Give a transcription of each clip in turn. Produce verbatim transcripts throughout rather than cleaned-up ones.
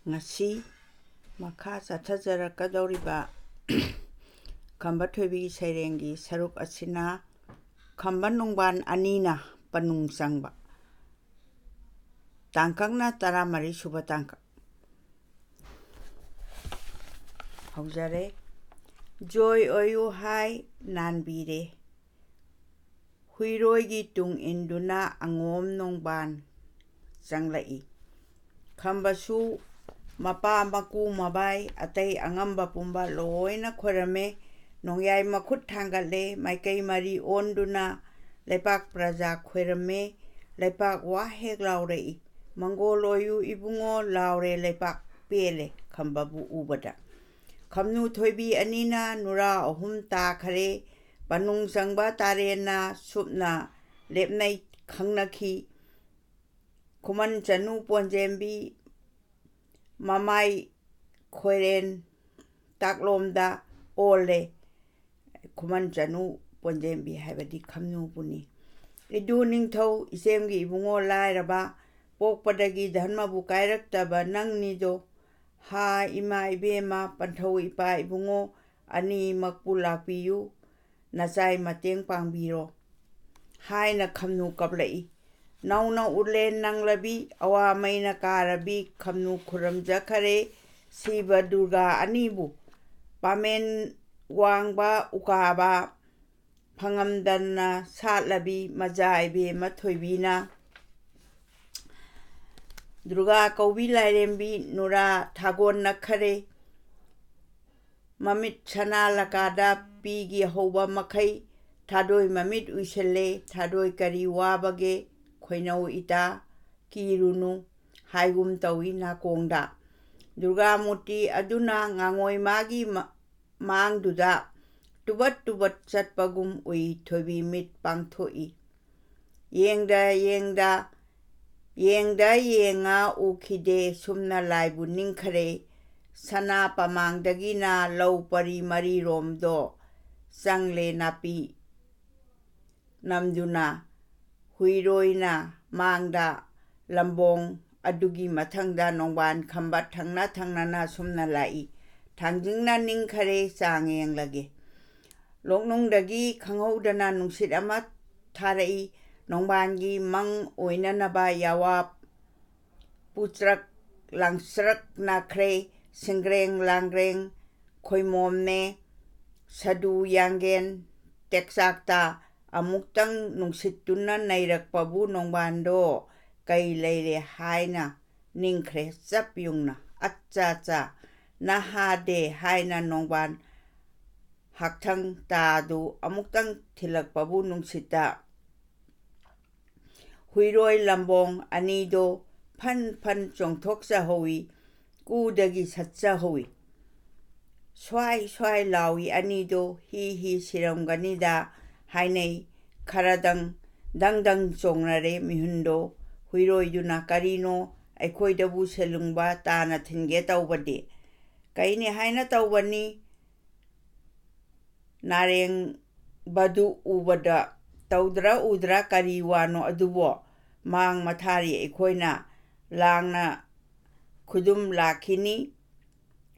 ꯉꯁꯤ ꯃꯈꯥ ꯆꯠꯊꯖꯔꯛꯀꯗꯧꯔꯤꯕ ꯈꯝꯕ ꯊꯣꯏꯕꯤ ꯁꯩꯔꯦꯡꯒꯤ ꯁꯔꯨꯛ ꯑꯁꯤꯅ ꯈꯝꯕ ꯅꯣꯡꯕꯥꯟ ꯑꯅꯤꯅ ꯄꯅꯨꯡ ꯆꯪꯕ, ꯇꯥꯡꯀꯛꯅ ꯇꯔꯥꯃꯔꯤ ꯁꯨꯕ ꯇꯥꯡꯀꯛ꯫ ꯍꯧꯖꯔꯦ꯫ ꯖꯣꯏ ꯑꯣꯏꯌꯨ ꯍꯥꯏ ꯅꯥꯟꯕꯤꯔꯦ꯫ ꯍꯨꯏꯔꯣꯏꯒꯤ ꯇꯨꯡ ꯏꯟꯗꯨꯅ ꯑꯉꯣꯝ ꯅꯣꯡꯕꯥꯟ ꯆꯪꯂꯛꯏ꯫ ꯈꯝꯕꯁꯨ ꯃꯄꯥ ꯃꯀꯨ ꯃꯕꯥꯏ ꯑꯇꯩ ꯑꯉꯝꯕ ꯄꯨꯝꯕ ꯂꯣꯏꯅ ꯈꯣꯏꯔꯝꯃꯦ꯫ ꯅꯣꯡꯌꯥꯏ ꯃꯈꯨꯠ ꯊꯥꯡꯒꯠꯂꯦ꯫ ꯃꯥꯏꯀꯩ ꯃꯔꯤ ꯑꯣꯟꯗꯨꯅ ꯂꯩꯄꯥꯛ ꯄ꯭ꯔꯖꯥ ꯈꯣꯏꯔꯝꯃꯦ꯫ ꯂꯩꯄꯥꯛ ꯋꯥ ꯍꯦꯛ ꯂꯥꯎꯔꯛꯏ꯫ "ꯃꯪꯒꯣꯜ ꯑꯣꯏꯌꯨ ꯏꯕꯨꯡꯉꯣ" ꯂꯥꯎꯔꯦ ꯂꯩꯄꯥꯛ꯫ ꯄꯦꯜꯂꯦ ꯈꯝꯕꯕꯨ ꯎꯕꯗ꯫ ꯈꯝꯅꯨ ꯊꯣꯏꯕꯤ ꯑꯅꯤꯅ ꯅꯨꯔꯥ ꯑꯍꯨꯝ ꯇꯥꯈꯔꯦ꯫ ꯄꯅꯨꯡ ꯆꯪꯕ ꯇꯥꯔꯦꯟꯅ ꯁꯨꯞꯅ ꯂꯦꯞꯅꯩ ꯈꯪꯅꯈꯤ꯫ ꯈꯨꯃꯟ ꯆꯅꯨ ꯄꯣꯟꯖꯦꯝꯕꯤ ꯃꯃꯥꯏ ꯈꯣꯏꯔꯦꯟ ꯇꯥꯛꯂꯣꯝꯗ ꯑꯣꯜꯂꯦ꯫ ꯈꯨꯃꯟ ꯆꯅꯨ ꯄꯣꯟꯖꯦꯝꯕꯤ ꯍꯥꯏꯕꯗꯤ ꯈꯝꯅꯨꯕꯨꯅꯤ꯫ "ꯏꯗꯨ ꯅꯤꯡꯊꯧ, ꯏꯆꯦꯝꯒꯤ ꯏꯕꯨꯡꯉꯣ ꯂꯥꯏꯔꯕ, ꯄꯣꯛꯄꯗꯒꯤ ꯙꯔꯃꯕꯨ ꯀꯥꯏꯔꯛꯇꯕ ꯅꯪꯅꯤꯗꯣ꯫ ꯍꯥ ꯏꯃꯥ ꯏꯕꯦꯝꯃ, ꯄꯟꯊꯧ ꯏꯄꯥ ꯏꯕꯨꯡꯉꯣ ꯑꯅꯤꯃꯛꯄꯨ ꯂꯥꯛꯄꯤꯌꯨ, ꯅꯆꯥꯏ ꯃꯇꯦꯡ ꯄꯥꯡꯕꯤꯔꯣ" ꯍꯥꯏꯅ ꯈꯝꯅꯨ ꯀꯞꯂꯛꯏ꯫ ꯅꯧꯅ ꯎꯔꯂꯦꯟ ꯅꯪꯂꯕꯤ, ꯑꯋꯥ ꯃꯩꯅ ꯀꯥꯔꯕꯤ ꯈꯝꯅꯨ ꯈꯨꯔꯨꯝꯖꯈꯔꯦ ꯁꯤꯕ ꯗꯨꯔꯒꯥ ꯑꯅꯤꯕꯨ꯫ ꯄꯥꯃꯦꯟ ꯋꯥꯡꯕ ꯎꯀꯥꯕ ꯐꯪꯉꯝꯗꯅ ꯁꯥꯠꯂꯕꯤ ꯃꯖꯥ ꯏꯕꯦꯝꯃ ꯊꯣꯏꯕꯤꯅ ꯗꯨꯔꯒꯥ ꯀꯧꯕꯤ ꯂꯥꯏꯔꯦꯝꯕꯤ ꯅꯨꯔꯥ ꯊꯥꯒꯣꯟꯅꯈꯔꯦ꯫ ꯃꯃꯤꯠ ꯁꯅꯥ ꯂꯀꯥꯗ ꯄꯤꯒꯤ ꯍꯧꯕ ꯃꯈꯩ ꯊꯥꯗꯣꯏ ꯃꯃꯤꯠ ꯎꯏꯁꯤꯜꯂꯦ꯫ "ꯊꯥꯗꯣꯏ ꯀꯔꯤ ꯋꯥꯕꯒꯦ ꯈꯣꯏꯅꯧ ꯏꯇꯥ, ꯀꯤꯔꯨꯅꯨ" ꯍꯥꯏꯒꯨꯝ ꯇꯧꯏ ꯅꯥꯀꯣꯡꯗ꯫ ꯗꯨꯔꯒꯥ ꯃꯨꯔꯇꯤ ꯑꯗꯨꯅ ꯉꯥꯉꯣꯏ ꯃꯥꯒꯤ ꯃ-, ꯃꯥꯡꯗꯨꯗ ꯇꯨꯕꯠ ꯇꯨꯕꯠ ꯆꯠꯄꯒꯨꯝ ꯎꯏ꯫ ꯊꯣꯏꯕꯤ ꯃꯤꯠ ꯄꯥꯡꯊꯣꯛꯏ꯫ ꯌꯦꯡꯗ ꯌꯦꯡꯗ, ꯌꯦꯡꯗ ꯌꯦꯡꯉ ꯎꯈꯤꯗꯦ, ꯁꯨꯝꯅ ꯂꯥꯏꯕꯨ ꯅꯤꯡꯈꯔꯦ꯫ ꯁꯅꯥ ꯄꯃꯥꯡꯗꯒꯤꯅ ꯂꯧ ꯄꯔꯤ ꯃꯔꯤꯔꯣꯝꯗꯣ ꯆꯪꯂꯦ ꯅꯥꯄꯤ ꯅꯝꯗꯨꯅ꯫ ꯍꯨꯏꯔꯣꯏꯅ ꯃꯥꯡꯗ ꯂꯝꯕꯣꯡ ꯑꯗꯨꯒꯤ ꯃꯊꯪꯗ ꯅꯣꯡꯕꯥꯟ ꯈꯝꯕ ꯊꯪꯅ ꯊꯪꯅꯅ ꯁꯨꯝꯅ ꯂꯥꯛꯏ꯫ ꯊꯥꯡꯖꯤꯡꯅ ꯅꯤꯡꯈꯔꯦ, ꯆꯥꯡ ꯌꯦꯡꯂꯒꯦ꯫ ꯂꯣꯛꯅꯨꯡꯗꯒꯤ ꯈꯪꯍꯧꯗꯅ ꯅꯨꯡꯁꯤꯠ ꯑꯃ ꯊꯥꯔꯛꯏ꯫ ꯅꯣꯡꯕꯥꯟꯒꯤ ꯃꯪ ꯑꯣꯏꯅꯅꯕ ꯌꯥꯋꯥ ꯄꯨꯆ꯭ꯔꯛ ꯂꯥꯡꯆ꯭ꯔꯛ ꯅꯥꯈ꯭ꯔꯦ꯫ ꯁꯤꯡꯒ꯭ꯔꯦꯡ ꯂꯥꯡꯒ꯭ꯔꯦꯡ ꯈꯣꯏꯃꯣꯝꯅꯦ꯫ ꯁꯗꯨ ꯌꯥꯡꯒꯦꯟ ꯇꯦꯛꯆꯥꯛꯇ ꯑꯃꯨꯛꯇꯪ ꯅꯨꯡꯁꯤꯠꯇꯨꯅ ꯅꯩꯔꯛꯄꯕꯨ ꯅꯣꯡꯕꯥꯟꯗꯣ ꯀꯩ ꯂꯩꯔꯦ ꯍꯥꯏꯅ ꯅꯤꯡꯈ꯭ꯔꯦ꯫ ꯆꯞ ꯌꯨꯡꯅ "ꯑꯠꯆꯥ ꯆꯥ, ꯅꯍꯥꯗꯦ" ꯍꯥꯏꯅ ꯅꯣꯡꯕꯥꯟ ꯍꯛꯊꯪ ꯇꯥꯗꯨ ꯑꯃꯨꯛꯇꯪ ꯊꯤꯜꯂꯛꯄꯕꯨ ꯅꯨꯡꯁꯤꯠꯇ ꯍꯨꯏꯔꯣꯏ ꯂꯝꯕꯣꯡ ꯑꯅꯤꯗꯣ ꯐꯟ ꯐꯟ ꯆꯣꯡꯊꯣꯛꯆꯍꯧꯏ, ꯀꯨꯗꯒꯤ ꯁꯠꯆꯍꯧꯏ꯫ ꯁ꯭ꯋꯥꯏ ꯁ꯭ꯋꯥꯏ ꯂꯥꯎꯏ ꯑꯅꯤꯗꯣ, "ꯍꯤ ꯍꯤ ꯁꯤꯔꯝꯒꯅꯤꯗ" ꯍꯥꯏꯅꯩ꯫ ꯈꯔꯗꯪ ꯗꯪ ꯗꯪ ꯆꯣꯡꯅꯔꯦ ꯃꯤꯍꯨꯟꯗꯣ꯫ ꯍꯨꯏꯔꯣꯏꯗꯨꯅ "ꯀꯔꯤꯅꯣ, ꯑꯩꯈꯣꯏꯗꯕꯨ ꯁꯦꯂꯨꯡꯕ ꯇꯥꯅ ꯊꯤꯟꯒꯦ ꯇꯧꯕꯗꯤ?" "ꯀꯩꯅꯤ ꯍꯥꯏꯅ ꯇꯧꯕꯅꯤ, ꯅꯥꯔꯦꯡꯕꯗꯨ ꯎꯕꯗ ꯇꯧꯗ꯭ꯔꯥ ꯎꯗ꯭ꯔꯥ ꯀꯔꯤ ꯋꯥꯅꯣ ꯑꯗꯨꯕꯣ? ꯃꯥꯡ ꯃꯊꯥꯔꯤ ꯑꯩꯈꯣꯏꯅ ꯂꯥꯡꯅ ꯈꯨꯗꯨꯝ ꯂꯥꯛꯈꯤꯅꯤ꯫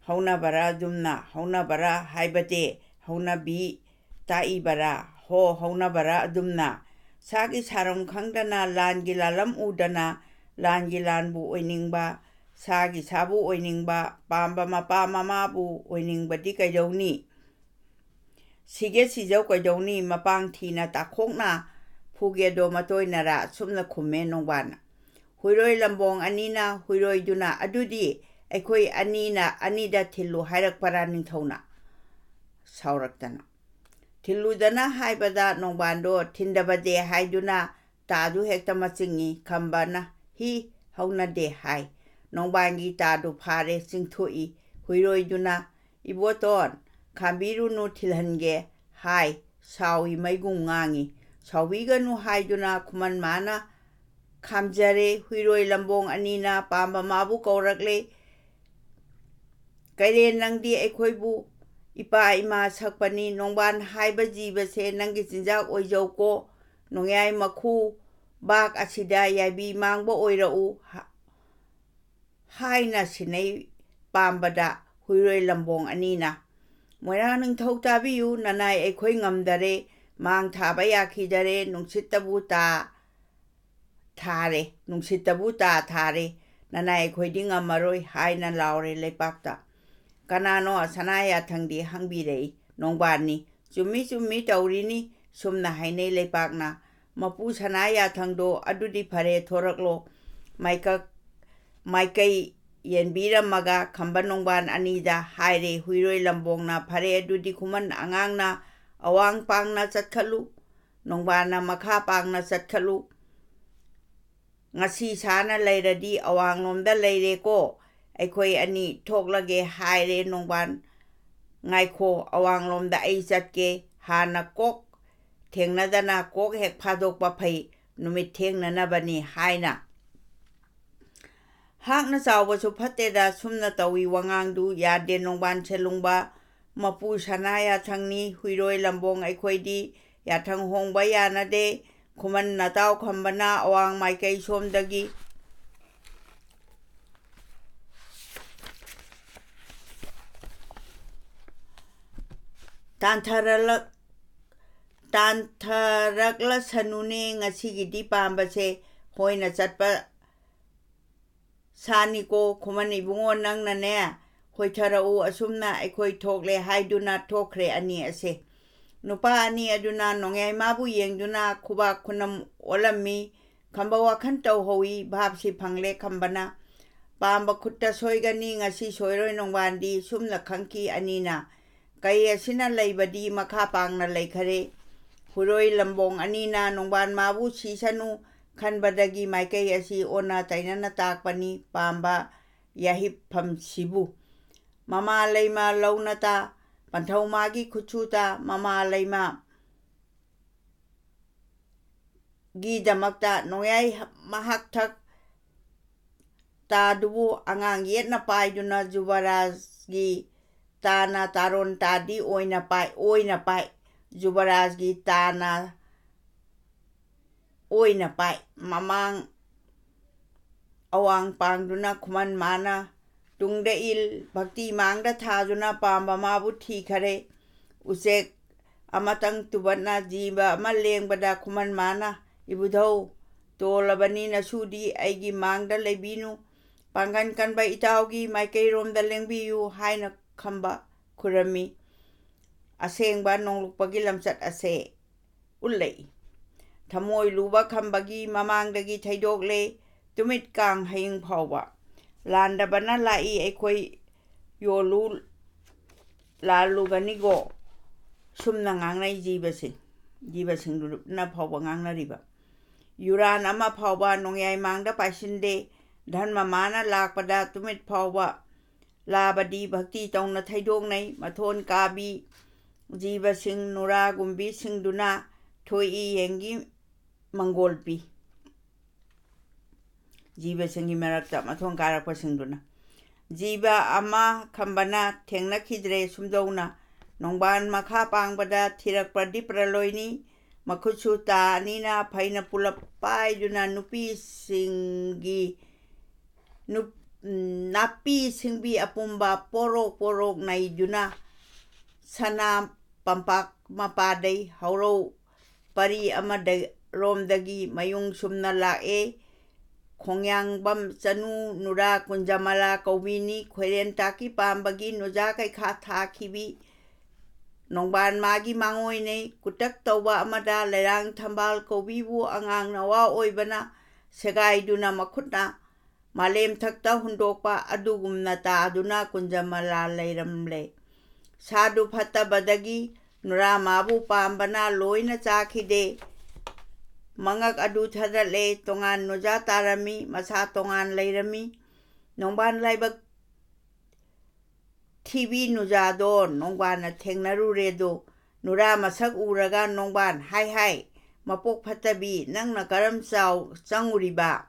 ꯍꯧꯅꯕꯔꯥ ꯑꯗꯨꯝꯅ, ꯍꯧꯅꯕꯔꯥ ꯍꯥꯏꯕꯗꯤ ꯍꯧꯅꯕꯤ ꯇꯥꯛꯏꯕꯔꯥ? ꯍꯣ, ꯍꯧꯅꯕꯔꯥ ꯑꯗꯨꯝꯅ?" ꯁꯥꯒꯤ ꯁꯥꯔꯝ ꯈꯪꯗꯅ, ꯂꯥꯟꯒꯤ ꯂꯥꯂꯝ ꯎꯗꯅ, ꯂꯥꯟꯒꯤ ꯂꯥꯟꯕꯨ ꯑꯣꯏꯅꯤꯡꯕ, ꯁꯥꯒꯤ ꯁꯥꯕꯨ ꯑꯣꯏꯅꯤꯡꯕ, ꯄꯥꯝꯕ ꯃꯄꯥ ꯃꯃꯥꯕꯨ ꯑꯣꯏꯅꯤꯡꯕꯗꯤ ꯀꯩꯗꯧꯅꯤ? ꯁꯤꯒꯦ ꯁꯤꯖꯧ ꯀꯩꯗꯧꯅꯤ? ꯃꯄꯥꯡ ꯊꯤꯅ ꯇꯥꯈꯣꯛꯅ ꯐꯨꯒꯦꯗꯣ ꯃꯇꯣꯏꯅꯔꯥ? ꯁꯨꯝꯅ ꯈꯨꯝꯃꯦ ꯅꯣꯡꯕꯥꯟꯅ꯫ ꯍꯨꯏꯔꯣꯏ ꯂꯝꯕꯣꯡ ꯑꯅꯤꯅ ꯍꯨꯏꯔꯣꯏꯗꯨꯅ, "ꯑꯗꯨꯗꯤ ꯑꯩꯈꯣꯏ ꯑꯅꯤꯅ ꯑꯅꯤꯗ ꯊꯤꯜꯂꯨ ꯍꯥꯏꯔꯛꯄꯔꯥ ꯅꯤꯡꯊꯧꯅ?" ꯁꯥꯎꯔꯛꯇꯅ꯫ ꯊꯤꯜꯂꯨꯗꯅ ꯍꯥꯏꯕꯗ ꯅꯣꯡꯕꯥꯟꯗꯣ ꯊꯤꯟꯗꯕꯗꯦ ꯍꯥꯏꯗꯨꯅ ꯇꯥꯗꯨ ꯍꯦꯛꯇ ꯃꯆꯤꯡꯏ꯫ ꯈꯝꯕꯅ, "ꯍꯤ, ꯍꯧꯅꯗꯦ" ꯍꯥꯏ꯫ ꯅꯣꯡꯕꯥꯟꯒꯤ ꯇꯥꯗꯨ ꯐꯥꯔꯦ, ꯆꯤꯡꯊꯣꯛꯏ꯫ ꯍꯨꯏꯔꯣꯏꯗꯨꯅ, "ꯏꯕꯣꯇꯣꯟ, ꯈꯥꯝꯕꯤꯔꯨꯅꯨ, ꯊꯤꯜꯍꯟꯒꯦ" ꯍꯥꯏ꯫ ꯁꯥꯎꯏ, ꯃꯩꯒꯨꯝ ꯉꯥꯡꯏ꯫ "ꯁꯥꯎꯕꯤꯒꯅꯨ" ꯍꯥꯏꯗꯨꯅ ꯈꯨꯃꯟ ꯃꯥꯅ ꯈꯥꯝꯖꯔꯦ꯫ ꯍꯨꯏꯔꯣꯏ ꯂꯝꯕꯣꯡ ꯑꯅꯤꯅ ꯄꯥꯝꯕ ꯃꯥꯕꯨ ꯀꯧꯔꯛꯂꯦ꯫ "ꯀꯩꯔꯦꯟ, ꯅꯪꯗꯤ ꯑꯩꯈꯣꯏꯕꯨ ꯏꯄꯥ ꯏꯃꯥ ꯁꯛꯄꯅꯤ꯫ ꯅꯣꯡꯕꯥꯟ ꯍꯥꯏꯕ ꯖꯤꯕꯁꯦ ꯅꯪꯒꯤ ꯆꯤꯟꯖꯥꯛ ꯑꯣꯏꯖꯧꯀꯣ꯫ ꯅꯣꯡꯌꯥꯏ ꯃꯈꯨ ꯕꯥꯛ ꯑꯁꯤꯗ ꯌꯥꯏꯕꯤ ꯃꯥꯡꯕ ꯑꯣꯏꯔꯛꯎ" ꯍ-, ꯍꯥꯏꯅ ꯁꯤꯟꯅꯩ ꯄꯥꯝꯕꯗ ꯍꯨꯏꯔꯣꯏ ꯂꯝꯕꯣꯡ ꯑꯅꯤꯅ, "ꯃꯣꯏꯔꯥꯡ ꯅꯤꯡꯊꯧ ꯇꯥꯕꯤꯌꯨ, ꯅꯅꯥꯏ ꯑꯩꯈꯣꯏ ꯉꯝꯗꯔꯦ, ꯃꯥꯡ ꯊꯥꯕ ꯌꯥꯈꯤꯗꯔꯦ, ꯅꯨꯡꯁꯤꯠꯇꯕꯨ ꯇꯥ ꯊꯥꯔꯦ, ꯅꯨꯡꯁꯤꯠꯇꯕꯨ ꯇꯥ ꯊꯥꯔꯦ, ꯅꯅꯥꯏ ꯑꯩꯈꯣꯏꯗꯤ ꯉꯝꯃꯔꯣꯏ" ꯍꯥꯏꯅ ꯂꯥꯎꯔꯦ ꯂꯩꯄꯥꯛꯇ꯫ ꯀꯅꯥꯅꯣ ꯁꯅꯥ ꯌꯥꯊꯪꯗꯤ ꯍꯪꯕꯤꯔꯛꯏ꯫ ꯅꯣꯡꯕꯥꯟꯅꯤ꯫ "ꯆꯨꯝꯃꯤ ꯆꯨꯝꯃꯤ ꯇꯧꯔꯤꯅꯤ, ꯁꯨꯝꯅ ꯍꯥꯏꯅꯩ ꯂꯩꯄꯥꯛꯅ꯫ ꯃꯄꯨ ꯁꯅꯥ ꯌꯥꯊꯪꯗꯣ ꯑꯗꯨꯗꯤ ꯐꯔꯦ, ꯊꯣꯔꯛꯂꯣ" ꯃꯥꯏꯀꯛ ꯃꯥꯏꯀꯩ ꯌꯦꯟꯕꯤꯔꯝꯃꯒ ꯈꯝꯕ ꯅꯣꯡꯕꯥꯟ ꯑꯅꯤꯗ ꯍꯥꯏꯔꯦ ꯍꯨꯏꯔꯣꯏ ꯂꯝꯕꯣꯡꯅ, "ꯐꯔꯦ ꯑꯗꯨꯗꯤ ꯈꯨꯃꯟ ꯑꯉꯥꯡꯅ ꯑꯋꯥꯡ ꯄꯥꯡꯅ ꯆꯠꯈꯠꯂꯨ, ꯅꯣꯡꯕꯥꯟꯅ ꯃꯈꯥ ꯄꯥꯡꯅ ꯆꯠꯈꯠꯂꯨ꯫ ꯉꯁꯤ ꯁꯥꯅ ꯂꯩꯔꯗꯤ ꯑꯋꯥꯡꯂꯣꯝꯗ ꯂꯩꯔꯦꯀꯣ, ꯑꯩꯈꯣꯏ ꯑꯅꯤ ꯊꯣꯛꯂꯒꯦ" ꯍꯥꯏꯔꯦ ꯅꯣꯡꯕꯥꯟ꯫ "ꯉꯥꯏꯈꯣ, ꯑꯋꯥꯡꯂꯣꯝꯗ ꯑꯩ ꯆꯠꯀꯦ, ꯍꯥꯟꯅ ꯀꯣꯛ ꯊꯦꯡꯅꯗꯅ ꯀꯣꯛ ꯍꯦꯛ ꯐꯥꯗꯣꯛꯄ ꯐꯩ, ꯅꯨꯃꯤꯠ ꯊꯦꯡꯅꯅꯕꯅꯤ" ꯍꯥꯏꯅ꯫ ꯍꯥꯛꯅ ꯆꯥꯎꯕꯁꯨ ꯐꯠꯇꯦꯗ, ꯁꯨꯝꯅ ꯇꯧꯏ ꯋꯥꯉꯥꯡꯗꯨ ꯌꯥꯗꯦ ꯅꯣꯡꯕꯥꯟ ꯁꯦꯂꯨꯡꯕ꯫ ꯃꯄꯨ ꯁꯅꯥ ꯌꯥꯊꯪꯅꯤ, ꯍꯨꯏꯔꯣꯏ ꯂꯝꯕꯣꯡ ꯑꯩꯈꯣꯏꯗꯤ ꯌꯥꯊꯪ ꯍꯣꯡꯕ ꯌꯥꯅꯗꯦ꯫ ꯈꯨꯃꯟ ꯅꯇꯥꯎ ꯈꯝꯕꯅ ꯑꯋꯥꯡ ꯃꯥꯏꯀꯩ ꯁꯣꯝꯗꯒꯤ ꯇꯥꯟꯊꯔꯂꯛ-, ꯇꯥꯟꯊꯔꯛꯂꯁꯅꯨꯅꯦ, ꯉꯁꯤꯒꯤꯗꯤ ꯄꯥꯝꯕꯁꯦ ꯍꯣꯏꯅ ꯆꯠꯄ ꯁꯥꯅꯤꯀꯣ꯫ ꯈꯨꯃꯟ ꯏꯕꯨꯡꯉꯣ, ꯅꯪꯅꯅꯦ, ꯍꯣꯏꯊꯔꯛꯎ, ꯑꯁꯨꯝꯅ ꯑꯩꯈꯣꯏ ꯊꯣꯛꯂꯦ ꯍꯥꯏꯗꯨꯅ ꯊꯣꯛꯈ꯭ꯔꯦ ꯑꯅꯤ ꯑꯁꯦ꯫ ꯅꯨꯄꯥ ꯑꯅꯤ ꯑꯗꯨꯅ ꯅꯣꯡꯌꯥꯏꯃꯥꯕꯨ ꯌꯦꯡꯗꯨꯅ ꯈꯨꯕꯥꯛ ꯈꯨꯅꯝ ꯑꯣꯜꯂꯝꯃꯤ꯫ ꯈꯝꯕ ꯋꯥꯈꯜ ꯇꯧꯍꯧꯏ, ꯚꯥꯞꯁꯤ ꯐꯪꯂꯦ ꯈꯝꯕꯅ꯫ ꯄꯥꯝꯕ ꯈꯨꯠꯇ ꯁꯣꯏꯒꯅꯤ, ꯉꯁꯤ ꯁꯣꯏꯔꯣꯏ ꯅꯣꯡꯕꯥꯟꯗꯤ, ꯁꯨꯝꯅ ꯈꯪꯈꯤ ꯑꯅꯤꯅ꯫ ꯀꯩ ꯑꯁꯤꯅ ꯂꯩꯕꯗꯤ ꯃꯈꯥ ꯄꯥꯡꯅ ꯂꯩꯈꯔꯦ꯫ ꯍꯨꯔꯣꯏ ꯂꯝꯕꯣꯡ ꯑꯅꯤꯅ ꯅꯣꯡꯕꯥꯟ ꯃꯥꯕꯨ ꯁꯤꯁꯅꯨ ꯈꯟꯕꯗꯒꯤ ꯃꯥꯏꯀꯩ ꯑꯁꯤ ꯑꯣꯟꯅ ꯇꯩꯅꯅ ꯇꯥꯛꯄꯅꯤ꯫ ꯄꯥꯝꯕ ꯌꯥꯍꯤꯞꯐꯝꯁꯤꯕꯨ꯫ ꯃꯃꯥ ꯂꯩꯃ ꯂꯧꯅ ꯇꯥ, ꯄꯟꯊꯧ ꯃꯥꯒꯤ ꯈꯨꯠꯁꯨ ꯇꯥ, ꯃꯃꯥ ꯂꯩꯃ ꯒꯤꯗꯃꯛꯇ ꯅꯣꯡꯌꯥꯏ ꯃꯍꯥꯛꯊꯛ ꯇꯥꯗꯨꯕꯨ ꯑꯉꯥꯡ ꯌꯦꯠꯅ ꯄꯥꯏꯗꯨꯅ ꯖꯨꯕꯔꯥꯖꯒꯤ ꯇꯥꯅ ꯇꯥꯔꯣꯟ ꯇꯥꯗꯤ ꯑꯣꯏꯅ ꯄꯥꯏ, ꯑꯣꯏꯅ ꯄꯥꯏ꯫ ꯖꯨꯕꯔꯥꯖꯒꯤ ꯇꯥꯅ ꯑꯣꯏꯅ ꯄꯥꯏ꯫ ꯃꯃꯥꯡ ꯑꯋꯥꯡ ꯄꯥꯡꯗꯨꯅ ꯈꯨꯃꯟ ꯃꯥꯅ ꯇꯨꯡꯗ ꯏꯜ, ꯚꯛꯇꯤ ꯃꯥꯡꯗ ꯊꯥꯗꯨꯅ ꯄꯥꯝꯕ ꯃꯥꯕꯨ ꯊꯤꯈꯔꯦ꯫ ꯎꯆꯦꯛ ꯑꯃꯇꯪ ꯇꯨꯕꯠꯅ ꯖꯤꯕ ꯑꯃ ꯂꯦꯡꯕꯗ ꯈꯨꯃꯟ ꯃꯥꯅ, "ꯏꯕꯨꯙꯧ, ꯇꯣꯜꯂꯕꯅꯤ ꯅꯁꯨꯗꯤ, ꯑꯩꯒꯤ ꯃꯥꯡꯗ ꯂꯩꯕꯤꯅꯨ, ꯄꯥꯡꯒꯟ ꯀꯟꯕ ꯏꯇꯥꯎꯒꯤ ꯃꯥꯏꯀꯩꯔꯣꯝꯗ ꯂꯦꯡꯕꯤꯌꯨ" ꯍꯥꯏꯅ ꯈꯝꯕ ꯈꯨꯔꯝꯃꯤ꯫ ꯑꯁꯦꯡꯕ ꯅꯣꯡꯂꯨꯛꯄꯒꯤ ꯂꯝꯆꯠ ꯑꯁꯦ ꯎꯠꯂꯛꯏ꯫ ꯊꯃꯣꯏ ꯂꯨꯕ ꯈꯝꯕꯒꯤ ꯃꯃꯥꯡꯗꯒꯤ ꯊꯩꯗꯣꯛꯂꯦ, ꯇꯨꯃꯤꯠ ꯀꯥꯡ ꯍꯌꯤꯡ ꯐꯥꯎꯕ꯫ "ꯂꯥꯟꯗꯕꯅ ꯂꯥꯛꯏ, ꯑꯩꯈꯣꯏ ꯌꯣꯜꯂꯨ ꯂꯥꯜꯂꯨꯒꯅꯤꯀꯣ" ꯁꯨꯝꯅ ꯉꯥꯡꯅꯩ ꯖꯤꯕꯁꯤꯡ꯫ ꯖꯤꯕꯁꯤꯡꯗꯨꯅ ꯐꯥꯎꯕ ꯉꯥꯡꯅꯔꯤꯕ꯫ ꯌꯨꯔꯥꯟ ꯑꯃ ꯐꯥꯎꯕ ꯅꯣꯡꯌꯥꯏ ꯃꯥꯡꯗ ꯄꯥꯏꯁꯤꯟꯗꯦ, ꯙꯔꯃ ꯃꯥꯅ ꯂꯥꯛꯄꯗ ꯇꯨꯃꯤꯠ ꯐꯥꯎꯕ ꯂꯥꯕꯗꯤ ꯚꯛꯇꯤ ꯇꯧꯅ ꯊꯩꯗꯣꯛꯅꯩ꯫ ꯃꯊꯣꯟ ꯀꯥꯕꯤ ꯖꯤꯕꯁꯤꯡ ꯅꯨꯔꯥꯒꯨꯝꯕꯤꯁꯤꯡꯗꯨꯅ ꯊꯣꯏꯏ ꯌꯦꯡꯒꯤ ꯃꯪꯒꯣꯜ ꯄꯤ꯫ ꯖꯤꯕꯁꯤꯡꯒꯤ ꯃꯔꯛꯇ ꯃꯊꯣꯟ ꯀꯥꯔꯛꯄꯁꯤꯡꯗꯨꯅ꯫ ꯖꯤꯕ ꯑꯃ ꯈꯝꯕꯅ ꯊꯦꯡꯅꯈꯤꯗ꯭ꯔꯦ ꯁꯨꯝꯗꯧꯅ꯫ ꯅꯣꯡꯕꯥꯟ ꯃꯈꯥ ꯄꯥꯡꯕꯗ ꯊꯤꯔꯛꯄꯗꯤ ꯄ꯭ꯔꯂꯣꯏꯅꯤ꯫ ꯃꯈꯨꯠꯁꯨ ꯇꯥ ꯑꯅꯤꯅ ꯐꯩꯅ ꯄꯨꯂꯞ ꯄꯥꯏꯗꯨꯅ ꯅꯨꯄꯤꯁꯤꯡꯒꯤ ꯅꯨꯞ-, ꯅꯥꯄꯤ ꯁꯤꯡꯕꯤ ꯑꯄꯨꯝꯕ ꯄꯣꯔꯣꯛ ꯄꯣꯔꯣꯛ ꯅꯩꯗꯨꯅ ꯁꯅꯥ ꯄꯝꯄꯥꯛ ꯃꯄꯥꯗꯩ ꯍꯧꯔꯧ ꯄꯔꯤ ꯑꯃꯗ ꯔꯣꯝꯗꯒꯤ ꯃꯌꯨꯡ ꯁꯨꯝꯅ ꯂꯥꯛꯑꯦ꯫ ꯈꯣꯡꯌꯥꯡꯕꯝ ꯆꯅꯨ ꯅꯨꯔꯥ ꯀꯨꯟꯖꯃꯂꯥ ꯀꯧꯕꯤꯅꯤ꯫ ꯈꯣꯏꯔꯦꯟ ꯇꯥꯛꯀꯤ ꯄꯥꯝꯕꯒꯤ ꯅꯨꯖꯥ ꯀꯩꯈꯥ ꯊꯥꯈꯤꯕꯤ ꯅꯣꯡꯕꯥꯟ ꯃꯥꯒꯤ ꯃꯥꯡꯑꯣꯏꯅꯩ꯫ ꯀꯨꯇꯛ ꯇꯧꯕ ꯑꯃꯗ ꯂꯩꯔꯥꯡ ꯊꯝꯕꯥꯜ ꯀꯧꯕꯤꯕꯨ ꯑꯉꯥꯡ ꯅꯋꯥ ꯑꯣꯏꯕꯅ ꯁꯦꯒꯥꯏꯗꯨꯅ ꯃꯈꯨꯠꯅ ꯃꯥꯂꯦꯝꯊꯛꯇ ꯍꯨꯟꯗꯣꯛꯄ ꯑꯗꯨꯒꯨꯝꯅ ꯇꯥꯗꯨꯅ ꯀꯨꯟꯖꯃꯂꯥ ꯂꯩꯔꯝꯂꯦ꯫ ꯁꯥꯗꯨ ꯐꯠꯇꯕꯗꯒꯤ ꯅꯨꯔꯥ ꯃꯥꯕꯨ ꯄꯥꯝꯕꯅ ꯂꯣꯏꯅ ꯆꯥꯈꯤꯗꯦ꯫ ꯃꯉꯛ ꯑꯗꯨ ꯊꯗꯠꯂꯦ, ꯇꯣꯉꯥꯟ ꯅꯨꯖꯥ ꯇꯥꯔꯝꯃꯤ, ꯃꯁꯥ ꯇꯣꯉꯥꯟ ꯂꯩꯔꯝꯃꯤ꯫ ꯅꯣꯡꯕꯥꯟ ꯂꯥꯏꯕꯛ ꯊꯤꯕꯤ ꯅꯨꯖꯥꯗꯣ ꯅꯣꯡꯕꯥꯟꯅ ꯊꯦꯡꯅꯔꯨꯔꯦꯗꯣ꯫ ꯅꯨꯔꯥ ꯃꯁꯛ ꯎꯔꯒ ꯅꯣꯡꯕꯥꯟ, "ꯍꯥꯏ ꯍꯥꯏ, ꯃꯄꯣꯛ ꯐꯠꯇꯕꯤ, ꯅꯪꯅ ꯀꯔꯝ ꯆꯥꯎ ꯆꯪꯉꯨꯔꯤꯕ?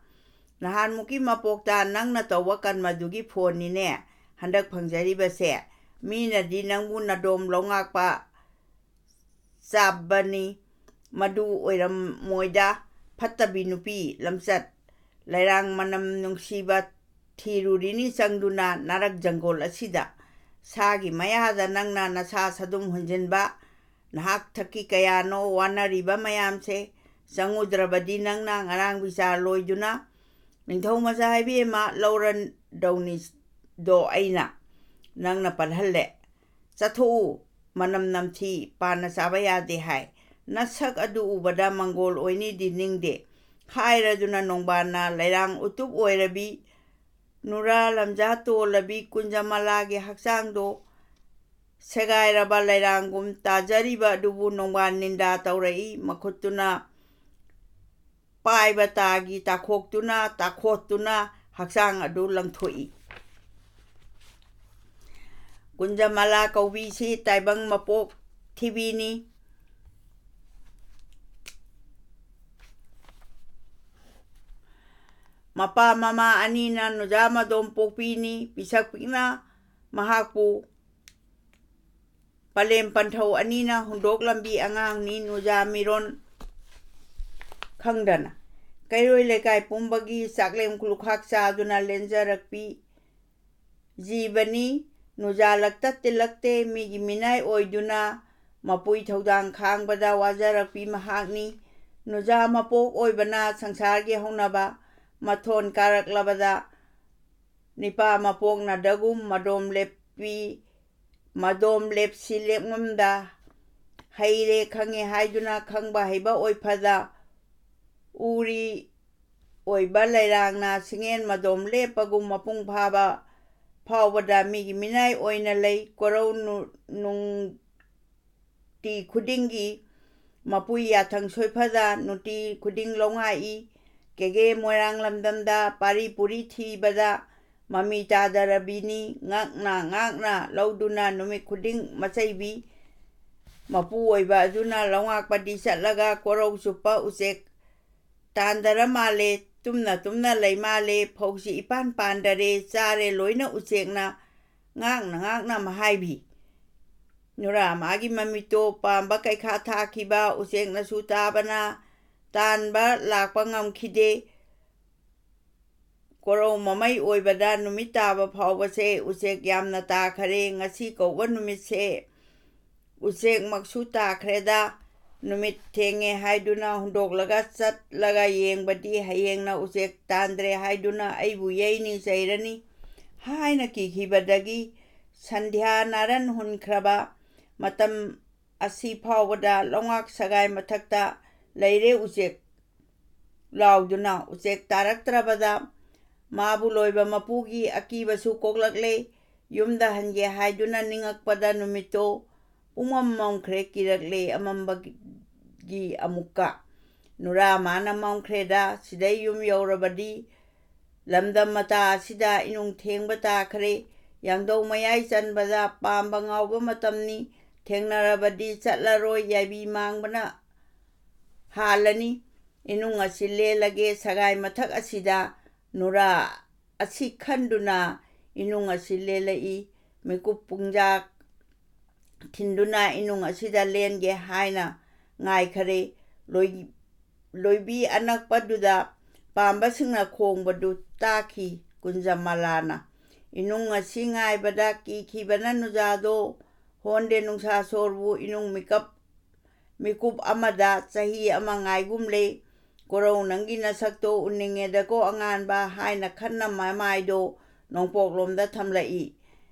ꯅꯍꯥꯟꯃꯨꯛꯀꯤ ꯃꯄꯣꯛꯇ ꯅꯪꯅ ꯇꯧꯕ ꯀꯔꯃꯗꯨꯒꯤ ꯐꯣꯟꯅꯤꯅꯦ ꯍꯟꯗꯛ ꯐꯪꯖꯔꯤꯕꯁꯦ꯫ ꯃꯤꯅꯗꯤ ꯅꯪꯕꯨ ꯅꯗꯣꯝ ꯂꯧꯉꯥꯛꯄ ꯆꯥꯕꯅꯤ, ꯃꯗꯨ ꯑꯣꯏꯔꯝꯃꯣꯏꯗ, ꯐꯠꯇꯕꯤ ꯅꯨꯄꯤ, ꯂꯝꯆꯠ ꯂꯩꯔꯥꯡ ꯃꯅꯝ ꯅꯨꯡꯁꯤꯕ ꯊꯤꯔꯨꯔꯤꯅꯤ ꯆꯪꯗꯨꯅ ꯅꯥꯔꯛ ꯖꯪꯒꯣꯜ ꯑꯁꯤꯗ꯫ ꯁꯥꯒꯤ ꯃꯌꯥꯗ ꯅꯪꯅ ꯅꯁꯥ ꯁꯥꯗꯨꯝ ꯍꯨꯟꯖꯤꯟꯕ, ꯅꯍꯥꯛ ꯊꯛꯀꯤ ꯀꯌꯥꯅꯣ ꯋꯥꯅꯔꯤꯕ ꯃꯌꯥꯝꯁꯦ ꯆꯪꯉꯨꯗ꯭ꯔꯕꯗꯤ ꯅꯪꯅ ꯉꯔꯥꯡ ꯕꯤꯆꯥꯔ ꯂꯣꯏꯗꯨꯅ ꯅꯤꯡꯊꯧ ꯃꯆꯥ ꯏꯕꯦꯝꯃ ꯂꯧꯔꯗꯧꯅꯤꯗꯣ ꯑꯩꯅ ꯅꯪꯅ ꯄꯜꯍꯜꯂꯦ꯫ ꯆꯠꯊꯣꯛꯎ, ꯃꯅꯝ ꯅꯝꯊꯤ, ꯄꯥꯟꯅ ꯆꯥꯕ ꯌꯥꯗꯦ ꯍꯥꯏ꯫ ꯅꯁꯛ ꯑꯗꯨ ꯎꯕꯗ ꯃꯪꯒꯣꯜ ꯑꯣꯏꯅꯤꯗꯤ ꯅꯤꯡꯗꯦ꯫ ꯍꯥꯏꯔꯗꯨꯅ ꯅꯣꯡꯕꯥꯟꯅ ꯂꯩꯔꯥꯡ ꯎꯇꯨꯞ ꯑꯣꯏꯔꯕꯤ ꯅꯨꯔꯥ ꯂꯝꯖꯥ ꯇꯣꯜꯂꯕꯤ ꯀꯨꯟꯖꯃꯂꯥꯒꯤ ꯍꯛꯆꯥꯡꯗꯣ ꯁꯦꯒꯥꯏꯔꯕ ꯂꯩꯔꯥꯡꯒꯨꯝ ꯇꯥꯖꯔꯤꯕ ꯑꯗꯨꯕꯨ ꯅꯣꯡꯕꯥꯟ ꯅꯤꯟꯗꯥ ꯇꯧꯔꯛꯏ꯫ ꯃꯈꯨꯠꯇꯨꯅ ꯄꯥꯏꯕ ꯇꯥꯒꯤ ꯇꯥꯈꯣꯛꯇꯨꯅ, ꯇꯥꯈꯣꯠꯇꯨꯅ ꯍꯛꯆꯥꯡ ꯑꯗꯨ ꯂꯪꯊꯣꯛꯏ꯫ ꯀꯨꯟꯖꯃꯂꯥ ꯀꯧꯕꯤꯁꯤ ꯇꯥꯏꯕꯪ ꯃꯄꯣꯛ ꯊꯤꯕꯤꯅꯤ꯫ ꯃꯄꯥ ꯃꯃꯥ ꯑꯅꯤꯅ ꯅꯨꯖꯥ ꯃꯗꯣꯝ ꯄꯣꯛꯄꯤꯅꯤ꯫ ꯄꯤꯁꯛ ꯄꯤꯛꯅ ꯃꯍꯥꯛꯄꯨ ꯄꯂꯦꯝ ꯄꯟꯊꯧ ꯑꯅꯤꯅ ꯍꯨꯟꯗꯣꯛꯂꯝꯕꯤ ꯑꯉꯥꯡꯅꯤ ꯅꯨꯖꯥ ꯃꯤꯔꯣꯟ ꯈꯪꯗꯅ꯫ ꯀꯩꯔꯣꯏ ꯂꯩꯀꯥꯏ ꯄꯨꯝꯕꯒꯤ ꯆꯥꯛꯂꯦꯝ ꯂꯨꯈꯥꯛ ꯆꯥꯗꯨꯅ ꯂꯦꯟꯖꯔꯛꯄꯤ ꯖꯤꯕꯅꯤ꯫ ꯅꯨꯖꯥ ꯂꯛꯇ ꯇꯤꯜꯂꯛꯇꯦ, ꯃꯤꯒꯤ ꯃꯤꯅꯥꯏ ꯑꯣꯏꯗꯨꯅ ꯃꯄꯨꯏ ꯊꯧꯗꯥꯡ ꯈꯥꯡꯕꯗ ꯋꯥꯖꯔꯛꯄꯤ ꯃꯍꯥꯛꯅꯤ꯫ ꯅꯨꯖꯥ ꯃꯄꯣꯛ ꯑꯣꯏꯕꯅ ꯁꯪꯁꯥꯔꯒꯤ ꯍꯧꯅꯕ ꯃꯊꯣꯟ ꯀꯥꯔꯛꯂꯕꯗ ꯅꯤꯄꯥ ꯃꯄꯣꯛꯅꯗꯒꯨꯝ ꯃꯗꯣꯝ ꯂꯦꯞꯄꯤ, ꯃꯗꯣꯝ ꯂꯦꯞꯁꯤ ꯂꯦꯞꯉꯝꯗ ꯍꯩꯔꯦ ꯈꯪꯉꯦ ꯍꯥꯏꯗꯨꯅ ꯈꯪꯕ ꯍꯩꯕ ꯑꯣꯏꯐꯗ ꯎꯔꯤ ꯑꯣꯏꯕ ꯂꯩꯔꯥꯡꯅ ꯁꯤꯡꯉꯦꯟ ꯃꯗꯣꯝ ꯂꯦꯞꯄꯒꯨꯝ ꯃꯄꯨꯡ ꯐꯥꯕ ꯐꯥꯎꯕꯗ ꯃꯤꯒꯤ ꯃꯤꯅꯥꯏ ꯑꯣꯏꯅ ꯂꯩ꯫ ꯀꯣꯔꯧ ꯅꯨ-, ꯅꯨꯡ ꯅꯨꯡꯇꯤ ꯈꯨꯗꯤꯡꯒꯤ ꯃꯄꯨꯏ ꯌꯥꯊꯪ ꯁꯣꯏꯐꯗ ꯅꯨꯡꯇꯤ ꯈꯨꯗꯤꯡ ꯂꯧꯉꯥꯛꯏ꯫ ꯀꯦꯒꯦ ꯃꯣꯏꯔꯥꯡ ꯂꯝꯗꯝꯗ ꯄꯥꯔꯤ ꯄꯨꯔꯤ ꯊꯤꯕꯗ ꯃꯃꯤ ꯇꯥꯗꯔꯕꯤꯅꯤ꯫ ꯉꯥꯛꯅ ꯉꯥꯛꯅ ꯂꯧꯗꯨꯅ ꯅꯨꯃꯤꯠ ꯈꯨꯗꯤꯡ ꯃꯆꯩꯕꯤ ꯃꯄꯨ ꯑꯣꯏꯕ ꯑꯗꯨꯅ ꯂꯧꯉꯥꯛꯄꯗꯤ ꯆꯠꯂꯒ ꯀꯣꯔꯧ ꯆꯨꯞꯄ ꯎꯆꯦꯛ ꯇꯥꯟꯗꯔ ꯃꯥꯜꯂꯦ, ꯇꯨꯝꯅ ꯇꯨꯝꯅ ꯂꯩ ꯃꯥꯜꯂꯦ, ꯐꯧꯁꯤ ꯏꯄꯥꯟ ꯄꯥꯟꯗꯔꯦ, ꯆꯥꯔꯦ ꯂꯣꯏꯅ ꯎꯆꯦꯛꯅ, ꯉꯥꯛꯅ ꯉꯥꯛꯅ ꯃꯍꯥꯏꯕꯤ꯫ ꯅꯨꯔꯥ ꯃꯥꯒꯤ ꯃꯃꯤꯠꯇꯣ ꯄꯥꯝꯕ ꯀꯩꯈꯥ ꯊꯥꯈꯤꯕ ꯎꯆꯦꯛꯅꯁꯨ ꯇꯥꯕꯅ ꯇꯥꯟꯕ ꯂꯥꯛꯄ ꯉꯝꯈꯤꯗꯦ꯫ ꯀꯣꯔꯧ ꯃꯃꯩ ꯑꯣꯏꯕꯗ ꯅꯨꯃꯤꯠ ꯇꯥꯕ ꯐꯥꯎꯕꯁꯦ ꯎꯆꯦꯛ ꯌꯥꯝꯅ ꯇꯥꯈꯔꯦ꯫ ꯉꯁꯤ ꯀꯧꯕ ꯅꯨꯃꯤꯠꯁꯦ ꯎꯆꯦꯛꯃꯛꯁꯨ ꯇꯥꯈ꯭ꯔꯦꯗ꯫ ꯅꯨꯃꯤꯠ ꯊꯦꯡꯉꯦ ꯍꯥꯏꯗꯨꯅ ꯍꯨꯟꯗꯣꯛꯂꯒ ꯆꯠꯂꯒ ꯌꯦꯡꯕꯗꯤ ꯍꯌꯦꯡꯅ ꯎꯆꯦꯛ ꯇꯥꯟꯗ꯭ꯔꯦ ꯍꯥꯏꯗꯨꯅ ꯑꯩꯕꯨ ꯌꯩꯅꯤ ꯆꯩꯔꯅꯤ ꯍꯥꯏꯅ ꯀꯤꯈꯤꯕꯗꯒꯤ ꯁꯟꯙ꯭ꯌꯥ ꯅꯥꯔꯟ ꯍꯨꯟꯈ꯭ꯔꯕ ꯃꯇꯝ ꯑꯁꯤ ꯐꯥꯎꯕꯗ ꯂꯣꯉꯥꯛ ꯁꯒꯥꯏ ꯃꯊꯛꯇ ꯂꯩꯔꯦ ꯎꯆꯦꯛ ꯂꯥꯎꯗꯨꯅ꯫ ꯎꯆꯦꯛ ꯇꯥꯔꯛꯇ꯭ꯔꯕꯗ ꯃꯥꯕꯨ ꯂꯣꯏꯕ ꯃꯄꯨꯒꯤ ꯑꯀꯤꯕꯁꯨ ꯀꯣꯛꯂꯛꯂꯦ꯫ ꯌꯨꯝꯗ ꯍꯟꯒꯦ ꯍꯥꯏꯗꯨꯅ ꯅꯤꯡꯉꯛꯄꯗ ꯅꯨꯃꯤꯠꯇꯣ ꯄꯨꯡꯃꯝ ꯃꯝꯈ꯭ꯔꯦ꯫ ꯀꯤꯔꯛꯂꯦ ꯑꯃꯝꯕꯒꯤ ꯑꯃꯨꯛꯀ꯫ ꯅꯨꯔꯥ ꯃꯥꯅ ꯃꯝꯈ꯭ꯔꯦꯗ, ꯁꯤꯗꯩ ꯌꯨꯝ ꯌꯧꯔꯕꯗꯤ ꯂꯝꯗꯝ ꯃꯇꯥ ꯑꯁꯤꯗ ꯏꯅꯨꯡ ꯊꯦꯡꯕ ꯇꯥꯈ꯭ꯔꯦ꯫ ꯌꯥꯡꯗꯧ ꯃꯌꯥꯏ ꯆꯟꯕꯗ ꯄꯥꯝꯕ ꯉꯥꯎꯕ ꯃꯇꯝꯅꯤ꯫ ꯊꯦꯡꯅꯔꯕꯗꯤ ꯆꯠꯂꯔꯣꯏ, ꯌꯥꯏꯕꯤ ꯃꯥꯡꯕꯅ ꯍꯥꯜꯂꯅꯤ꯫ ꯏꯅꯨꯡ ꯑꯁꯤ ꯂꯦꯜꯂꯒꯦ꯫ ꯁꯒꯥꯏ ꯃꯊꯛ ꯑꯁꯤꯗ ꯅꯨꯔꯥ ꯑꯁꯤ ꯈꯟꯗꯨꯅ ꯏꯅꯨꯡ ꯑꯁꯤ ꯂꯦꯜꯂꯛꯏ꯫ ꯃꯤꯀꯨꯞ ꯄꯨꯡꯖꯥꯛ ꯊꯤꯟꯗꯨꯅ ꯏꯅꯨꯡ ꯑꯁꯤꯗ ꯂꯦꯟꯒꯦ ꯍꯥꯏꯅ ꯉꯥꯏꯈꯔꯦ꯫ ꯂꯣꯏ-, ꯂꯣꯏꯕꯤ ꯑꯅꯛꯄꯗꯨꯗ ꯄꯥꯝꯕꯁꯤꯡꯅ ꯈꯣꯡꯕꯗꯨ ꯇꯥꯈꯤ ꯀꯨꯟꯖꯃꯂꯥꯅ꯫ ꯏꯅꯨꯡ ꯑꯁꯤ ꯉꯥꯏꯕꯗ ꯀꯤꯈꯤꯕꯅ ꯅꯨꯖꯥꯗꯣ ꯍꯣꯟꯗꯦ ꯅꯨꯡꯁꯥ ꯁꯣꯔꯕꯨ ꯏꯅꯨꯡ ꯃꯤꯀꯞ ꯃꯤꯀꯨꯞ ꯑꯃꯗ ꯆꯍꯤ ꯑꯃ ꯉꯥꯏꯒꯨꯝꯂꯦ꯫ "ꯀꯣꯔꯧ, ꯅꯪꯒꯤ ꯅꯁꯛꯇꯣ ꯎꯅꯤꯡꯉꯦꯗꯀꯣ ꯑꯉꯥꯟꯕ" ꯍꯥꯏꯅ ꯈꯟꯅ ꯃꯃꯥꯏꯗꯣ ꯅꯣꯡꯄꯣꯛꯂꯣꯝꯗ ꯊꯝꯂꯛꯏ꯫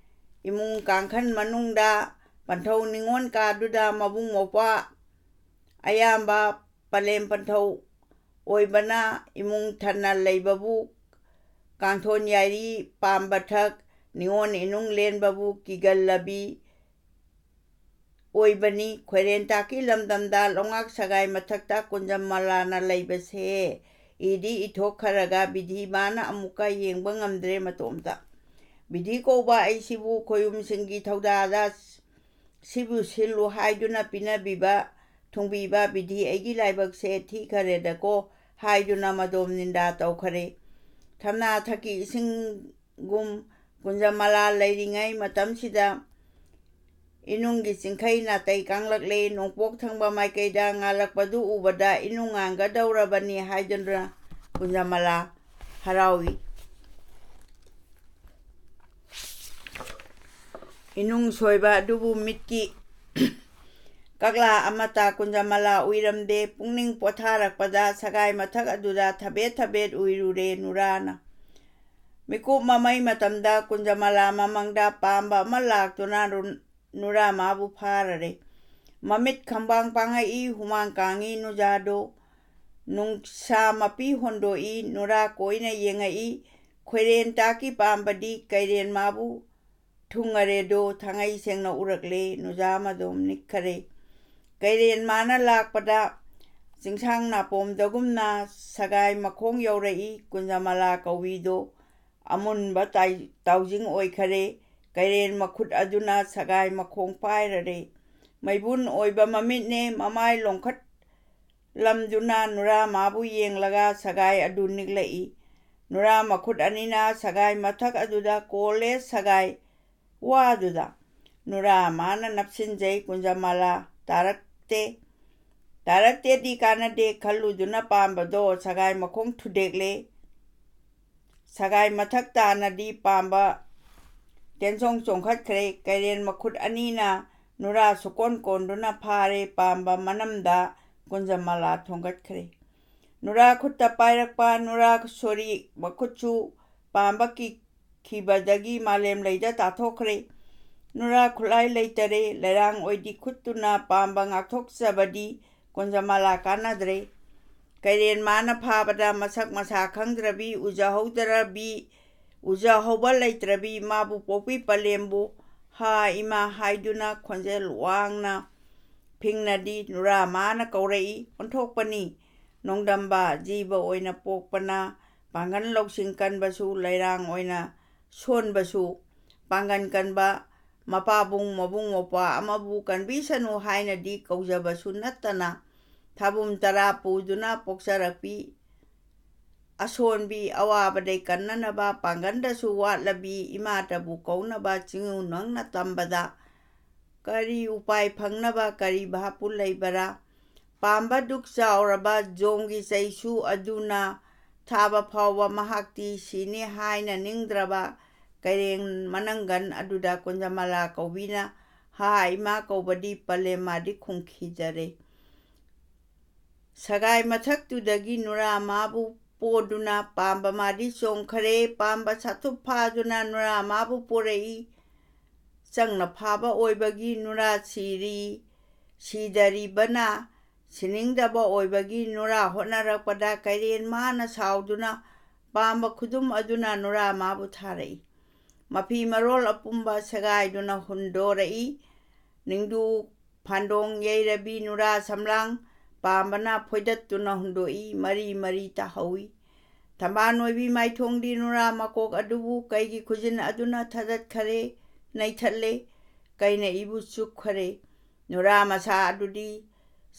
ꯏꯃꯨꯡ ꯀꯥꯡꯈꯟ ꯃꯅꯨꯡꯗ ꯄꯟꯊꯧ ꯅꯤꯉꯣꯜ ꯀꯥꯗꯨꯗ ꯃꯕꯨꯡ ꯃꯧꯄ꯭ꯋꯥ ꯑꯌꯥꯝꯕ ꯄꯂꯦꯝ ꯄꯟꯊꯧ ꯑꯣꯏꯕꯅ ꯏꯃꯨꯡ ꯊꯟꯅ ꯂꯩꯕꯕꯨ ꯀꯥꯡꯊꯣꯟ ꯌꯥꯏꯔꯤ ꯄꯥꯝꯕ ꯊꯛ ꯅꯤꯉꯣꯜ ꯏꯅꯨꯡ ꯂꯦꯟꯕꯕꯨ ꯀꯤꯒꯜꯂꯕꯤ ꯑꯣꯏꯕꯅꯤ꯫ ꯈꯣꯏꯔꯦꯟꯇꯥꯛꯀꯤ ꯂꯝꯗꯝꯗ ꯂꯣꯉꯥꯛ ꯁꯒꯥꯏ ꯃꯊꯛꯇ ꯀꯨꯟꯖꯃꯂꯥꯅ ꯂꯩꯕꯁꯦ ꯏꯗꯤ ꯏꯊꯣꯛꯈ꯭ꯔꯒ ꯕꯤꯙꯤ ꯃꯥꯅ ꯑꯃꯨꯛꯀ ꯌꯦꯡꯕ ꯉꯝꯗ꯭ꯔꯦ ꯃꯇꯣꯝꯇ꯫ ꯕꯤꯙꯤ ꯀꯧꯕ ꯑꯩꯁꯤꯕꯨ ꯈꯣꯌꯨꯝꯁꯤꯡꯒꯤ ꯊꯧꯗꯥꯗ ꯁꯤꯕꯨ ꯁꯤꯜꯂꯨ ꯍꯥꯏꯗꯨꯅ ꯄꯤꯅꯕꯤꯕ ꯊꯨꯡꯕꯤꯕ ꯕꯤꯙꯤ ꯑꯩꯒꯤ ꯂꯥꯏꯕꯛꯁꯦ ꯊꯤꯈꯔꯦꯗꯀꯣ ꯍꯥꯏꯗꯨꯅ ꯃꯗꯣꯝ ꯅꯤꯟꯗꯥ ꯇꯧꯈꯔꯦ꯫ ꯊꯝꯅꯥ ꯊꯛꯀꯤ ꯏꯁꯤꯡꯒꯨꯝ ꯀꯨꯟꯖꯃꯂꯥ ꯂꯩꯔꯤꯉꯩ ꯃꯇꯝꯁꯤꯗ ꯏꯅꯨꯡꯒꯤ ꯆꯤꯡꯈꯩ ꯅꯥꯇꯩ ꯀꯥꯡꯂꯛꯂꯦ꯫ ꯅꯣꯡꯄꯣꯛ ꯊꯪꯕ ꯃꯥꯏꯀꯩꯗ ꯉꯥꯜꯂꯛꯄꯗꯨ ꯎꯕꯗ ꯏꯅꯨꯡ ꯉꯥꯟꯒꯗꯧꯔꯕꯅꯤ ꯍꯥꯏꯗꯨꯅ ꯀꯨꯟꯖꯃꯂꯥ ꯍꯔꯥꯎꯏ꯫ ꯏꯅꯨꯡ ꯁꯣꯏꯕ ꯑꯗꯨꯕꯨ ꯃꯤꯠꯀꯤ ꯀꯛꯂꯥ ꯑꯃꯠꯇ ꯀꯨꯟꯖꯃꯂꯥ ꯎꯏꯔꯝꯗꯦ꯫ ꯄꯨꯛꯅꯤꯡ ꯄꯣꯊꯥꯔꯛꯄꯗ ꯁꯒꯥꯏ ꯃꯊꯛ ꯑꯗꯨꯗ ꯊꯕꯦꯠ ꯊꯕꯦꯠ ꯎꯏꯔꯨꯔꯦ ꯅꯨꯔꯥꯅ꯫ ꯃꯤꯀꯨꯞ ꯃꯃꯩ ꯃꯇꯝꯗ ꯀꯨꯟꯖꯃꯂꯥ ꯃꯃꯥꯡꯗ ꯄꯥꯝꯕ ꯑꯃ ꯂꯥꯛꯇꯨꯅ ꯔꯨꯟ-, ꯅꯨꯔꯥ ꯃꯥꯕꯨ ꯐꯥꯔꯔꯦ꯫ ꯃꯃꯤꯠ ꯈꯪꯕꯥꯡ ꯄꯥꯡꯉꯛꯏ, ꯍꯨꯃꯥꯡ ꯀꯥꯡꯉꯤ ꯅꯨꯖꯥꯗꯣ꯫ ꯅꯨꯡꯁꯥ ꯃꯄꯤ ꯍꯣꯟꯗꯣꯛꯏ, ꯅꯨꯔꯥ ꯀꯣꯏꯅ ꯌꯦꯡꯉꯛꯏ꯫ ꯈꯣꯏꯔꯦꯟ ꯇꯥꯛꯀꯤ ꯄꯥꯝꯕꯗꯤ ꯀꯩꯔꯦꯟ ꯃꯥꯕꯨ ꯊꯨꯡꯉꯔꯦꯗꯣ ꯊꯥꯡꯉꯩ ꯁꯦꯡꯅ ꯎꯔꯛꯂꯦ꯫ ꯅꯨꯖꯥ ꯃꯗꯣꯝ ꯅꯤꯛꯈꯔꯦ꯫ ꯀꯩꯔꯦꯟ ꯃꯥꯅ ꯂꯥꯛꯄꯗ ꯆꯤꯡꯁꯥꯡ ꯅꯥꯄꯣꯝꯗꯒꯨꯝꯅ ꯁꯒꯥꯏ ꯃꯈꯣꯡ ꯌꯧꯔꯛꯏ꯫ ꯀꯨꯟꯖꯃꯂꯥ ꯀꯧꯕꯤꯗꯣ ꯑꯃꯨꯟꯕ ꯇꯥꯏ-, ꯇꯥꯎꯖꯤꯡ ꯑꯣꯏꯈꯔꯦ꯫ ꯀꯩꯔꯦꯟ ꯃꯈꯨꯠ ꯑꯗꯨꯅ ꯁꯒꯥꯏ ꯃꯈꯣꯡ ꯄꯥꯏꯔꯔꯦ꯫ ꯃꯩꯕꯨꯟ ꯑꯣꯏꯕ ꯃꯃꯤꯠꯅꯦ, ꯃꯃꯥꯏ ꯂꯣꯡꯈꯠꯂꯝꯗꯨꯅ ꯅꯨꯔꯥ ꯃꯥꯕꯨ ꯌꯦꯡꯂꯒ ꯁꯒꯥꯏ ꯑꯗꯨ ꯅꯤꯛꯂꯛꯏ꯫ ꯅꯨꯔꯥ ꯃꯈꯨꯠ ꯑꯅꯤꯅ ꯁꯒꯥꯏ ꯃꯊꯛ ꯑꯗꯨꯗ ꯀꯣꯜꯂꯦ, ꯁꯒꯥꯏ ꯋꯥꯗꯨꯗ꯫ ꯅꯨꯔꯥ ꯃꯥꯅ ꯅꯞꯁꯤꯟꯖꯩ, ꯀꯨꯟꯖꯃꯂꯥ ꯇꯥꯔꯛꯇꯦ꯫ ꯇꯥꯔꯛꯇꯦꯗꯤ ꯀꯥꯟꯅꯗꯦ ꯈꯜꯂꯨꯗꯨꯅ ꯄꯥꯝꯕꯗꯣ ꯁꯒꯥꯏ ꯃꯈꯣꯡ ꯊꯨꯗꯦꯛꯂꯦ꯫ ꯁꯒꯥꯏ ꯃꯊꯛ ꯇꯥꯅꯗꯤ ꯄꯥꯝꯕ ꯇꯦꯟꯆꯣꯡ ꯆꯣꯡꯈꯠꯈ꯭ꯔꯦ꯫ ꯀꯩꯔꯦꯟ ꯃꯈꯨꯠ ꯑꯅꯤꯅ ꯅꯨꯔꯥ ꯁꯨꯀꯣꯟ ꯀꯣꯟꯗꯨꯅ ꯐꯥꯔꯦ꯫ ꯄꯥꯝꯕ ꯃꯅꯝꯗ ꯀꯨꯟꯖꯃꯂꯥ ꯊꯣꯡꯒꯠꯈ꯭ꯔꯦ꯫ ꯅꯨꯔꯥ ꯈꯨꯠꯇ ꯄꯥꯏꯔꯛꯄ ꯅꯨꯔꯥ ꯁꯣꯔꯤ ꯃꯈꯨꯠꯁꯨ ꯄꯥꯝꯕ ꯀꯤ-, ꯈꯤꯕꯗꯒꯤ ꯃꯥꯂꯦꯝ ꯂꯩꯗ ꯇꯥꯊꯣꯛꯈ꯭ꯔꯦ꯫ ꯅꯨꯔꯥ ꯈꯨꯠꯂꯥꯏ ꯂꯩꯇꯔꯦ꯫ ꯂꯩꯔꯥꯡ ꯑꯣꯏꯗꯤ ꯈꯨꯠꯇꯨꯅ ꯄꯥꯝꯕ ꯉꯥꯛꯊꯣꯛꯆꯕꯗꯤ ꯀꯨꯟꯖꯃꯂꯥ ꯀꯥꯟꯅꯗ꯭ꯔꯦ꯫ ꯀꯩꯔꯦꯟ ꯃꯥꯅ ꯐꯥꯕꯗ ꯃꯁꯛ ꯃꯁꯥ ꯈꯪꯗ꯭ꯔꯕꯤ, ꯎꯖꯍꯧꯗ꯭ꯔꯕꯤ, ꯎꯖꯍꯧꯕ ꯂꯩꯇ꯭ꯔꯕꯤ ꯃꯥꯕꯨ ꯄꯣꯛꯄꯤ ꯄꯂꯦꯝꯕꯨ "ꯍꯥ ꯏꯃꯥ" ꯍꯥꯏꯗꯨꯅ ꯈꯣꯟꯖꯦꯜ ꯋꯥꯡꯅ ꯐꯤꯡꯅꯗꯤ ꯅꯨꯔꯥ ꯃꯥꯅ ꯀꯧꯔꯛꯏ꯫ ꯑꯣꯟꯊꯣꯛꯄꯅꯤ꯫ ꯅꯣꯡꯗꯝꯕ ꯖꯤꯕ ꯑꯣꯏꯅ ꯄꯣꯛꯄꯅ ꯄꯥꯡꯒꯜ ꯂꯧꯁꯤꯡ ꯀꯟꯕꯁꯨ, ꯂꯩꯔꯥꯡ ꯑꯣꯏꯅ ꯁꯣꯟꯕꯁꯨ, ꯄꯥꯡꯒꯜ ꯀꯟꯕ ꯃꯄꯥꯕꯨꯡ ꯃꯕꯨꯡ ꯃꯧꯄ꯭ꯋꯥ ꯑꯃꯕꯨ ꯀꯟꯕꯤꯁꯅꯨ ꯍꯥꯏꯅꯗꯤ ꯀꯧꯖꯕꯁꯨ ꯅꯠꯇꯅ, ꯊꯥꯕꯨꯝ ꯇꯔꯥ ꯄꯨꯗꯨꯅ ꯄꯣꯛꯆꯔꯛꯄꯤ, ꯑꯁꯣꯟꯕꯤ, ꯑꯋꯥꯕꯗꯩ ꯀꯟꯅꯅꯕ ꯄꯥꯡꯒꯟꯗꯁꯨ ꯋꯥꯠꯂꯕꯤ ꯏꯃꯥꯇꯕꯨ ꯀꯧꯅꯕ ꯆꯤꯡꯉꯨ ꯅꯪꯅ ꯇꯝꯕꯗ ꯀꯔꯤ ꯎꯄꯥꯏ ꯐꯪꯅꯕ ꯀꯔꯤ ꯚꯥꯞꯄꯨ ꯂꯩꯕꯔꯥ? ꯄꯥꯝꯕꯗꯨꯛ ꯆꯥꯎꯔꯕ ꯖꯣꯡꯒꯤ ꯆꯩꯁꯨ ꯑꯗꯨꯅ ꯊꯥꯕ ꯐꯥꯎꯕ ꯃꯍꯥꯛꯇꯤ ꯁꯤꯅꯤ ꯍꯥꯏꯅ ꯅꯤꯡꯗ꯭ꯔꯕ ꯀꯩꯔꯦꯡ ꯃꯅꯪꯒꯟ ꯑꯗꯨꯗ ꯀꯨꯟꯖꯃꯂꯥ ꯀꯧꯕꯤꯅ "ꯍꯥ, ꯏꯃꯥ" ꯀꯧꯕꯗꯤ ꯄꯂꯦꯝꯃꯥꯗꯤ ꯈꯨꯝꯈꯤꯗꯔꯦ꯫ ꯁꯒꯥꯏ ꯃꯊꯛꯇꯨꯗꯒꯤ ꯅꯨꯔꯥ ꯃꯥꯕꯨ ꯄꯣꯗꯨꯅ ꯄꯥꯝꯕ ꯃꯥꯗꯤ ꯆꯣꯡꯈꯔꯦ꯫ ꯄꯥꯝꯕ ꯁꯥꯊꯨꯞ ꯐꯥꯗꯨꯅ ꯅꯨꯔꯥ ꯃꯥꯕꯨ ꯄꯣꯔꯛꯏ꯫ ꯆꯪꯅ ꯐꯥꯕ ꯑꯣꯏꯕꯒꯤ ꯅꯨꯔꯥ ꯁꯤꯔꯤ, ꯁꯤꯗꯔꯤꯕꯅ ꯁꯤꯅꯤꯡꯗꯕ ꯑꯣꯏꯕꯒꯤ ꯅꯨꯔꯥ ꯍꯣꯠꯅꯔꯛꯄꯗ ꯀꯩꯔꯦꯟ ꯃꯥꯅ ꯁꯥꯎꯗꯨꯅ ꯄꯥꯝꯕ ꯈꯨꯗꯨꯝ ꯑꯗꯨꯅ ꯅꯨꯔꯥ ꯃꯥꯕꯨ ꯊꯥꯔꯛꯏ꯫ ꯃꯐꯤ ꯃꯔꯣꯜ ꯑꯄꯨꯝꯕ ꯁꯦꯒꯥꯏꯗꯨꯅ ꯍꯨꯟꯗꯣꯔꯛꯏ꯫ ꯅꯤꯡꯗꯨ ꯐꯥꯟꯗꯣꯡ ꯌꯩꯔꯕꯤ ꯅꯨꯔꯥ ꯁꯝꯂꯥꯡ ꯄꯥꯝꯕꯅ ꯐꯣꯏꯗꯠꯇꯨꯅ ꯍꯨꯟꯗꯣꯛꯏ꯫ ꯃꯔꯤ ꯃꯔꯤ ꯇꯥꯍꯧꯏ꯫ ꯊꯝꯕꯥꯜ ꯑꯣꯏꯕꯤ ꯃꯥꯏꯊꯣꯡꯗꯤ ꯅꯨꯔꯥ ꯃꯀꯣꯛ ꯑꯗꯨꯕꯨ ꯀꯩꯒꯤ ꯈꯨꯖꯤꯟ ꯑꯗꯨꯅ ꯊꯗꯠꯈꯔꯦ, ꯅꯩꯊꯠꯂꯦ, ꯀꯩꯅ ꯏꯕꯨ ꯆꯨꯞꯈꯔꯦ꯫ ꯅꯨꯔꯥ ꯃꯁꯥ ꯑꯗꯨꯗꯤ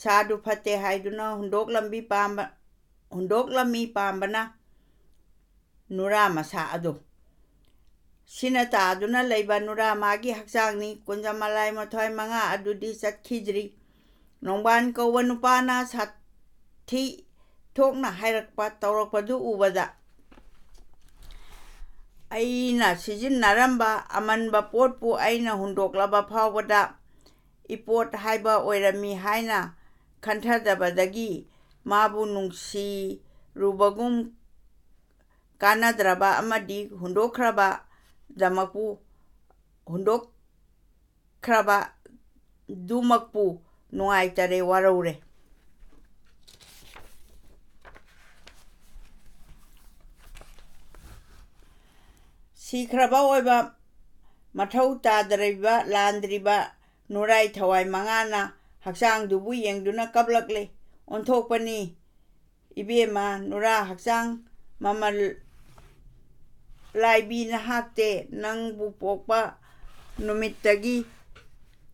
ꯁꯥꯗꯨ ꯐꯠꯇꯦ ꯍꯥꯏꯗꯨꯅ ꯍꯨꯟꯗꯣꯛꯂꯝꯕꯤ ꯄꯥꯝꯕ, ꯍꯨꯟꯗꯣꯛꯂꯝꯃꯤ ꯄꯥꯝꯕꯅ ꯅꯨꯔꯥ ꯃꯁꯥ ꯑꯗꯨ꯫ ꯁꯤꯅ ꯇꯥꯗꯨꯅ ꯂꯩꯕ ꯅꯨꯔꯥ ꯃꯥꯒꯤ ꯍꯛꯆꯥꯡꯅꯤ꯫ ꯀꯨꯟꯖꯃꯂꯥꯏ ꯃꯊ꯭ꯋꯥꯏ ꯃꯉꯥ ꯑꯗꯨꯗꯤ ꯆꯠꯈꯤꯗ꯭ꯔꯤ꯫ ꯅꯣꯡꯕꯥꯟ ꯀꯧꯕ ꯅꯨꯄꯥꯅ ꯁꯥꯊꯤ ꯊꯣꯛꯅ ꯍꯥꯏꯔꯛꯄ ꯇꯧꯔꯛꯄꯗꯨ ꯎꯕꯗ, "ꯑꯩꯅ ꯁꯤꯖꯤꯟꯅꯔꯝꯕ ꯑꯃꯟꯕ ꯄꯣꯠꯄꯨ ꯑꯩꯅ ꯍꯨꯟꯗꯣꯛꯂꯕ ꯐꯥꯎꯕꯗ ꯏꯄꯣꯠ ꯍꯥꯏꯕ ꯑꯣꯏꯔꯝꯃꯤ" ꯍꯥꯏꯅ ꯈꯟꯊꯗꯕꯗꯒꯤ ꯃꯥꯕꯨ ꯅꯨꯡꯁꯤꯔꯨꯕꯒꯨꯝ ꯀꯥꯟꯅꯗ꯭ꯔꯕ ꯑꯃꯗꯤ ꯍꯨꯟꯗꯣꯛꯈ꯭ꯔꯕꯗꯃꯛꯄꯨ, ꯍꯨꯟꯗꯣꯛꯈ꯭ꯔꯕꯗꯨꯃꯛꯄꯨ ꯅꯨꯡꯉꯥꯏꯇꯔꯦ, ꯋꯥꯔꯧꯔꯦ꯫ ꯁꯤꯈ꯭ꯔꯕ ꯑꯣꯏꯕ ꯃꯊꯧ ꯇꯥꯗ꯭ꯔꯤꯕ, ꯂꯥꯟꯗ꯭ꯔꯤꯕ ꯅꯨꯔꯥꯏ ꯊꯋꯥꯏ ꯃꯉꯥꯅ ꯍꯛꯆꯥꯡꯗꯨꯕꯨ ꯌꯦꯡꯗꯨꯅ ꯀꯞꯂꯛꯂꯦ꯫ "ꯑꯣꯟꯊꯣꯛꯄꯅꯤ ꯏꯕꯦꯝꯃ, ꯅꯨꯔꯥ ꯍꯛꯆꯥꯡ ꯃꯃꯜ ꯂꯥꯏꯕꯤ ꯅꯍꯥꯛꯇꯦ꯫ ꯅꯪꯕꯨ ꯄꯣꯛꯄ ꯅꯨꯃꯤꯠꯇꯒꯤ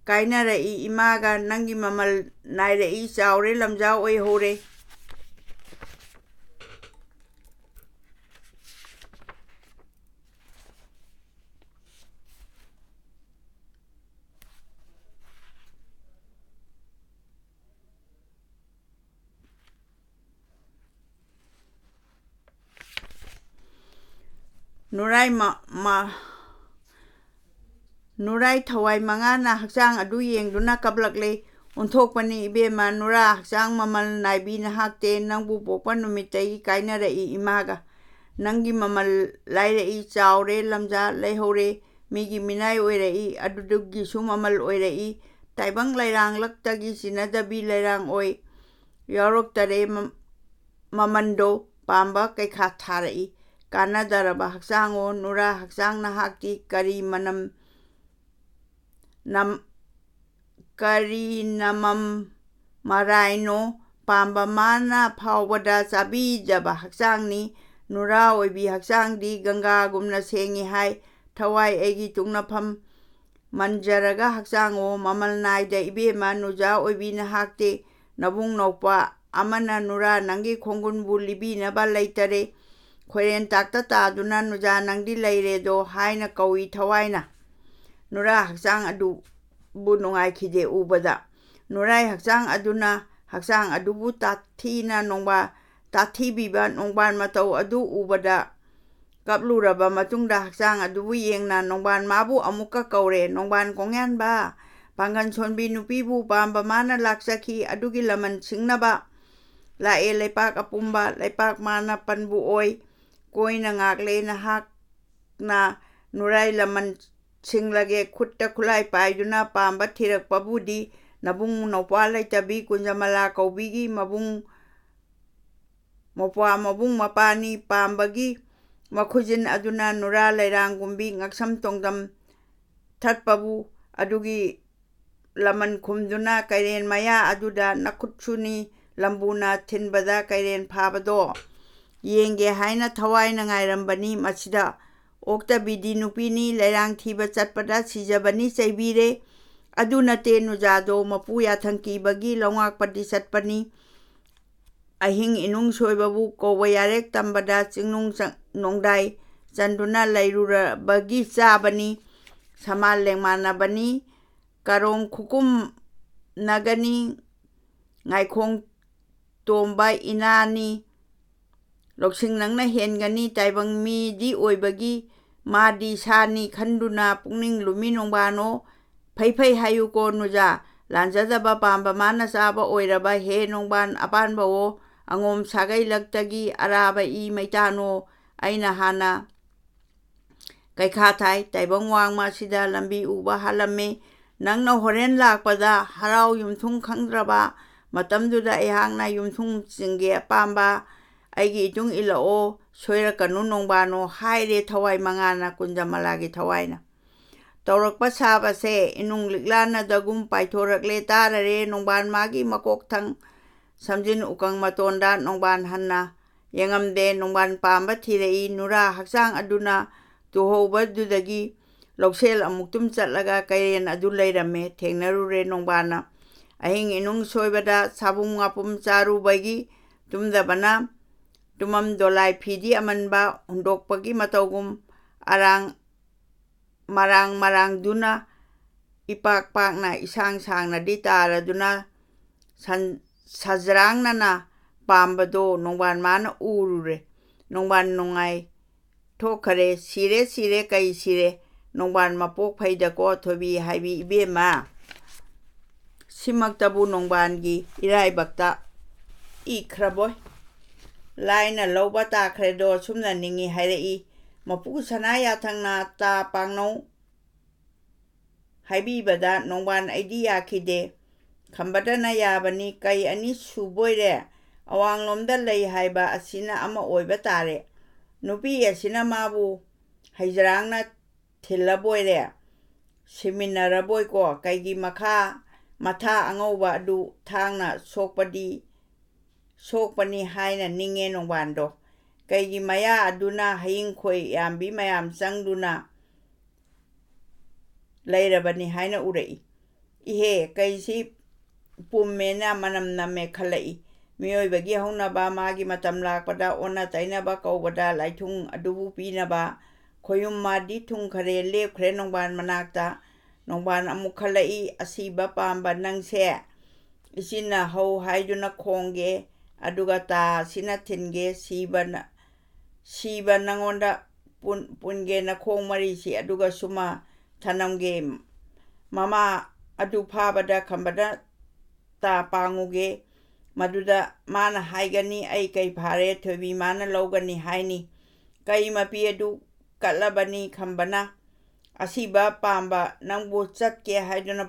ꯀꯥꯏꯅꯔꯛꯏ ꯏꯃꯥꯒ꯫ ꯅꯪꯒꯤ ꯃꯃꯜ ꯅꯥꯏꯔꯛꯏ, ꯆꯥꯎꯔꯦ, ꯂꯝꯖꯥꯎ ꯑꯣꯏꯍꯧꯔꯦ"꯫ ꯅꯨꯔꯥꯏ ꯃ-, ꯃ-, ꯅꯨꯔꯥꯏ ꯊꯋꯥꯏ ꯃꯉꯥꯅ ꯍꯛꯆꯥꯡ ꯑꯗꯨ ꯌꯦꯡꯗꯨꯅ ꯀꯞꯂꯛꯂꯦ꯫ "ꯑꯣꯟꯊꯣꯛꯄꯅꯤ ꯏꯕꯦꯝꯃ, ꯅꯨꯔꯥ ꯍꯛꯆꯥꯡ ꯃꯃꯜ ꯅꯥꯏꯕꯤ ꯅꯍꯥꯛꯇꯦ꯫ ꯅꯪꯕꯨ ꯄꯣꯛꯄ ꯅꯨꯃꯤꯠꯇꯒꯤ ꯀꯥꯏꯅꯔꯛꯏ ꯏꯃꯥꯒ꯫ ꯅꯪꯒꯤ ꯃꯃꯜ ꯂꯥꯏꯔꯛꯏ, ꯆꯥꯎꯔꯦ, ꯂꯝꯖꯥ ꯂꯩꯍꯧꯔꯦ, ꯃꯤꯒꯤ ꯃꯤꯅꯥꯏ ꯑꯣꯏꯔꯛꯏ, ꯑꯗꯨꯗꯨꯒꯤꯁꯨ ꯃꯃꯜ ꯑꯣꯏꯔꯛꯏ꯫ ꯇꯥꯏꯕꯪ ꯂꯩꯔꯥꯡꯂꯛꯇꯒꯤ ꯆꯤꯟꯅꯗꯕꯤ ꯂꯩꯔꯥꯡ ꯑꯣꯏ ꯌꯥꯎꯔꯛꯇꯔꯦ꯫ ꯃ-, ꯃꯃꯟꯗꯣ ꯄꯥꯝꯕ ꯀꯩꯈꯥ ꯊꯥꯔꯛꯏ꯫ ꯀꯥꯟꯅꯗꯔꯕ ꯍꯛꯆꯥꯡꯉꯣ, ꯅꯨꯔꯥ ꯍꯛꯆꯥꯡ ꯅꯍꯥꯛꯇꯤ ꯀꯔꯤ ꯃꯅꯝ ꯅꯝ-, ꯀꯔꯤ ꯅꯃꯝ ꯃꯔꯥꯏꯅꯣ?" ꯄꯥꯝꯕ ꯃꯥꯅ ꯐꯥꯎꯕꯗ ꯆꯥꯕꯤꯗꯕ ꯍꯛꯆꯥꯡꯅꯤ꯫ ꯅꯨꯔꯥ ꯑꯣꯏꯕꯤ ꯍꯛꯆꯥꯡꯗꯤ ꯒꯪꯒꯥꯒꯨꯝꯅ ꯁꯦꯡꯉꯤ ꯍꯥꯏ꯫ ꯊꯋꯥꯏ ꯑꯩꯒꯤ ꯇꯨꯡꯅꯐꯝ ꯃꯟꯖꯔꯒ ꯍꯛꯆꯥꯡꯉꯣ, ꯃꯃꯜ ꯅꯥꯏꯗ ꯏꯕꯦꯝꯃ, ꯅꯨꯖꯥ ꯑꯣꯏꯕꯤ ꯅꯍꯥꯛꯇꯤ꯫ ꯅꯕꯨꯡ ꯅꯧꯄꯥ ꯑꯃꯅ ꯅꯨꯔꯥ ꯅꯪꯒꯤ ꯈꯣꯡꯒꯨꯟꯕꯨ ꯂꯤꯕꯤꯅꯕ ꯂꯩꯇꯔꯦ꯫ ꯈꯣꯏꯔꯦꯟ ꯇꯥꯛꯇ ꯇꯥꯗꯨꯅ ꯅꯨꯖꯥ ꯅꯪꯗꯤ ꯂꯩꯔꯦꯗꯣ ꯍꯥꯏꯅ ꯀꯧꯏ ꯊꯋꯥꯏꯅ꯫ ꯅꯨꯔꯥ ꯍꯛꯆꯥꯡ ꯑꯗꯨꯕꯨ ꯅꯨꯡꯉꯥꯏꯈꯤꯗꯦ ꯎꯕꯗ꯫ ꯅꯨꯔꯥꯏ ꯍꯛꯆꯥꯡ ꯑꯗꯨꯅ ꯍꯛꯆꯥꯡ ꯑꯗꯨꯕꯨ ꯇꯥꯊꯤꯅ ꯅꯣꯡꯕꯥ-, ꯇꯥꯊꯤꯕꯤꯕ ꯅꯣꯡꯕꯥꯟ ꯃꯇꯧ ꯑꯗꯨ ꯎꯕꯗ ꯀꯞꯂꯨꯔꯕ ꯃꯇꯨꯡꯗ ꯍꯛꯆꯥꯡ ꯑꯗꯨꯕꯨ ꯌꯦꯡꯅ ꯅꯣꯡꯕꯥꯟ ꯃꯥꯕꯨ ꯑꯃꯨꯛꯀ ꯀꯧꯔꯦ꯫ "ꯅꯣꯡꯕꯥꯟ ꯀꯣꯡꯌꯥꯟꯕ, ꯄꯥꯡꯒꯟ ꯁꯣꯟꯕꯤ ꯅꯨꯄꯤꯕꯨ ꯄꯥꯝꯕ ꯃꯥꯅ ꯂꯥꯛꯆꯈꯤ꯫ ꯑꯗꯨꯒꯤ ꯂꯃꯟ ꯁꯤꯡꯅꯕ ꯂꯥꯛꯑꯦ ꯂꯩꯄꯥꯛ ꯑꯄꯨꯝꯕ꯫ ꯂꯩꯄꯥꯛ ꯃꯥꯅ ꯄꯟꯕꯨ ꯑꯣꯏ꯫ ꯀꯣꯏꯅ ꯉꯥꯛꯂꯦ ꯅꯍꯥꯛꯅ ꯅꯨꯔꯥꯏ ꯂꯃꯟ ꯁꯤꯡꯂꯒꯦ ꯈꯨꯠꯇ ꯈꯨꯠꯂꯥꯏ ꯄꯥꯏꯗꯨꯅ ꯄꯥꯝꯕ ꯊꯤꯔꯛꯄꯕꯨꯗꯤ ꯅꯕꯨꯡ ꯅꯧꯄꯥ ꯂꯩꯇꯕꯤ ꯀꯨꯟꯖꯃꯂꯥ ꯀꯧꯕꯤꯒꯤ ꯃꯕꯨꯡ ꯃꯧꯄ꯭ꯋꯥ ꯃꯕꯨꯡ ꯃꯄꯥꯅꯤ꯫ ꯄꯥꯝꯕꯒꯤ ꯃꯈꯨꯖꯤꯟ ꯑꯗꯨꯅ ꯅꯨꯔꯥ ꯂꯩꯔꯥꯡꯒꯨꯝꯕꯤ ꯉꯛꯁꯝ ꯇꯣꯡꯗꯝ ꯊꯠꯄꯕꯨ ꯑꯗꯨꯒꯤ ꯂꯃꯟ ꯈꯨꯝꯗꯨꯅ ꯀꯩꯔꯦꯟ ꯃꯌꯥ ꯑꯗꯨꯗ ꯅꯈꯨꯠꯁꯨꯅꯤ ꯂꯝꯕꯨꯅ ꯊꯤꯟꯕꯗ ꯀꯩꯔꯦꯟ ꯐꯥꯕꯗꯣ ꯌꯦꯡꯒꯦ ꯍꯥꯏꯅ ꯊꯋꯥꯏꯅ ꯉꯥꯏꯔꯝꯕꯅꯤ꯫ ꯃꯁꯤꯗ ꯑꯣꯛꯇꯕꯤꯗꯤ ꯅꯨꯄꯤꯅꯤ꯫ ꯂꯩꯔꯥꯡ ꯊꯤꯕ ꯆꯠꯄꯗ ꯁꯤꯖꯕꯅꯤ ꯆꯩꯕꯤꯔꯦ꯫ ꯑꯗꯨ ꯅꯠꯇꯦ ꯅꯨꯖꯥꯗꯣ ꯃꯄꯨ ꯌꯥꯊꯪ ꯀꯤꯕꯒꯤ ꯂꯧꯉꯥꯛꯄꯗꯤ ꯆꯠꯄꯅꯤ꯫ ꯑꯍꯤꯡ ꯏꯅꯨꯡ ꯁꯣꯏꯕꯕꯨ ꯀꯧꯕ ꯌꯥꯔꯦ ꯇꯝꯕꯗ ꯆꯤꯡꯅꯨꯡ ꯆ-, ꯅꯣꯡꯗꯥꯏ ꯆꯟꯗꯨꯅ ꯂꯩꯔꯨꯔꯕꯒꯤ ꯆꯥꯕꯅꯤ꯫ ꯁꯃꯥꯜ ꯂꯦꯡꯃꯥꯟꯅꯕꯅꯤ꯫ ꯀꯔꯣꯡ ꯈꯨꯀꯨꯝ ꯅꯒꯅꯤ꯫ ꯉꯥꯏꯈꯣꯡ ꯇꯣꯝꯕ ꯏꯅꯥꯅꯤ꯫ ꯂꯧꯁꯤꯡ ꯅꯪꯅ ꯍꯦꯟꯒꯅꯤ꯫ ꯇꯥꯏꯕꯪ ꯃꯤꯗꯤ ꯑꯣꯏꯕꯒꯤ ꯃꯥꯗꯤ ꯁꯥꯅꯤ ꯈꯟꯗꯨꯅ ꯄꯨꯛꯅꯤꯡ ꯂꯨꯝꯃꯤ ꯅꯣꯡꯕꯥꯟꯅꯣ꯫ ꯐꯩ ꯐꯩ ꯍꯥꯏꯌꯨꯀꯣ ꯅꯨꯖꯥ, ꯂꯥꯟꯖꯗꯕ ꯄꯥꯝꯕ ꯃꯥꯅ ꯆꯥꯕ ꯑꯣꯏꯔꯕ ꯍꯦ ꯅꯣꯡꯕꯥꯟ ꯑꯄꯥꯟꯕꯋꯣ꯫ ꯑꯉꯣꯝ ꯁꯥꯒꯩ ꯂꯛꯇꯒꯤ ꯑꯔꯥꯕ ꯏ ꯃꯩꯇꯥꯅꯣ꯫ ꯑꯩꯅ ꯍꯥꯟꯅ ꯀꯩꯈꯥ ꯊꯥꯏ꯫ ꯇꯥꯏꯕꯪ ꯋꯥꯡꯃ ꯑꯁꯤꯗ ꯂꯝꯕꯤ ꯎꯕ ꯍꯥꯜꯂꯝꯃꯤ꯫ ꯅꯪꯅ ꯍꯣꯔꯦꯟ ꯂꯥꯛꯄꯗ ꯍꯔꯥꯎ ꯌꯨꯝꯊꯨꯡ ꯈꯪꯗ꯭ꯔꯕ ꯃꯇꯝꯗꯨꯗ ꯑꯩꯍꯥꯛꯅ ꯌꯨꯝꯊꯨꯡꯁꯤꯡꯒꯤ ꯑꯄꯥꯝꯕ ꯑꯩꯒꯤ ꯏꯇꯨꯡ ꯏꯜꯂꯛꯑꯣ, ꯁꯣꯏꯔꯛꯀꯅꯨ ꯅꯣꯡꯕꯥꯟꯅꯣ ꯍꯥꯏꯔꯦ ꯊꯋꯥꯏ ꯃꯉꯥꯅ ꯀꯨꯟꯖꯃꯂꯥꯒꯤ ꯊꯋꯥꯏꯅ꯫ ꯇꯧꯔꯛꯄ ꯁꯥꯕꯁꯦ ꯏꯅꯨꯡ ꯂꯤꯛꯂꯥꯅꯗꯒꯨꯝ ꯄꯥꯏꯊꯣꯔꯛꯂꯦ ꯇꯥꯔꯔꯦ ꯅꯣꯡꯕꯥꯟ ꯃꯥꯒꯤ ꯃꯀꯣꯛꯊꯪ ꯁꯝꯖꯤꯟ ꯎꯀꯪ ꯃꯇꯣꯟꯗ ꯅꯣꯡꯕꯥꯟ ꯍꯟꯅ ꯌꯦꯡꯉꯝꯗꯦ꯫ ꯅꯣꯡꯕꯥꯟ ꯄꯥꯝꯕ ꯊꯤꯔꯛꯏ꯫ ꯅꯨꯔꯥ ꯍꯛꯆꯥꯡ ꯑꯗꯨꯅ ꯇꯨꯍꯧꯕꯗꯨꯗꯒꯤ ꯂꯧꯁꯦꯜ ꯑꯃꯨꯛꯇꯨꯝ ꯆꯠꯂꯒ ꯀꯩꯔꯦꯟ ꯑꯗꯨ ꯂꯩꯔꯝꯃꯦ꯫ ꯊꯦꯡꯅꯔꯨꯔꯦ ꯅꯣꯡꯕꯥꯟꯅ꯫ ꯑꯍꯤꯡ ꯏꯅꯨꯡ ꯁꯣꯏꯕꯗ ꯁꯥꯕꯨꯝ ꯉꯥꯄꯨꯝ ꯆꯥꯔꯨꯕꯒꯤ ꯇꯨꯝꯗꯕꯅ ꯇꯨꯝꯃꯝ ꯗꯣꯂꯥꯏ ꯐꯤꯗꯤ ꯑꯃꯟꯕ ꯍꯨꯟꯗꯣꯛꯄꯒꯤ ꯃꯇꯧꯒꯨꯝ ꯑꯔꯥꯡ ꯃꯔꯥꯡ ꯃꯔꯥꯡꯗꯨꯅ ꯏꯄꯥꯛ ꯄꯥꯛꯅ ꯏꯁꯥꯡ ꯁꯥꯡꯅꯗꯤ ꯇꯥꯔꯗꯨꯅ ꯁꯟ-, ꯁꯖ꯭ꯔꯥꯡꯅꯅ ꯄꯥꯝꯕꯗꯣ ꯅꯣꯡꯕꯥꯟ ꯃꯥꯅ ꯎꯔꯨꯔꯦ꯫ ꯅꯣꯡꯕꯥꯟ ꯅꯨꯡꯉꯥꯏ ꯊꯣꯛꯈꯔꯦ꯫ "ꯁꯤꯔꯦ, ꯁꯤꯔꯦ, ꯀꯩ ꯁꯤꯔꯦ?" ꯅꯣꯡꯕꯥꯟ ꯃꯄꯣꯛ ꯐꯩꯗꯀꯣ ꯊꯣꯏꯕꯤ ꯍꯥꯏꯕꯤ ꯏꯕꯦꯝꯃ꯫ ꯁꯤꯃꯛꯇꯕꯨ ꯅꯣꯡꯕꯥꯟꯒꯤ ꯏꯔꯥꯏꯕꯛꯇ ꯏꯈ꯭ꯔꯕꯣꯏ꯫ ꯂꯥꯏꯅ ꯂꯧꯕ ꯇꯥꯈ꯭ꯔꯦꯗꯣ ꯁꯨꯝꯅ ꯅꯤꯡꯉꯤ ꯍꯥꯏꯔꯛꯏ꯫ ꯃꯄꯨ ꯁꯅꯥ ꯌꯥꯊꯪꯅ ꯇꯥ ꯄꯥꯛꯅꯧ ꯍꯥꯏꯕꯤꯕꯗ ꯅꯣꯡꯕꯥꯟ ꯑꯩꯗꯤ ꯌꯥꯈꯤꯗꯦ꯫ ꯈꯝꯕꯗꯅ ꯌꯥꯕꯅꯤ, ꯀꯩ ꯑꯅꯤ ꯁꯨꯕꯣꯏꯔꯦ? ꯑꯋꯥꯡꯂꯣꯝꯗ ꯂꯩ ꯍꯥꯏꯕ ꯑꯁꯤꯅ ꯑꯃ ꯑꯣꯏꯕ ꯇꯥꯔꯦ꯫ ꯅꯨꯄꯤ ꯑꯁꯤꯅ ꯃꯥꯕꯨ ꯍꯩꯖꯔꯥꯡꯅ ꯊꯤꯜꯂꯕꯣꯏꯔꯦ? ꯁꯤꯃꯤꯟꯅꯔꯕꯣꯏꯀꯣ? ꯀꯩꯒꯤ ꯃꯈꯥ ꯃꯊꯥ ꯑꯉꯧꯕ ꯑꯗꯨ ꯊꯥꯡꯅ ꯁꯣꯛꯄꯗꯤ ꯁꯣꯛꯄꯅꯤ ꯍꯥꯏꯅ ꯅꯤꯡꯉꯦ ꯅꯣꯡꯕꯥꯟꯗꯣ꯫ ꯀꯩꯒꯤ ꯃꯌꯥ ꯑꯗꯨꯅ ꯍꯌꯤꯡ ꯈꯣꯏ ꯌꯥꯝꯕꯤ ꯃꯌꯥꯝ ꯆꯪꯗꯨꯅ ꯂꯩꯔꯕꯅꯤ ꯍꯥꯏꯅ ꯎꯔꯛꯏ꯫ ꯏꯍꯦ, ꯀꯩꯁꯤ ꯄꯨꯝꯃꯦꯅ ꯃꯅꯝ ꯅꯝꯃꯦ ꯈꯜꯂꯛꯏ꯫ ꯃꯤꯑꯣꯏꯕꯒꯤ ꯍꯧꯅꯕ ꯃꯥꯒꯤ ꯃꯇꯝ ꯂꯥꯛꯄꯗ ꯑꯣꯟꯅ ꯇꯩꯅꯕ ꯀꯧꯕꯗ ꯂꯥꯏꯊꯨꯡ ꯑꯗꯨꯕꯨ ꯄꯤꯅꯕ ꯈꯣꯌꯨꯝ ꯃꯥꯗꯤ ꯊꯨꯡꯈꯔꯦ, ꯂꯦꯞꯈ꯭ꯔꯦ ꯅꯣꯡꯕꯥꯟ ꯃꯅꯥꯛꯇ꯫ ꯅꯣꯡꯕꯥꯟ ꯑꯃꯨꯛ ꯈꯜꯂꯛꯏ, "ꯑꯁꯤꯕ ꯄꯥꯝꯕ ꯅꯪꯁꯦ ꯏꯆꯤꯟꯅ ꯍꯧ ꯍꯥꯏꯗꯨꯅ ꯈꯣꯡꯒꯦ, ꯑꯗꯨꯒ ꯇꯥ ꯑꯁꯤꯅ ꯊꯤꯟꯒꯦ, ꯁꯤꯕ ꯅ-, ꯁꯤꯕ ꯅꯉꯣꯟꯗ ꯄꯨꯟ-, ꯄꯨꯟꯒꯦ ꯅꯈꯣꯡ ꯃꯔꯤꯁꯤ, ꯑꯗꯨꯒ ꯁꯨꯃ ꯊꯅꯝꯒꯦ ꯃꯃꯥ ꯑꯗꯨ ꯐꯥꯕꯗ ꯈꯝꯕꯅ ꯇꯥ ꯄꯥꯡꯉꯨꯒꯦ꯫ ꯃꯗꯨꯗ ꯃꯥꯅ ꯍꯥꯏꯒꯅꯤ, "ꯑꯩ ꯀꯩ ꯐꯥꯔꯦ?" ꯊꯣꯏꯕꯤ ꯃꯥꯅ ꯂꯧꯒꯅꯤ ꯍꯥꯏꯅꯤ꯫ ꯀꯩ ꯃꯄꯤ ꯑꯗꯨ ꯀꯠꯂꯕꯅꯤ ꯈꯝꯕꯅ꯫ "ꯑꯁꯤꯕ ꯄꯥꯝꯕ ꯅꯪꯕꯨ ꯆꯠꯀꯦ ꯍꯥꯏꯗꯨꯅ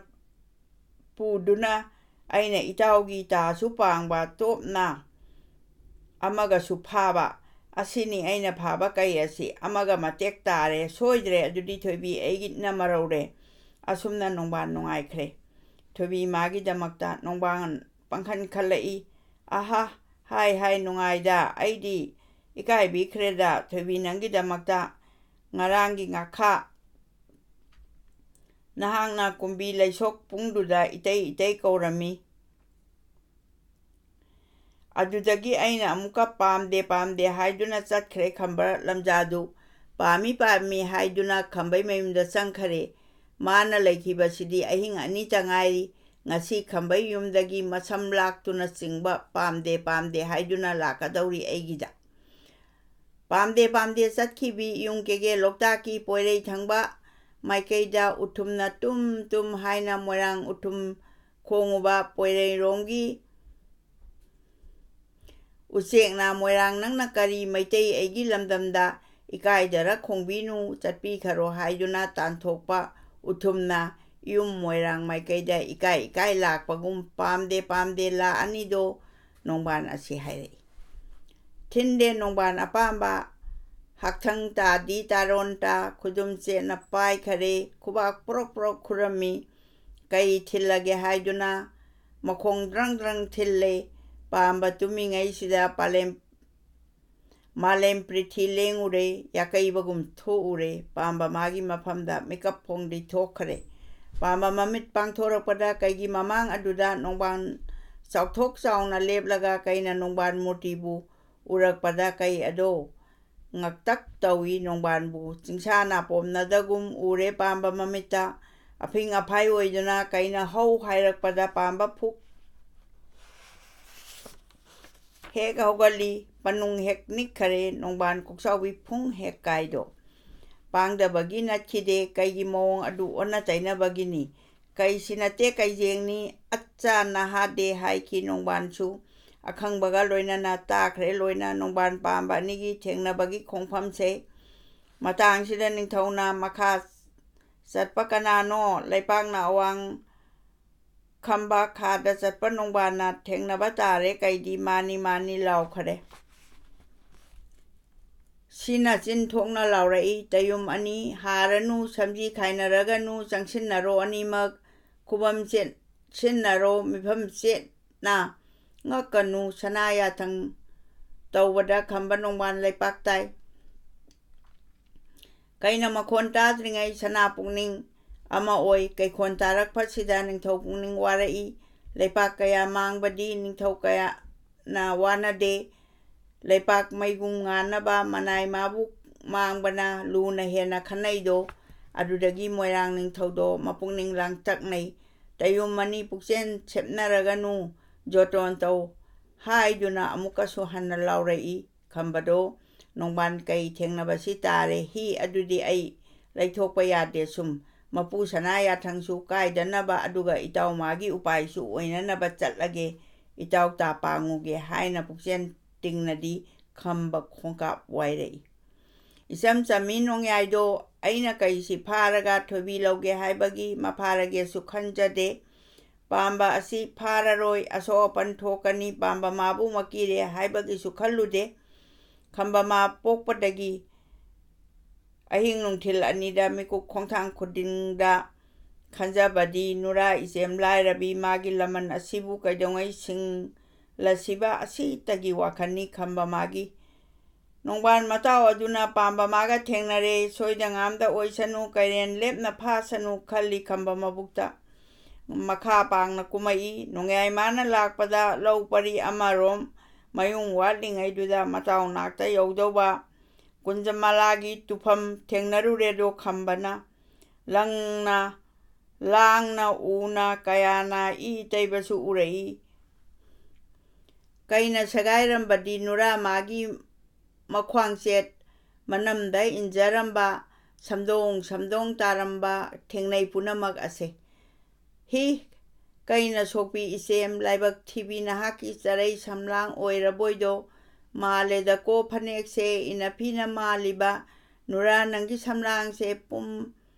ꯄꯨꯗꯨꯅ ꯑꯩꯅ ꯏꯇꯥꯎꯒꯤ ꯇꯥꯁꯨ ꯄꯥꯡꯕ ꯇꯣꯞꯅ ꯑꯃꯒꯁꯨ ꯐꯥꯕ꯫ ꯑꯁꯤꯅꯤ ꯑꯩꯅ ꯐꯥꯕ ꯀꯩ ꯑꯁꯤ꯫ ꯑꯃꯒ ꯃꯇꯦꯛ ꯇꯥꯔꯦ꯫ ꯁꯣꯏꯗ꯭ꯔꯦ꯫ ꯑꯗꯨꯗꯤ ꯊꯣꯏꯕꯤ ꯑꯩꯒꯤꯅ ꯃꯔꯧꯔꯦ꯫" ꯑꯁꯨꯝꯅ ꯅꯣꯡꯕꯥꯟ ꯅꯨꯡꯉꯥꯏꯈ꯭ꯔꯦ꯫ ꯊꯣꯏꯕꯤ ꯃꯥꯒꯤꯗꯃꯛꯇ ꯅꯣꯡꯕꯥꯟ ꯄꯪꯈꯟ ꯈꯜꯂꯛꯏ꯫ "ꯑꯍꯥ, ꯍꯥꯏ ꯍꯥꯏ ꯅꯨꯡꯉꯥꯏꯗ, ꯑꯩꯗꯤ ꯏꯀꯥꯏꯕꯤꯈ꯭ꯔꯦꯗ ꯊꯣꯏꯕꯤ ꯅꯪꯒꯤꯗꯃꯛꯇ꯫ ꯉꯔꯥꯡꯒꯤ ꯉꯥꯈꯥ ꯅꯍꯥꯛꯅ ꯀꯨꯝꯕꯤ ꯂꯩꯁꯣꯛ ꯄꯨꯡꯗꯨꯗ ꯏꯇꯩ ꯏꯇꯩ ꯀꯧꯔꯝꯃꯤ꯫ ꯑꯗꯨꯗꯒꯤ ꯑꯩꯅ ꯑꯃꯨꯛꯀ ꯄꯥꯝꯗꯦ ꯄꯥꯝꯗꯦ ꯍꯥꯏꯗꯨꯅ ꯆꯠꯈ꯭ꯔꯦ ꯈꯝꯕ ꯂꯝꯖꯥꯗꯨ꯫ ꯄꯥꯝꯃꯤ ꯄꯥꯝꯃꯤ ꯍꯥꯏꯗꯨꯅ ꯈꯝꯕꯩ ꯃꯌꯨꯝꯗ ꯆꯪꯈꯔꯦ꯫ ꯃꯥꯅ ꯂꯩꯈꯤꯕꯁꯤꯗꯤ ꯑꯍꯤꯡ ꯑꯅꯤꯇ ꯉꯥꯏꯔꯤ꯫ ꯉꯁꯤ ꯈꯝꯕꯩ ꯌꯨꯝꯗꯒꯤ ꯃꯁꯝ ꯂꯥꯛꯇꯨꯅ ꯆꯤꯡꯕ ꯄꯥꯝꯗꯦ ꯄꯥꯝꯗꯦ ꯍꯥꯏꯗꯨꯅ ꯂꯥꯛꯀꯗꯧꯔꯤ ꯑꯩꯒꯤꯗ꯫ ꯄꯥꯝꯗꯦ ꯄꯥꯝꯗꯦ ꯆꯠꯈꯤꯕꯤ ꯌꯨꯝ ꯀꯦꯒꯦ ꯂꯣꯛꯇꯥꯛꯀꯤ ꯄꯣꯏꯔꯩ ꯊꯪꯕ ꯃꯥꯏꯀꯩꯗ ꯎꯊꯨꯝꯅ ꯇꯨꯝ ꯇꯨꯝ ꯍꯥꯏꯅ ꯃꯣꯏꯔꯥꯡ ꯎꯊꯨꯝ ꯈꯣꯡꯉꯨꯕ ꯄꯣꯏꯔꯩꯔꯣꯝꯒꯤ ꯎꯆꯦꯛꯅ ꯃꯣꯏꯔꯥꯡ ꯅꯪꯅ ꯀꯔꯤ ꯃꯩꯇꯩ ꯑꯩꯒꯤ ꯂꯝꯗꯝꯗ ꯏꯀꯥꯏꯗꯔ ꯈꯣꯡꯕꯤꯅꯨ ꯆꯠꯄꯤꯈꯔꯣ ꯍꯥꯏꯗꯨꯅ ꯇꯥꯟꯊꯣꯛꯄ ꯎꯊꯨꯝꯅ ꯌꯨꯝ ꯃꯣꯏꯔꯥꯡ ꯃꯥꯏꯀꯩꯗ ꯏꯀꯥꯏ ꯏꯀꯥꯏ ꯂꯥꯛꯄꯒꯨꯝ ꯄꯥꯝꯗꯦ ꯄꯥꯝꯗꯦ ꯂꯥ ꯑꯅꯤꯗꯣ ꯅꯣꯡꯕꯥꯟ ꯑꯁꯤ ꯍꯥꯏꯔꯛꯏ꯫ ꯊꯤꯟꯗꯦ ꯅꯣꯡꯕꯥꯟ ꯑꯄꯥꯝꯕ ꯍꯛꯊꯪ ꯇꯥꯗꯤ ꯇꯥꯔꯣꯟ ꯇꯥ ꯈꯨꯗꯨꯝ ꯆꯦꯠꯅ ꯄꯥꯏꯈꯔꯦ꯫ ꯈꯨꯕꯥꯛ ꯄ꯭ꯔꯣꯛ ꯄ꯭ꯔꯣꯛ ꯈꯨꯔꯝꯃꯤ꯫ ꯀꯩ ꯊꯤꯜꯂꯒꯦ ꯍꯥꯏꯗꯨꯅ ꯃꯈꯣꯡ ꯗ꯭ꯔꯪ ꯗ꯭ꯔꯪ ꯊꯤꯜꯂꯦ꯫ ꯄꯥꯝꯕ ꯇꯨꯝꯃꯤꯉꯩꯁꯤꯗ ꯄꯥꯂꯦꯝ ꯃꯥꯂꯦꯝ ꯄ꯭ꯔꯤꯊꯤ ꯂꯦꯡꯉꯨꯔꯦ, ꯌꯥꯀꯩꯕꯒꯨꯝ ꯊꯣꯛꯎꯔꯦ꯫ ꯄꯥꯝꯕ ꯃꯥꯒꯤ ꯃꯐꯝꯗ ꯃꯤꯀꯞ ꯐꯣꯡꯗꯤ ꯊꯣꯛꯈ꯭ꯔꯦ꯫ ꯄꯥꯝꯕ ꯃꯃꯤꯠ ꯄꯥꯡꯊꯣꯔꯛꯄꯗ ꯀꯩꯒꯤ ꯃꯃꯥꯡ ꯑꯗꯨꯗ ꯅꯣꯡꯕꯥꯟ ꯆꯥꯎꯊꯣꯛ ꯆꯥꯎꯅ ꯂꯦꯞꯂꯒ ꯀꯩꯅ ꯅꯣꯡꯕꯥꯟ ꯃꯨꯔꯇꯤꯕꯨ ꯎꯔꯛꯄꯗ ꯀꯩ ꯑꯗꯣ ꯉꯛꯇꯛ ꯇꯧꯏ꯫ ꯅꯣꯡꯕꯥꯟꯕꯨ ꯆꯤꯡꯁꯥ ꯅꯥꯄꯣꯝꯅꯗꯒꯨꯝ ꯎꯔꯦ ꯄꯥꯝꯕ ꯃꯃꯤꯠꯇ꯫ ꯑꯐꯤꯡ ꯑꯐꯥꯏ ꯑꯣꯏꯗꯨꯅ ꯀꯩꯅ ꯍꯧ ꯍꯥꯏꯔꯛꯄꯗ ꯄꯥꯝꯕ ꯐꯨꯛ ꯍꯦꯛ ꯍꯧꯒꯠꯂꯤ, ꯄꯅꯨꯡ ꯍꯦꯛ ꯅꯤꯛꯈꯔꯦ, ꯅꯣꯡꯕꯥꯟ ꯀꯣꯛꯆꯥꯎꯕꯤ ꯐꯨꯡ ꯍꯦꯛ ꯀꯥꯏꯗꯣ꯫ ꯄꯥꯡꯗꯕꯒꯤ ꯅꯠꯈꯤꯗꯦ, ꯀꯩꯒꯤ ꯃꯑꯣꯡ ꯑꯗꯨ ꯑꯣꯟꯅ ꯇꯩꯅꯕꯒꯤꯅꯤ꯫ ꯀꯩꯁꯤ ꯅꯠꯇꯦ, ꯀꯩꯖꯦꯡꯅꯤ, ꯑꯠꯆꯥ ꯅꯍꯥꯗꯦ ꯍꯥꯏꯈꯤ ꯅꯣꯡꯕꯥꯟꯁꯨ꯫ ꯑꯈꯪꯕꯒ ꯂꯣꯏꯅꯅ ꯇꯥꯈ꯭ꯔꯦ ꯂꯣꯏꯅ ꯅꯣꯡꯕꯥꯟ ꯄꯥꯝꯕ ꯑꯅꯤꯒꯤ ꯊꯦꯡꯅꯕꯒꯤ ꯈꯣꯡꯐꯝꯁꯦ꯫ ꯃꯇꯥꯡꯁꯤꯗ ꯅꯤꯡꯊꯧꯅ ꯃꯈꯥ ꯆꯠꯄ ꯀꯅꯥꯅꯣ? ꯂꯩꯄꯥꯛꯅ ꯑꯋꯥꯡ ꯈꯝꯕ ꯈꯥꯗ ꯆꯠꯄ ꯅꯣꯡꯕꯥꯟꯅ ꯊꯦꯡꯅꯕ ꯇꯥꯔꯦ꯫ ꯀꯩꯗꯤ ꯃꯥꯅꯤ ꯃꯥꯅꯤ ꯂꯥꯎꯈꯔꯦ꯫ ꯁꯤꯅ ꯆꯤꯟ ꯊꯣꯛꯅ ꯂꯥꯎꯔꯛꯏ, "ꯇꯌꯨꯝ ꯑꯅꯤ ꯍꯥꯔꯅꯨ, ꯁꯝꯖꯤ ꯈꯥꯏꯅꯔꯒꯅꯨ, ꯆꯪꯁꯤꯟꯅꯔꯣ ꯑꯅꯤꯃꯛ, ꯈꯨꯕꯝ ꯆꯦꯠꯁꯤꯟꯅꯔꯣ, ꯃꯤꯐꯝ ꯆꯦꯠꯅ ꯉꯛꯀꯅꯨ, ꯁꯅꯥ ꯌꯥꯊꯪ ꯇꯧꯕꯗ ꯈꯝꯕ ꯅꯣꯡꯕꯥꯟ ꯂꯩꯄꯥꯛ ꯇꯥꯏ"꯫ ꯀꯩꯅ ꯃꯈꯣꯟ ꯇꯥꯗ꯭ꯔꯤꯉꯩ ꯁꯅꯥ ꯄꯨꯛꯅꯤꯡ ꯑꯃ ꯑꯣꯏ꯫ ꯀꯩꯈꯣꯟ ꯇꯥꯔꯛꯄꯁꯤꯗ ꯅꯤꯡꯊꯧ ꯄꯨꯛꯅꯤꯡ ꯋꯥꯔꯛꯏ꯫ ꯂꯩꯄꯥꯛ ꯀꯌꯥ ꯃꯥꯡꯕꯗꯤ ꯅꯤꯡꯊꯧ ꯀꯌꯥꯅ ꯋꯥꯅꯗꯦ꯫ ꯂꯩꯄꯥꯛ ꯃꯩꯒꯨꯝ ꯉꯥꯟꯅꯕ ꯃꯅꯥꯏ ꯃꯥꯕꯨ ꯃꯥꯡꯕꯅ ꯂꯨꯅ ꯍꯦꯟꯅ ꯈꯟꯅꯩꯗꯣ꯫ ꯑꯗꯨꯗꯒꯤ ꯃꯣꯏꯔꯥꯡ ꯅꯤꯡꯊꯧꯗꯣ ꯃꯄꯨꯛꯅꯤꯡ ꯂꯥꯡꯇꯛꯅꯩ꯫ "ꯇꯌꯨꯝ ꯑꯅꯤ ꯄꯨꯛꯆꯦꯟ ꯁꯦꯞꯅꯔꯒꯅꯨ, ꯖꯣꯇꯣꯟ ꯇꯧ" ꯍꯥꯏꯗꯨꯅ ꯑꯃꯨꯛꯀꯁꯨ ꯍꯟꯅ ꯂꯥꯎꯔꯛꯏ꯫ ꯈꯝꯕꯗꯣ ꯅꯣꯡꯕꯥꯟ ꯀꯩ ꯊꯦꯡꯅꯕꯁꯤ ꯇꯥꯔꯦ꯫ "ꯍꯤ ꯑꯗꯨꯗꯤ ꯑꯩ ꯂꯩꯊꯣꯛꯄ ꯌꯥꯗꯦ ꯁꯨꯝ꯫ ꯃꯄꯨ ꯁꯅꯥ ꯌꯥꯊꯪꯁꯨ ꯀꯥꯏꯗꯅꯕ, ꯑꯗꯨꯒ ꯏꯇꯥꯎ ꯃꯥꯒꯤ ꯎꯄꯥꯏꯁꯨ ꯑꯣꯏꯅꯅꯕ ꯆꯠꯂꯒꯦ꯫ ꯏꯇꯥꯎ ꯇꯥ ꯄꯥꯡꯉꯨꯒꯦ" ꯍꯥꯏꯅ ꯄꯨꯛꯆꯦꯟ ꯇꯤꯡꯅꯗꯤ ꯈꯝꯕ ꯈꯣꯡꯀꯥꯞ ꯋꯥꯏꯔꯛꯏ꯫ ꯏꯆꯝ ꯆꯝꯃꯤ ꯅꯣꯡꯌꯥꯏꯗꯣ꯫ ꯑꯩꯅ ꯀꯩꯁꯤ ꯐꯥꯔꯒ ꯊꯣꯏꯕꯤ ꯂꯧꯒꯦ ꯍꯥꯏꯕꯒꯤ ꯃꯐꯥꯔꯒꯦꯁꯨ ꯈꯟꯖꯗꯦ꯫ ꯄꯥꯝꯕ ꯑꯁꯤ ꯐꯥꯔꯔꯣꯏ, ꯑꯁꯣꯛ ꯑꯄꯟ ꯊꯣꯛꯀꯅꯤ, ꯄꯥꯝꯕ ꯃꯥꯕꯨ ꯃꯀꯤꯔꯦ ꯍꯥꯏꯕꯒꯤꯁꯨ ꯈꯜꯂꯨꯗꯦ꯫ ꯈꯝꯕ ꯃꯥ ꯄꯣꯛꯄꯗꯒꯤ ꯑꯍꯤꯡ ꯅꯨꯡꯊꯤꯜ ꯑꯅꯤꯗ ꯃꯤꯀꯨꯞ ꯈꯣꯡꯊꯥꯡ ꯈꯨꯗꯤꯡꯗ ꯈꯟꯖꯕꯗꯤ ꯅꯨꯔꯥ ꯏꯆꯦꯝ ꯂꯥꯏꯔꯕꯤ ꯃꯥꯒꯤ ꯂꯃꯟ ꯑꯁꯤꯕꯨ ꯀꯩꯗꯧꯉꯩ ꯁꯤꯡꯂꯁꯤꯕ ꯑꯁꯤꯇꯒꯤ ꯋꯥꯈꯜꯅꯤ ꯈꯝꯕ ꯃꯥꯒꯤ꯫ ꯅꯣꯡꯕꯥꯟ ꯃꯇꯥꯎ ꯑꯗꯨꯅ ꯄꯥꯝꯕ ꯃꯥꯒ ꯊꯦꯡꯅꯔꯦ, ꯁꯣꯏꯗ ꯉꯥꯝꯗ ꯑꯣꯏꯁꯅꯨ, ꯀꯩꯔꯦꯟ ꯂꯦꯞꯅ ꯐꯥꯁꯅꯨ ꯈꯜꯂꯤ ꯈꯝꯕ ꯃꯕꯨꯛꯇ꯫ ꯃꯈꯥ ꯄꯥꯡꯅ ꯀꯨꯝꯃꯛꯏ꯫ ꯅꯣꯡꯌꯥꯏ ꯃꯥꯅ ꯂꯥꯛꯄꯗ ꯂꯧ ꯄꯔꯤ ꯑꯃꯔꯣꯝ ꯃꯌꯨꯡ ꯋꯥꯠꯂꯤꯉꯩꯗꯨꯗ ꯃꯇꯥꯎ ꯅꯥꯛꯇ ꯌꯧꯗꯧꯕ ꯀꯨꯟꯖꯃꯂꯥꯒꯤ ꯇꯨꯐꯝ ꯊꯦꯡꯅꯔꯨꯔꯦꯗꯣ ꯈꯝꯕꯅ꯫ ꯂꯪꯅ ꯂꯥꯡꯅ ꯎꯅ ꯀꯌꯥꯅ ꯏ ꯇꯩꯕꯁꯨ ꯎꯔꯛꯏ꯫ ꯀꯩꯅ ꯁꯦꯒꯥꯏꯔꯝꯕꯗꯤ ꯅꯨꯔꯥ ꯃꯥꯒꯤ ꯃꯈ꯭ꯋꯥꯡꯆꯦꯠ ꯃꯅꯝꯗ ꯏꯟꯖꯔꯝꯕ, ꯁꯝꯗꯣꯡ ꯁꯝꯗꯣꯡ ꯇꯥꯔꯝꯕ ꯊꯦꯡꯅꯩ ꯄꯨꯝꯅꯃꯛ ꯑꯁꯦ꯫ ꯍꯤ! ꯀꯩꯅ ꯁꯣꯛꯄꯤ ꯏꯆꯦꯝ, ꯂꯥꯏꯕꯛ ꯊꯤꯕꯤ ꯅꯍꯥꯛꯀꯤ ꯆꯔꯩ ꯁꯝꯂꯥꯡ ꯑꯣꯏꯔꯕꯣꯏꯗꯣ꯫ ꯃꯥꯜꯂꯦꯗꯀꯣ ꯐꯅꯦꯛꯁꯦ ꯏꯅꯐꯤꯅ ꯃꯥꯜꯂꯤꯕ꯫ ꯅꯨꯔꯥ ꯅꯪꯒꯤ ꯁꯝꯂꯥꯡꯁꯦ ꯄꯨꯝ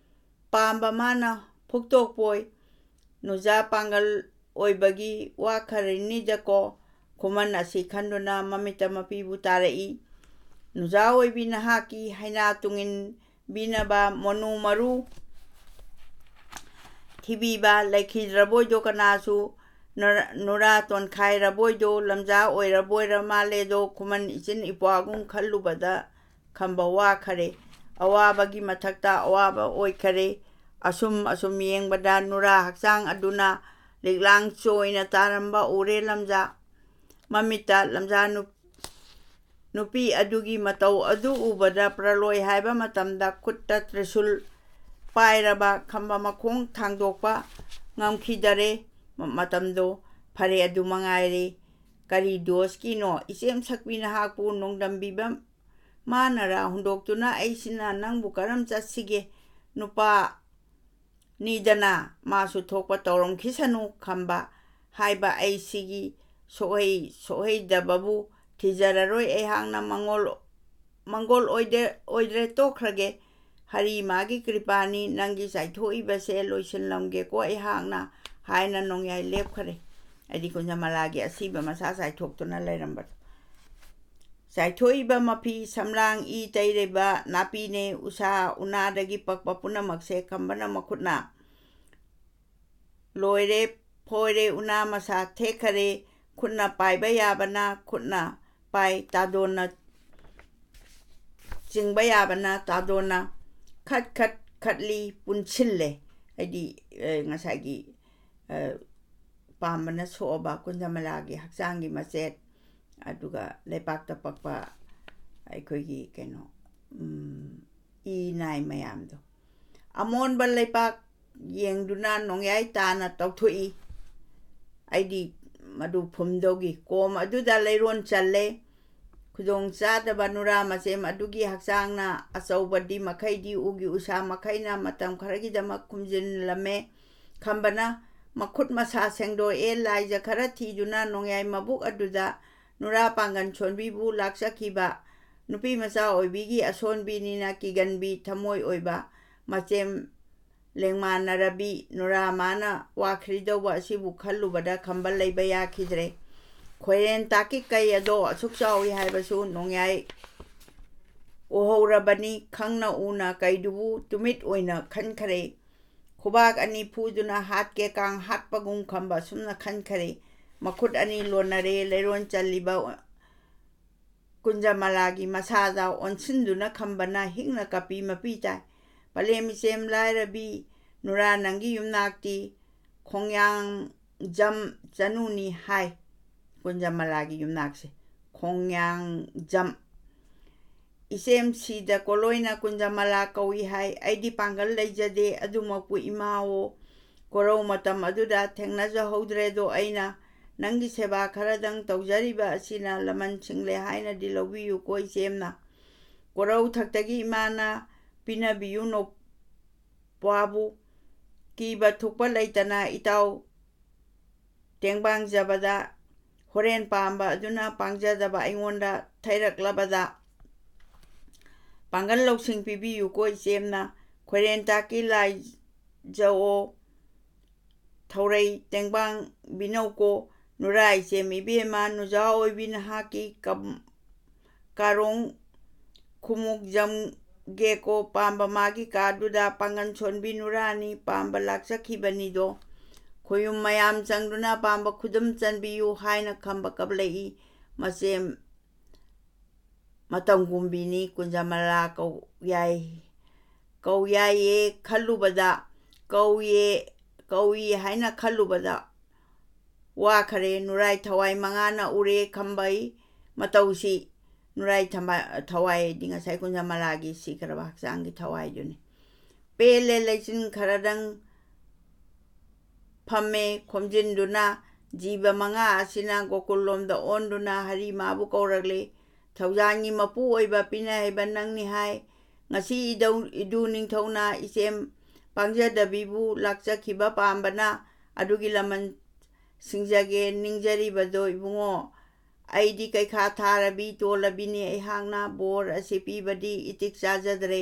ꯄꯥꯝꯕ ꯃꯥꯅ ꯐꯨꯛꯇꯣꯛꯄꯣꯏ꯫ ꯅꯨꯖꯥ ꯄꯥꯡꯒꯜ ꯑꯣꯏꯕꯒꯤ ꯋꯥ ꯈꯔꯅꯤꯗꯀꯣ꯫ ꯈꯨꯃꯟ ꯑꯁꯤ ꯈꯟꯗꯨꯅ ꯃꯃꯤꯠꯇ ꯃꯄꯤꯕꯨ ꯇꯥꯔꯛꯏ꯫ ꯅꯨꯖꯥ ꯑꯣꯏꯕꯤ ꯅꯍꯥꯛꯀꯤ ꯍꯩꯅꯥ ꯇꯨꯡꯏꯟꯕꯤꯅꯕ ꯃꯣꯅꯨ ꯃꯔꯨ ꯊꯤꯕꯤꯕ ꯂꯩꯈꯤꯗ꯭ꯔꯕꯣꯏꯗꯣ ꯀꯅꯥꯁꯨ꯫ ꯅꯨꯔꯥ-, ꯅꯨꯔꯥ ꯇꯣꯟꯈꯥꯏꯔꯕꯣꯏꯗꯣ ꯂꯝꯖꯥ ꯑꯣꯏꯔꯕꯣꯏꯔ ꯃꯥꯜꯂꯦꯗꯣ ꯈꯨꯃꯟ ꯏꯆꯤꯟ ꯏꯄ꯭ꯋꯥꯒꯨꯝ ꯈꯜꯂꯨꯕꯗ ꯈꯝꯕ ꯋꯥꯈꯔꯦ꯫ ꯑꯋꯥꯕꯒꯤ ꯃꯊꯛꯇ ꯑꯋꯥꯕ ꯑꯣꯏꯈꯔꯦ꯫ ꯑꯁꯨꯝ ꯑꯁꯨꯝ ꯌꯦꯡꯕꯗ ꯅꯨꯔꯥ ꯍꯛꯆꯥꯡ ꯑꯗꯨꯅ ꯂꯤꯛꯂꯥꯡ ꯆꯣꯏꯅ ꯇꯥꯔꯝꯕ ꯎꯔꯦ ꯂꯝꯖꯥ꯫ ꯃꯃꯤꯠꯇ ꯂꯝꯖꯥ ꯅꯨ-, ꯅꯨꯄꯤ ꯑꯗꯨꯒꯤ ꯃꯇꯧ ꯑꯗꯨ ꯎꯕꯗ ꯄ꯭ꯔꯂꯣꯏ ꯍꯥꯏꯕ ꯃꯇꯝꯗ ꯈꯨꯠꯇ ꯇ꯭ꯔꯤꯁꯨꯜ ꯄꯥꯏꯔꯕ ꯈꯝꯕ ꯃꯈꯣꯡ ꯊꯥꯡꯗꯣꯛꯄ ꯉꯝꯈꯤꯗꯔꯦ꯫ ꯃ-, ꯃꯇꯝꯗꯣ ꯐꯔꯦ ꯑꯗꯨ ꯃꯉꯥꯏꯔꯦ꯫ ꯀꯔꯤ ꯗꯣꯁꯀꯤꯅꯣ? ꯏꯆꯦꯝ ꯁꯛꯄꯤ ꯅꯍꯥꯛꯄꯨ ꯅꯣꯡꯗꯝꯕꯤꯕ ꯃꯥꯅꯔ ꯍꯨꯟꯗꯣꯛꯇꯨꯅ ꯑꯩꯁꯤꯅ ꯅꯪꯕꯨ ꯀꯔꯝ ꯆꯠꯁꯤꯒꯦ? ꯅꯨꯄꯥ ꯅꯤꯗꯅ ꯃꯥꯁꯨ ꯊꯣꯛꯄ ꯇꯧꯔꯝꯈꯤꯁꯅꯨ ꯈꯝꯕ ꯍꯥꯏꯕ ꯑꯩ ꯁꯤꯒꯤ ꯁꯣꯛꯍꯩ ꯁꯣꯛꯍꯩꯗꯕꯕꯨ ꯊꯤꯖꯔꯔꯣꯏ ꯑꯩꯍꯥꯛꯅ ꯃꯉꯣꯜ ꯃꯪꯒꯣꯜ ꯑꯣꯏꯗꯦ-, ꯑꯣꯏꯗ꯭ꯔꯦ ꯇꯣꯛꯈ꯭ꯔꯒꯦ꯫ ꯍꯔꯤ ꯃꯥꯒꯤ ꯀ꯭ꯔꯤꯄꯥꯅꯤ ꯅꯪꯒꯤ ꯆꯥꯏꯊꯣꯛꯏꯕꯁꯦ ꯂꯣꯏꯁꯤꯜꯂꯝꯒꯦꯀꯣ ꯑꯩꯍꯥꯛꯅ ꯍꯥꯏꯅ ꯅꯣꯡꯌꯥꯏ ꯂꯦꯞꯈꯔꯦ꯫ ꯍꯥꯏꯗꯤ ꯀꯨꯟꯖꯃꯂꯥꯒꯤ ꯑꯁꯤꯕ ꯃꯁꯥ ꯆꯥꯏꯊꯣꯛꯇꯨꯅ ꯂꯩꯔꯝꯕꯗꯣ꯫ ꯆꯥꯏꯊꯣꯛꯏꯕ ꯃꯐꯤ ꯁꯝꯂꯥꯡ ꯏ ꯇꯩꯔꯤꯕ ꯅꯥꯄꯤꯅꯦ ꯎꯁꯥ ꯎꯅꯥꯗꯒꯤ ꯄꯛꯄ ꯄꯨꯝꯅꯃꯛꯁꯦ ꯈꯝꯕꯅ ꯃꯈꯨꯠꯅ ꯂꯣꯏꯔꯦ, ꯐꯣꯏꯔꯦ, ꯎꯅꯥ ꯃꯁꯥ ꯊꯦꯛꯈꯔꯦ, ꯈꯨꯠꯅ ꯄꯥꯏꯕ ꯌꯥꯕꯅ ꯈꯨꯠꯅ ꯄꯥꯏ, ꯇꯥꯗꯣꯟꯅ ꯆꯤꯡꯕ ꯌꯥꯕꯅ ꯇꯥꯗꯣꯟꯅ ꯈꯠ ꯈꯠ ꯈꯠꯂꯤ, ꯄꯨꯟꯁꯤꯜꯂꯦ꯫ ꯍꯥꯏꯗꯤ, ꯑ, ꯉꯁꯥꯏꯒꯤ, ꯑ, ꯄꯥꯝꯕꯅ ꯁꯣꯛꯑꯕ ꯀꯨꯟꯖꯃꯂꯥꯒꯤ ꯍꯛꯆꯥꯡꯒꯤ ꯃꯆꯦꯠ, ꯑꯗꯨꯒ ꯂꯩꯄꯥꯛꯇ ꯄꯛꯄ ꯑꯩꯈꯣꯏꯒꯤ ꯀꯩꯅꯣ, ꯎꯝ, ꯏ ꯅꯥꯏ ꯃꯌꯥꯝꯗꯣ꯫ ꯑꯃꯣꯟꯕ ꯂꯩꯄꯥꯛ ꯌꯦꯡꯗꯨꯅ ꯅꯣꯡꯌꯥꯏ ꯇꯥꯅ ꯇꯧꯊꯣꯛꯏ꯫ ꯑꯩꯗꯤ ꯃꯗꯨ ꯐꯨꯝꯗꯧꯒꯤ ꯀꯣꯝ ꯑꯗꯨꯗ ꯂꯩꯔꯣꯟ ꯆꯜꯂꯦ꯫ ꯈꯨꯗꯣꯡ ꯆꯥꯗꯕ ꯅꯨꯔꯥ ꯃꯆꯦꯝ ꯑꯗꯨꯒꯤ ꯍꯛꯆꯥꯡꯅ ꯑꯆꯧꯕꯗꯤ ꯃꯈꯩꯗꯤ ꯎꯒꯤ ꯎꯁꯥ ꯃꯈꯩꯅ ꯃꯇꯝ ꯈꯔꯒꯤꯗꯃꯛ ꯈꯨꯝꯖꯤꯜꯂꯝꯃꯦ꯫ ꯈꯝꯕꯅ ꯃꯈꯨꯠ ꯃꯁꯥ ꯁꯦꯡꯗꯣꯛꯑꯦ꯫ ꯂꯥꯏꯖ ꯈꯔ ꯊꯤꯗꯨꯅ ꯅꯣꯡꯌꯥꯏ ꯃꯕꯨꯛ ꯑꯗꯨꯗ ꯅꯨꯔꯥ ꯄꯥꯡꯒꯟ ꯁꯣꯟꯕꯤꯕꯨ ꯂꯥꯛꯆꯈꯤꯕ ꯅꯨꯄꯤ ꯃꯆꯥ ꯑꯣꯏꯕꯤꯒꯤ ꯑꯁꯣꯟꯕꯤꯅꯤꯅ ꯀꯤꯒꯟꯕꯤ ꯊꯃꯣꯏ ꯑꯣꯏꯕ ꯃꯆꯦꯝ ꯂꯦꯡꯃꯥꯟꯅꯔꯕꯤ ꯅꯨꯔꯥ ꯃꯥꯅ ꯋꯥꯈ꯭ꯔꯤꯗꯧꯕ ꯑꯁꯤꯕꯨ ꯈꯜꯂꯨꯕꯗ ꯈꯝꯕ ꯂꯩꯕ ꯌꯥꯈꯤꯗ꯭ꯔꯦ꯫ ꯈꯣꯏꯔꯦꯟ ꯇꯥꯀꯤ ꯀꯩ ꯑꯗꯣ ꯑꯁꯨꯛ ꯆꯥꯎꯏ ꯍꯥꯏꯕꯁꯨ ꯅꯣꯡꯌꯥꯏ ꯎꯍꯧꯔꯕꯅꯤ꯫ ꯈꯪꯅ ꯎꯅ ꯀꯩꯗꯨꯕꯨ ꯇꯨꯃꯤꯠ ꯑꯣꯏꯅ ꯈꯟꯈꯔꯦ꯫ ꯈꯨꯕꯥꯛ ꯑꯅꯤ ꯐꯨꯗꯨꯅ ꯍꯥꯠꯀꯦ ꯀꯥꯡ ꯍꯥꯠꯄꯒꯨꯝ ꯈꯝꯕ ꯑꯁꯨꯝꯅ ꯈꯟꯈꯔꯦ꯫ ꯃꯈꯨꯠ ꯑꯅꯤ ꯂꯣꯟꯅꯔꯦ꯫ ꯂꯩꯔꯣꯟ ꯆꯜꯂꯤꯕ ꯀꯨꯟꯖꯃꯂꯥꯒꯤ ꯃꯁꯥꯗ ꯑꯣꯟꯁꯤꯟꯗꯨꯅ ꯈꯝꯕꯅ ꯍꯤꯛꯅ ꯀꯞꯄꯤ ꯃꯄꯤ ꯇꯥꯏ꯫ ꯄꯂꯦꯝ ꯏꯆꯦꯝ ꯂꯥꯏꯔꯕꯤ ꯅꯨꯔꯥ, ꯅꯪꯒꯤ ꯌꯨꯝꯅꯥꯛꯇꯤ ꯈꯣꯡꯌꯥꯡꯖꯝ ꯆꯅꯨꯅꯤ ꯍꯥꯏ꯫ ꯀꯨꯟꯖꯃꯂꯥꯒꯤ ꯌꯨꯝꯅꯥꯛꯁꯦ ꯈꯣꯡꯌꯥꯡꯖꯝ꯫ ꯏꯆꯦꯝ ꯁꯤꯗ ꯀꯣꯂꯣꯏꯅ ꯀꯨꯟꯖꯃꯂꯥ ꯀꯧꯏ ꯍꯥꯏ꯫ ꯑꯩꯗꯤ ꯄꯥꯡꯒꯜ ꯂꯩꯖꯗꯦ꯫ ꯑꯗꯨꯃꯛꯄꯨ ꯏꯃꯥꯋꯣ ꯀꯣꯔꯧ ꯃꯇꯝ ꯑꯗꯨꯗ ꯊꯦꯡꯅꯖꯍꯧꯗ꯭ꯔꯦꯗꯣ꯫ ꯑꯩꯅ ꯅꯪꯒꯤ ꯁꯦꯕꯥ ꯈꯔꯗꯪ ꯇꯧꯖꯔꯤꯕ ꯑꯁꯤꯅ ꯂꯃꯟ ꯁꯤꯡꯂꯦ ꯍꯥꯏꯅꯗꯤ ꯂꯧꯕꯤꯌꯨꯀꯣ ꯏꯆꯦꯝꯅ꯫ ꯀꯣꯔꯧ ꯊꯛꯇꯒꯤ ꯏꯃꯥꯅ ꯄꯤꯅꯕꯤꯌꯨ ꯅꯣꯄ꯭ꯋꯥꯕꯨ꯫ ꯀꯤꯕ ꯊꯨꯛꯄ ꯂꯩꯇꯅ ꯏꯇꯥꯎ ꯇꯦꯡꯕꯥꯡꯖꯕꯗ ꯍꯣꯔꯦꯟ ꯄꯥꯝꯕ ꯑꯗꯨꯅ ꯄꯥꯡꯖꯗꯕ ꯑꯩꯉꯣꯟꯗ ꯊꯩꯔꯛꯂꯕꯗ ꯄꯥꯡꯒꯜ ꯂꯧꯁꯤꯡ ꯄꯤꯕꯤꯌꯨꯀꯣ ꯏꯆꯦꯝꯅ꯫ ꯈꯣꯏꯔꯦꯟ ꯇꯥꯛꯀꯤ ꯂꯥꯏꯖꯑꯣ ꯊꯧꯔꯩ ꯇꯦꯡꯕꯥꯡ ꯕꯤꯅꯧꯀꯣ꯫ ꯅꯨꯔꯥ ꯏꯆꯦꯝ ꯏꯕꯦꯝꯃ ꯅꯨꯖꯥ ꯑꯣꯏꯕꯤ ꯅꯍꯥꯛꯀꯤ ꯀꯝ-, ꯀꯥꯔꯣꯡ ꯈꯨꯃꯨꯛ ꯖꯝꯒꯦꯀꯣ꯫ ꯄꯥꯝꯕ ꯃꯥꯒꯤ ꯀꯥꯗꯨꯗ ꯄꯥꯡꯒꯟ ꯁꯣꯟꯕꯤ ꯅꯨꯔꯥꯅꯤ ꯄꯥꯝꯕ ꯂꯥꯛꯆꯈꯤꯕꯅꯤꯗꯣ꯫ ꯈꯣꯌꯨꯝ ꯃꯌꯥꯝ ꯆꯪꯗꯨꯅ ꯄꯥꯝꯕ ꯈꯨꯗꯨꯝ ꯆꯟꯕꯤꯌꯨ ꯍꯥꯏꯅ ꯈꯝꯕ ꯀꯞꯂꯛꯏ꯫ ꯃꯆꯦꯝ ꯃꯇꯝ ꯀꯨꯝꯕꯤꯅꯤ ꯀꯨꯟꯖꯃꯂꯥ ꯀꯧ ꯌꯥꯏ, ꯀꯧ ꯌꯥꯏꯌꯦ ꯈꯜꯂꯨꯕꯗ, ꯀꯧꯌꯦ, ꯀꯧꯏ ꯍꯥꯏꯅ ꯈꯜꯂꯨꯕꯗ ꯋꯥꯈꯔꯦ꯫ ꯅꯨꯔꯥꯏ ꯊꯋꯥꯏ ꯃꯉꯥꯅ ꯎꯔꯦ ꯈꯝꯕꯩ ꯃꯇꯧꯁꯤ꯫ ꯅꯨꯔꯥꯏ ꯊꯝꯕ-, ꯊꯋꯥꯏꯗꯤ ꯉꯁꯥꯏ ꯀꯨꯟꯖꯃꯂꯥꯒꯤ ꯁꯤꯈ꯭ꯔꯕ ꯍꯛꯆꯥꯡꯒꯤ ꯊꯋꯥꯏꯗꯨꯅꯤ꯫ ꯄꯦꯜꯂꯦ ꯂꯩꯆꯤꯟ ꯈꯔꯗꯪ ꯐꯝꯃꯦ ꯈꯣꯝꯖꯤꯟꯗꯨꯅ꯫ ꯖꯤꯕ ꯃꯉꯥ ꯑꯁꯤꯅ ꯒꯣꯀꯨꯜꯂꯣꯝꯗ ꯑꯣꯟꯗꯨꯅ ꯍꯔꯤ ꯃꯥꯕꯨ ꯀꯧꯔꯛꯂꯦ꯫ "ꯊꯧꯖꯥꯜꯒꯤ ꯃꯄꯨ ꯑꯣꯏꯕ ꯄꯤꯅ ꯍꯩꯕ ꯅꯪꯅꯤ" ꯍꯥꯏ꯫ "ꯉꯁꯤ ꯏꯗꯧ-, ꯏꯗꯨ ꯅꯤꯡꯊꯧꯅ ꯏꯆꯦꯝ ꯄꯥꯡꯖꯗꯕꯤꯕꯨ ꯂꯥꯛꯆꯈꯤꯕ ꯄꯥꯝꯕꯅ ꯑꯗꯨꯒꯤ ꯂꯃꯟ ꯁꯤꯡꯖꯒꯦ ꯅꯤꯡꯖꯔꯤꯕꯗꯣ ꯏꯕꯨꯡꯉꯣ꯫ ꯑꯩꯗꯤ ꯀꯩꯈꯥ ꯊꯥꯔꯕꯤ ꯇꯣꯜꯂꯕꯤꯅꯤ꯫ ꯑꯩꯍꯥꯛꯅ ꯕꯣꯔ ꯑꯁꯤ ꯄꯤꯕꯗꯤ ꯏꯇꯤꯛ ꯆꯥꯖꯗ꯭ꯔꯦ꯫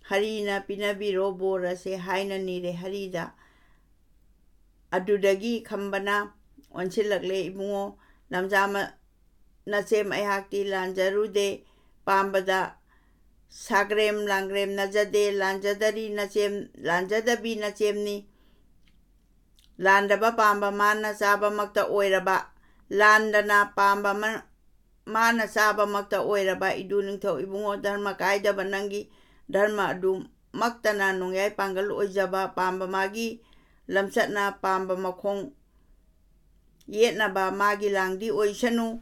ꯍꯔꯤꯅ ꯄꯤꯅꯕꯤꯔꯣ ꯕꯣꯔ ꯑꯁꯦ" ꯍꯥꯏꯅ ꯅꯤꯔꯦ ꯍꯔꯤꯗ꯫ ꯑꯗꯨꯗꯒꯤ ꯈꯝꯕꯅ ꯑꯣꯟꯁꯤꯜꯂꯛꯂꯦ, "ꯏꯕꯨꯡꯉꯣ, ꯂꯝꯖꯥ ꯃ-, ꯅꯆꯦꯝ ꯑꯩꯍꯥꯛꯇꯤ ꯂꯥꯟꯖꯔꯨꯗꯦ꯫ ꯄꯥꯝꯕꯗ ꯁꯥꯒ꯭ꯔꯦꯝ ꯂꯥꯡꯒ꯭ꯔꯦꯝ ꯅꯖꯗꯦ, ꯂꯥꯟꯖꯗꯔꯤ ꯅꯆꯦꯝ, ꯂꯥꯟꯖꯗꯕꯤ ꯅꯆꯦꯝꯅꯤ꯫ ꯂꯥꯟꯗꯕ ꯄꯥꯝꯕ ꯃꯥꯅ ꯆꯥꯕꯃꯛꯇ ꯑꯣꯏꯔꯕ, ꯂꯥꯟꯗꯅ ꯄꯥꯝꯕ ꯃ-, ꯃꯥꯅ ꯆꯥꯕꯃꯛꯇ ꯑꯣꯏꯔꯕ ꯏꯗꯨ ꯅꯤꯡꯊꯧ ꯏꯕꯨꯡꯉꯣ, ꯙꯔꯃ ꯀꯥꯏꯗꯕ ꯅꯪꯒꯤ ꯙꯔꯃ ꯑꯗꯨꯃꯛꯇꯅ ꯅꯣꯡꯌꯥꯏ ꯄꯥꯡꯒꯜ ꯑꯣꯏꯖꯕ, ꯄꯥꯝꯕ ꯃꯥꯒꯤ ꯂꯝꯆꯠꯅ ꯄꯥꯝꯕ ꯃꯈꯣꯡ ꯌꯦꯠꯅꯕ ꯃꯥꯒꯤ ꯂꯥꯡꯗꯤ ꯑꯣꯏꯁꯅꯨ꯫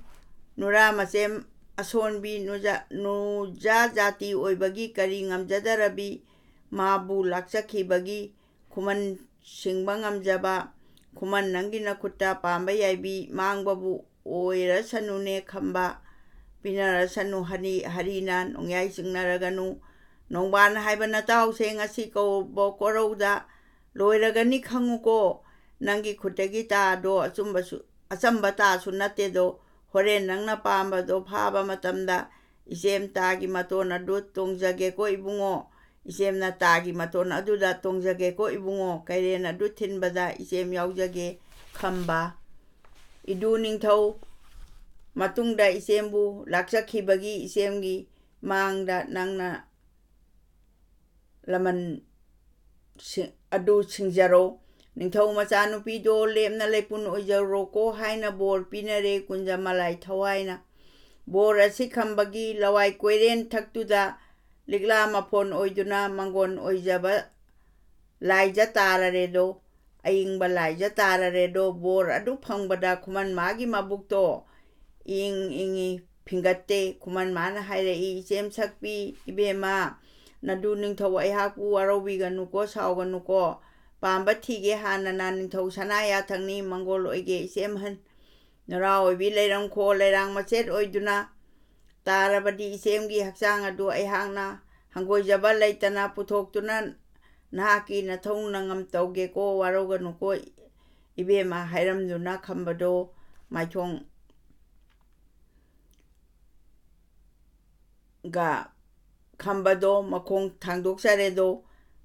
ꯅꯨꯔꯥ ꯃꯆꯦꯝ ꯑꯁꯣꯟꯕꯤ ꯅꯨꯖꯥ-, ꯅꯨꯖꯥ ꯖꯥꯇꯤ ꯑꯣꯏꯕꯒꯤ ꯀꯔꯤ ꯉꯝꯖꯗꯔꯕꯤ ꯃꯥꯕꯨ ꯂꯥꯛꯆꯈꯤꯕꯒꯤ ꯈꯨꯃꯟ ꯁꯤꯡꯕ ꯉꯝꯖꯕ, ꯈꯨꯃꯟ ꯅꯪꯒꯤ ꯅꯈꯨꯠꯇ ꯄꯥꯝꯕ ꯌꯥꯏꯕꯤ ꯃꯥꯡꯕꯕꯨ ꯑꯣꯏꯔꯁꯅꯨꯅꯦ ꯈꯝꯕ, ꯄꯤꯅꯔꯁꯅꯨ ꯍꯔꯤ-, ꯍꯔꯤꯅ ꯅꯣꯡꯌꯥꯏ ꯆꯤꯡꯅꯔꯒꯅꯨ꯫ ꯅꯣꯡꯕꯥꯟ ꯍꯥꯏꯕ ꯅꯇꯥꯎꯁꯦ ꯉꯁꯤ ꯀꯧꯕ ꯀꯣꯔꯧꯗ ꯂꯣꯏꯔꯒꯅꯤ ꯈꯪꯉꯨꯀꯣ꯫ ꯅꯪꯒꯤ ꯈꯨꯠꯇꯒꯤ ꯇꯥꯗꯣ ꯑꯆꯨꯝꯕꯁꯨ, ꯑꯆꯝꯕ ꯇꯥꯁꯨ ꯅꯠꯇꯦꯗꯣ꯫ ꯍꯣꯔꯦꯟ ꯅꯪꯅ ꯄꯥꯝꯕꯗꯣ ꯐꯥꯕ ꯃꯇꯝꯗ ꯏꯆꯦꯝ ꯇꯥꯒꯤ ꯃꯇꯣꯟ ꯑꯗꯨ ꯇꯣꯡꯖꯒꯦꯀꯣ ꯏꯕꯨꯡꯉꯣ꯫ ꯏꯆꯦꯝꯅ ꯇꯥꯒꯤ ꯃꯇꯣꯟ ꯑꯗꯨꯗ ꯇꯣꯡꯖꯒꯦꯀꯣ ꯏꯕꯨꯡꯉꯣ꯫ ꯀꯩꯔꯦꯟ ꯑꯗꯨ ꯊꯤꯟꯕꯗ ꯏꯆꯦꯝ ꯌꯥꯎꯖꯒꯦ ꯈꯝꯕ꯫ ꯏꯗꯨ ꯅꯤꯡꯊꯧ ꯃꯇꯨꯡꯗ ꯏꯆꯦꯝꯕꯨ ꯂꯥꯛꯆꯈꯤꯕꯒꯤ ꯏꯆꯦꯝꯒꯤ ꯃꯥꯡꯗ ꯅꯪꯅ ꯂꯃꯟ ꯁꯤ-, ꯑꯗꯨ ꯁꯤꯡꯖꯔꯣ꯫ ꯅꯤꯡꯊꯧ ꯃꯆꯥꯅꯨꯄꯤꯗꯣ ꯂꯦꯝꯅ ꯂꯩꯄꯨꯟ ꯑꯣꯏꯖꯔꯣꯀꯣ ꯍꯥꯏꯅ ꯕꯣꯔ ꯄꯤꯅꯔꯦ ꯀꯨꯟꯖ ꯃꯂꯥꯏ ꯊꯋꯥꯏꯅ꯫ ꯕꯣꯔ ꯑꯁꯤ ꯈꯝꯕꯒꯤ ꯂꯋꯥꯏ ꯀꯣꯏꯔꯦꯟ ꯊꯛꯇꯨꯗ ꯂꯤꯛꯂꯥ ꯃꯐꯣꯟ ꯑꯣꯏꯗꯨꯅ ꯃꯪꯒꯣꯟ ꯑꯣꯏꯖꯕ ꯂꯥꯏꯖ ꯇꯥꯔꯔꯦꯗꯣ, ꯑꯏꯪꯕ ꯂꯥꯏꯖ ꯇꯥꯔꯔꯦꯗꯣ꯫ ꯕꯣꯔ ꯑꯗꯨ ꯐꯪꯕꯗ ꯈꯨꯃꯟ ꯃꯥꯒꯤ ꯃꯕꯨꯛꯇꯣ ꯏꯪ ꯏꯪꯉꯤ ꯐꯤꯡꯒꯠꯇꯦ꯫ ꯈꯨꯃꯟ ꯃꯥꯅ ꯍꯥꯏꯔꯛꯏ, "ꯏꯆꯦꯝ ꯁꯛꯄꯤ, ꯏꯕꯦꯝꯃ, ꯅꯗꯨ ꯅꯤꯡꯊꯧ ꯑꯩꯍꯥꯛꯄꯨ ꯋꯥꯔꯧꯕꯤꯒꯅꯨꯀꯣ, ꯁꯥꯎꯒꯅꯨꯀꯣ꯫ ꯄꯥꯝꯕ ꯊꯤꯒꯦ ꯍꯥꯟꯅꯅ ꯅꯤꯡꯊꯧ ꯁꯅꯥ ꯌꯥꯊꯪꯅꯤ꯫ ꯃꯪꯒꯣꯜ ꯑꯣꯏꯒꯦ ꯏꯆꯦꯝꯍꯟ, ꯅꯨꯔꯥ ꯑꯣꯏꯕꯤ ꯂꯩꯔꯝꯈꯣ꯫ ꯂꯩꯔꯥꯡ ꯃꯆꯦꯠ ꯑꯣꯏꯗꯨꯅ ꯇꯥꯔꯕꯗꯤ ꯏꯆꯦꯝꯒꯤ ꯍꯛꯆꯥꯡ ꯑꯗꯨ ꯑꯩꯍꯥꯛꯅ ꯍꯪꯒꯣꯏꯖꯕ ꯂꯩꯇꯅ ꯄꯨꯊꯣꯛꯇꯨꯅ ꯅꯍꯥꯛꯀꯤ ꯅꯊꯧ ꯅꯉꯝ ꯇꯧꯒꯦꯀꯣ, ꯋꯥꯔꯧꯒꯅꯨꯀꯣ ꯏꯕꯦꯝꯃ ꯍꯥꯏꯔꯝꯗꯨꯅ ꯈꯝꯕꯗꯣ ꯃꯥꯏꯊꯣꯡ ꯒ ꯈꯝꯕꯗꯣ ꯃꯈꯣꯡ ꯊꯥꯡꯗꯣꯛꯆꯔꯦꯗꯣ꯫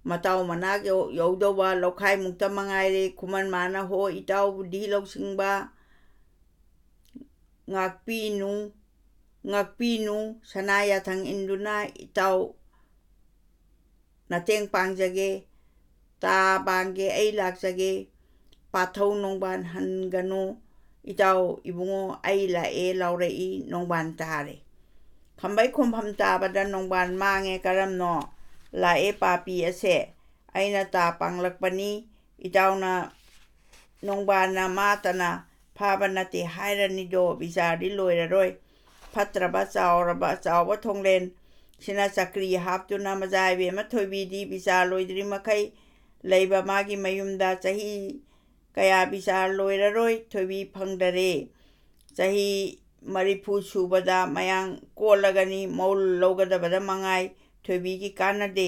ꯃꯇꯥꯎ ꯃꯅꯥꯛ ꯌꯧ-, ꯌꯧꯗꯧꯕ ꯂꯧꯈꯥꯏꯃꯨꯛꯇ ꯃꯉꯥꯏꯔꯦ꯫ ꯈꯨꯃꯟ ꯃꯥꯅ ꯍꯣ ꯏꯇꯥꯎꯕꯨꯗꯤ ꯂꯧꯁꯤꯡꯕ ꯉꯥꯛꯄꯤꯅꯨ, ꯉꯥꯛꯄꯤꯅꯨ꯫ ꯁꯅꯥ ꯌꯥꯊꯪ ꯏꯟꯗꯨꯅ ꯏꯇꯥꯎ ꯃꯇꯦꯡ ꯄꯥꯡꯖꯒꯦ, ꯇꯥ ꯄꯥꯡꯒꯦ ꯑꯩ ꯂꯥꯛꯆꯒꯦ꯫ ꯄꯥꯊꯧ ꯅꯣꯡꯕꯥꯟ ꯍꯟꯒꯅꯨ꯫ ꯏꯇꯥꯎ ꯏꯕꯨꯡꯉꯣ ꯑꯩ ꯂꯥꯛꯑꯦ ꯂꯥꯎꯔꯛꯏ꯫ ꯅꯣꯡꯕꯥꯟ ꯇꯥꯔꯦ꯫ ꯈꯝꯕꯩ ꯈꯣꯝꯐꯝ ꯇꯥꯕꯗ ꯅꯣꯡꯕꯥꯟ ꯃꯥꯡꯉꯦ ꯀꯔꯝꯅꯣ? ꯂꯥꯛꯑꯦ ꯄꯥꯄꯤ ꯑꯁꯦ꯫ ꯑꯩꯅ ꯇꯥ ꯄꯥꯡꯂꯛꯄꯅꯤ꯫ ꯏꯇꯥꯎꯅ ꯅꯣꯡꯕꯥꯟꯅ ꯃꯥꯇꯅ ꯐꯥꯕ ꯅꯠꯇꯦ ꯍꯥꯏꯔꯅꯤꯗꯣ, ꯕꯤꯆꯥꯔꯗꯤ ꯂꯣꯏꯔꯔꯣꯏ꯫ ꯐꯠꯇ꯭ꯔꯕ ꯆꯥꯎꯔꯕ ꯆꯥꯎꯕ ꯊꯣꯡꯂꯦꯟ ꯁꯤꯅ ꯆꯀ꯭ꯔꯤ ꯍꯥꯞꯇꯨꯅ ꯃꯖꯥ ꯏꯕꯦꯝꯃ ꯊꯣꯏꯕꯤꯗꯤ ꯕꯤꯆꯥꯔ ꯂꯣꯏꯗ꯭ꯔꯤ ꯃꯈꯩ ꯂꯩꯕ ꯃꯥꯒꯤ ꯃꯌꯨꯝꯗ ꯆꯍꯤ ꯀꯌꯥ ꯕꯤꯆꯥꯔ ꯂꯣꯏꯔꯔꯣꯏ꯫ ꯊꯣꯏꯕꯤ ꯐꯪꯗꯔꯦ꯫ ꯆꯍꯤ ꯃꯔꯤꯐꯨ ꯁꯨꯕꯗ ꯃꯌꯥꯡ ꯀꯣꯜꯂꯒꯅꯤ, ꯃꯧ ꯂꯧꯒꯗꯕꯗ ꯃꯉꯥꯏ꯫ ꯊꯣꯏꯕꯤꯒꯤ ꯀꯥꯟꯅꯗꯦ꯫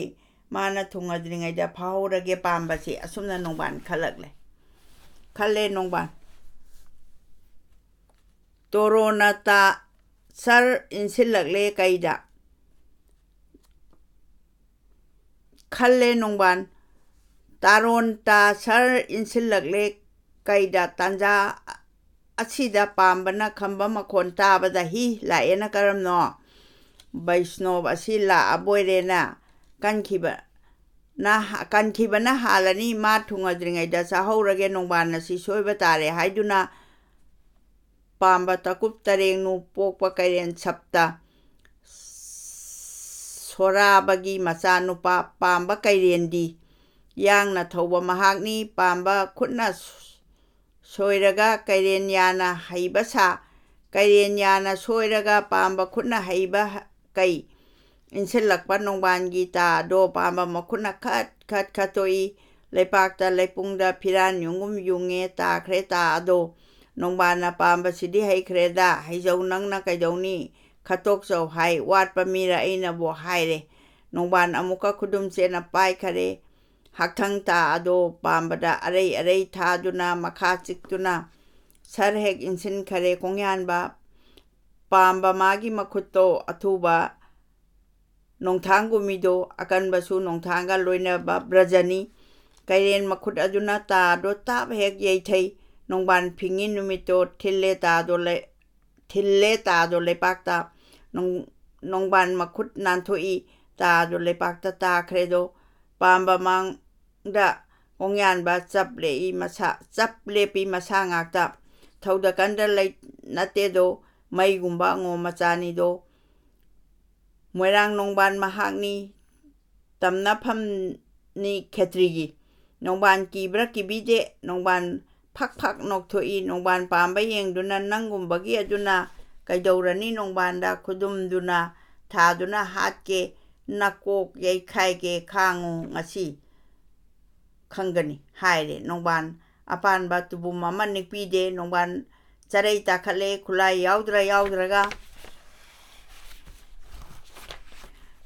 ꯃꯥꯅ ꯊꯨꯡꯉꯗ꯭ꯔꯤꯉꯩꯗ ꯐꯥꯍꯧꯔꯒꯦ ꯄꯥꯝꯕꯁꯦ꯫ ꯑꯁꯨꯝꯅ ꯅꯣꯡꯕꯥꯟ ꯈꯜꯂꯛꯂꯦ꯫ ꯈꯜꯂꯦ ꯅꯣꯡꯕꯥꯟ꯫ ꯇꯣꯔꯣꯅ ꯇꯥ ꯁꯔ ꯏꯟꯁꯤꯜꯂꯛꯂꯦ ꯀꯩꯗ꯫ ꯈꯜꯂꯦ ꯅꯣꯡꯕꯥꯟ꯫ ꯇꯥꯔꯣꯟ ꯇꯥ ꯁꯔ ꯏꯟꯁꯤꯜꯂꯛꯂꯦ ꯀꯩꯗ꯫ ꯇꯥꯟꯖꯥ ꯑꯁꯤꯗ ꯄꯥꯝꯕꯅ ꯈꯝꯕ ꯃꯈꯣꯟ ꯇꯥꯕꯗ ꯍꯤ ꯂꯥꯛꯑꯦꯅ ꯀꯔꯝꯅꯣ? ꯕꯩꯁꯅꯣꯞ ꯑꯁꯤ ꯂꯥꯛꯑꯕꯣꯏꯔꯦꯅ ꯀꯟꯈꯤꯕ ꯅ-, ꯀꯟꯈꯤꯕꯅ ꯍꯥꯜꯂꯅꯤ꯫ ꯃꯥ ꯊꯨꯡꯉꯗ꯭ꯔꯤꯉꯩꯗ ꯆꯥꯍꯧꯔꯒꯦ꯫ ꯅꯣꯡꯕꯥꯟ ꯑꯁꯤ ꯁꯣꯏꯕ ꯇꯥꯔꯦ ꯍꯥꯏꯗꯨꯅ ꯄꯥꯝꯕ ꯇꯀꯨꯞ ꯇꯔꯦꯡꯅꯨ ꯄꯣꯛꯄ ꯀꯩꯔꯦꯟ ꯁꯞꯇ ꯁꯣꯔꯥꯕꯒꯤ ꯃꯆꯥꯅꯨꯄꯥ ꯄꯥꯝꯕ ꯀꯩꯔꯦꯟꯗꯤ ꯌꯥꯡꯅ ꯊꯧꯕ ꯃꯍꯥꯛꯅꯤ꯫ ꯄꯥꯝꯕ ꯈꯨꯠꯅ ꯁꯣꯏꯔꯒ ꯀꯩꯔꯦꯟ ꯌꯥꯅ ꯍꯩꯕ ꯁꯥ, ꯀꯩꯔꯦꯟ ꯌꯥꯅ ꯁꯣꯏꯔꯒ ꯄꯥꯝꯕ ꯈꯨꯠꯅ ꯍꯩꯕ ꯀꯩ ꯏꯟꯁꯤꯜꯂꯛꯄ ꯅꯣꯡꯕꯥꯟꯒꯤ ꯇꯥꯗꯣ ꯄꯥꯝꯕ ꯃꯈꯨꯠꯅ ꯈꯠ ꯈꯠ ꯈꯠꯇꯣꯛꯏ꯫ ꯂꯩꯄꯥꯛꯇ ꯂꯩꯄꯨꯡꯗ ꯐꯤꯔꯥꯟ ꯌꯨꯡꯒꯨꯝ ꯌꯨꯡꯉꯦ ꯇꯥꯈ꯭ꯔꯦ ꯇꯥ ꯑꯗꯣ꯫ ꯅꯣꯡꯕꯥꯟꯅ ꯄꯥꯝꯕꯁꯤꯗꯤ ꯍꯩꯈ꯭ꯔꯦꯗ, ꯍꯩꯖꯧ ꯅꯪꯅ ꯀꯩꯗꯧꯅꯤ? ꯈꯠꯇꯣꯛꯆꯧ ꯍꯥꯏ, ꯋꯥꯠꯄ ꯃꯤꯔ ꯑꯩꯅꯕꯨ ꯍꯥꯏꯔꯦ꯫ ꯅꯣꯡꯕꯥꯟ ꯑꯃꯨꯛꯀ ꯈꯨꯗꯨꯝ ꯆꯦꯠꯅ ꯄꯥꯏꯈꯔꯦ꯫ ꯍꯛꯊꯪ ꯇꯥ ꯑꯗꯣ ꯄꯥꯝꯕꯗ ꯑꯔꯩ ꯑꯔꯩ ꯊꯥꯗꯨꯅ ꯃꯈꯥ ꯆꯤꯛꯇꯨꯅ ꯁꯔ ꯍꯦꯛ ꯏꯟꯁꯤꯟꯈꯔꯦ ꯀꯣꯡꯌꯥꯟꯕ꯫ ꯄꯥꯝꯕ ꯃꯥꯒꯤ ꯃꯈꯨꯠꯇꯣ ꯑꯊꯨꯕ ꯅꯣꯡꯊꯥꯡꯒꯨꯝꯃꯤꯗꯣ ꯑꯀꯟꯕꯁꯨ ꯅꯣꯡꯊꯥꯡꯒ ꯂꯣꯏꯅꯕ ꯕ꯭ꯔꯖꯅꯤ꯫ ꯀꯩꯔꯦꯟ ꯃꯈꯨꯠ ꯑꯗꯨꯅ ꯇꯥꯗꯣ ꯇꯥꯞ ꯍꯦꯛ ꯌꯩꯊꯩ꯫ ꯅꯣꯡꯕꯥꯟ ꯐꯤꯡꯉꯤ ꯅꯨꯃꯤꯠꯇꯣ ꯊꯤꯜꯂꯦ ꯇꯥꯗꯣ ꯂꯩ-, ꯊꯤꯜꯂꯦ ꯇꯥꯗꯣ ꯂꯩꯄꯥꯛꯇ꯫ ꯅꯣꯡ-, ꯅꯣꯡꯕꯥꯟ ꯃꯈꯨꯠ ꯅꯥꯟꯊꯣꯛꯏ ꯇꯥꯗꯣ ꯂꯩꯄꯥꯛꯇ ꯇꯥꯈ꯭ꯔꯦꯗꯣ꯫ ꯄꯥꯝꯕ ꯃꯥꯡꯗ ꯀꯣꯡꯌꯥꯟꯕ ꯆꯞ ꯂꯦꯛꯏ ꯃꯁꯥ, ꯆꯞ ꯂꯦꯞꯄꯤ ꯃꯁꯥ ꯉꯥꯛꯇ꯫ ꯊꯧꯗ ꯀꯟꯗ ꯂꯩ ꯅꯠꯇꯦꯗꯣ, ꯃꯩꯒꯨꯝꯕ ꯑꯉꯣꯝ ꯃꯆꯥꯅꯤꯗꯣ꯫ ꯃꯣꯏꯔꯥꯡ ꯅꯣꯡꯕꯥꯟ ꯃꯍꯥꯛꯅꯤ, ꯇꯝꯅꯐꯝꯅꯤ ꯈꯦꯇ꯭ꯔꯤꯒꯤ꯫ ꯅꯣꯡꯕꯥꯟ ꯀꯤꯕ꯭ꯔꯥ ꯀꯤꯕꯤꯗꯦ, ꯅꯣꯡꯕꯥꯟ ꯐꯛ ꯐꯛ ꯅꯣꯛꯊꯣꯛꯏ꯫ ꯅꯣꯡꯕꯥꯟ ꯄꯥꯝꯕ ꯌꯦꯡꯗꯨꯅ ꯅꯪꯒꯨꯝꯕꯒꯤ ꯑꯗꯨꯅ ꯀꯩꯗꯧꯔꯅꯤ ꯅꯣꯡꯕꯥꯟꯗ ꯈꯨꯗꯨꯝꯗꯨꯅ ꯊꯥꯗꯨꯅ ꯍꯥꯠꯀꯦ, ꯅꯀꯣꯛ ꯌꯩꯈꯥꯏꯒꯦ, ꯈꯥꯡꯉꯨ ꯉꯁꯤ ꯈꯪꯒꯅꯤ ꯍꯥꯏꯔꯦ꯫ ꯅꯣꯡꯕꯥꯟ ꯑꯄꯥꯟꯕ ꯇꯨꯕꯨꯝ ꯑꯃ ꯅꯤꯛꯄꯤꯗꯦ꯫ ꯅꯣꯡꯕꯥꯟ ꯆꯔꯩ ꯇꯥꯈꯠꯂꯦ, ꯈꯨꯠꯂꯥꯏ ꯌꯥꯎꯗ꯭ꯔ ꯌꯥꯎꯗ꯭ꯔꯒ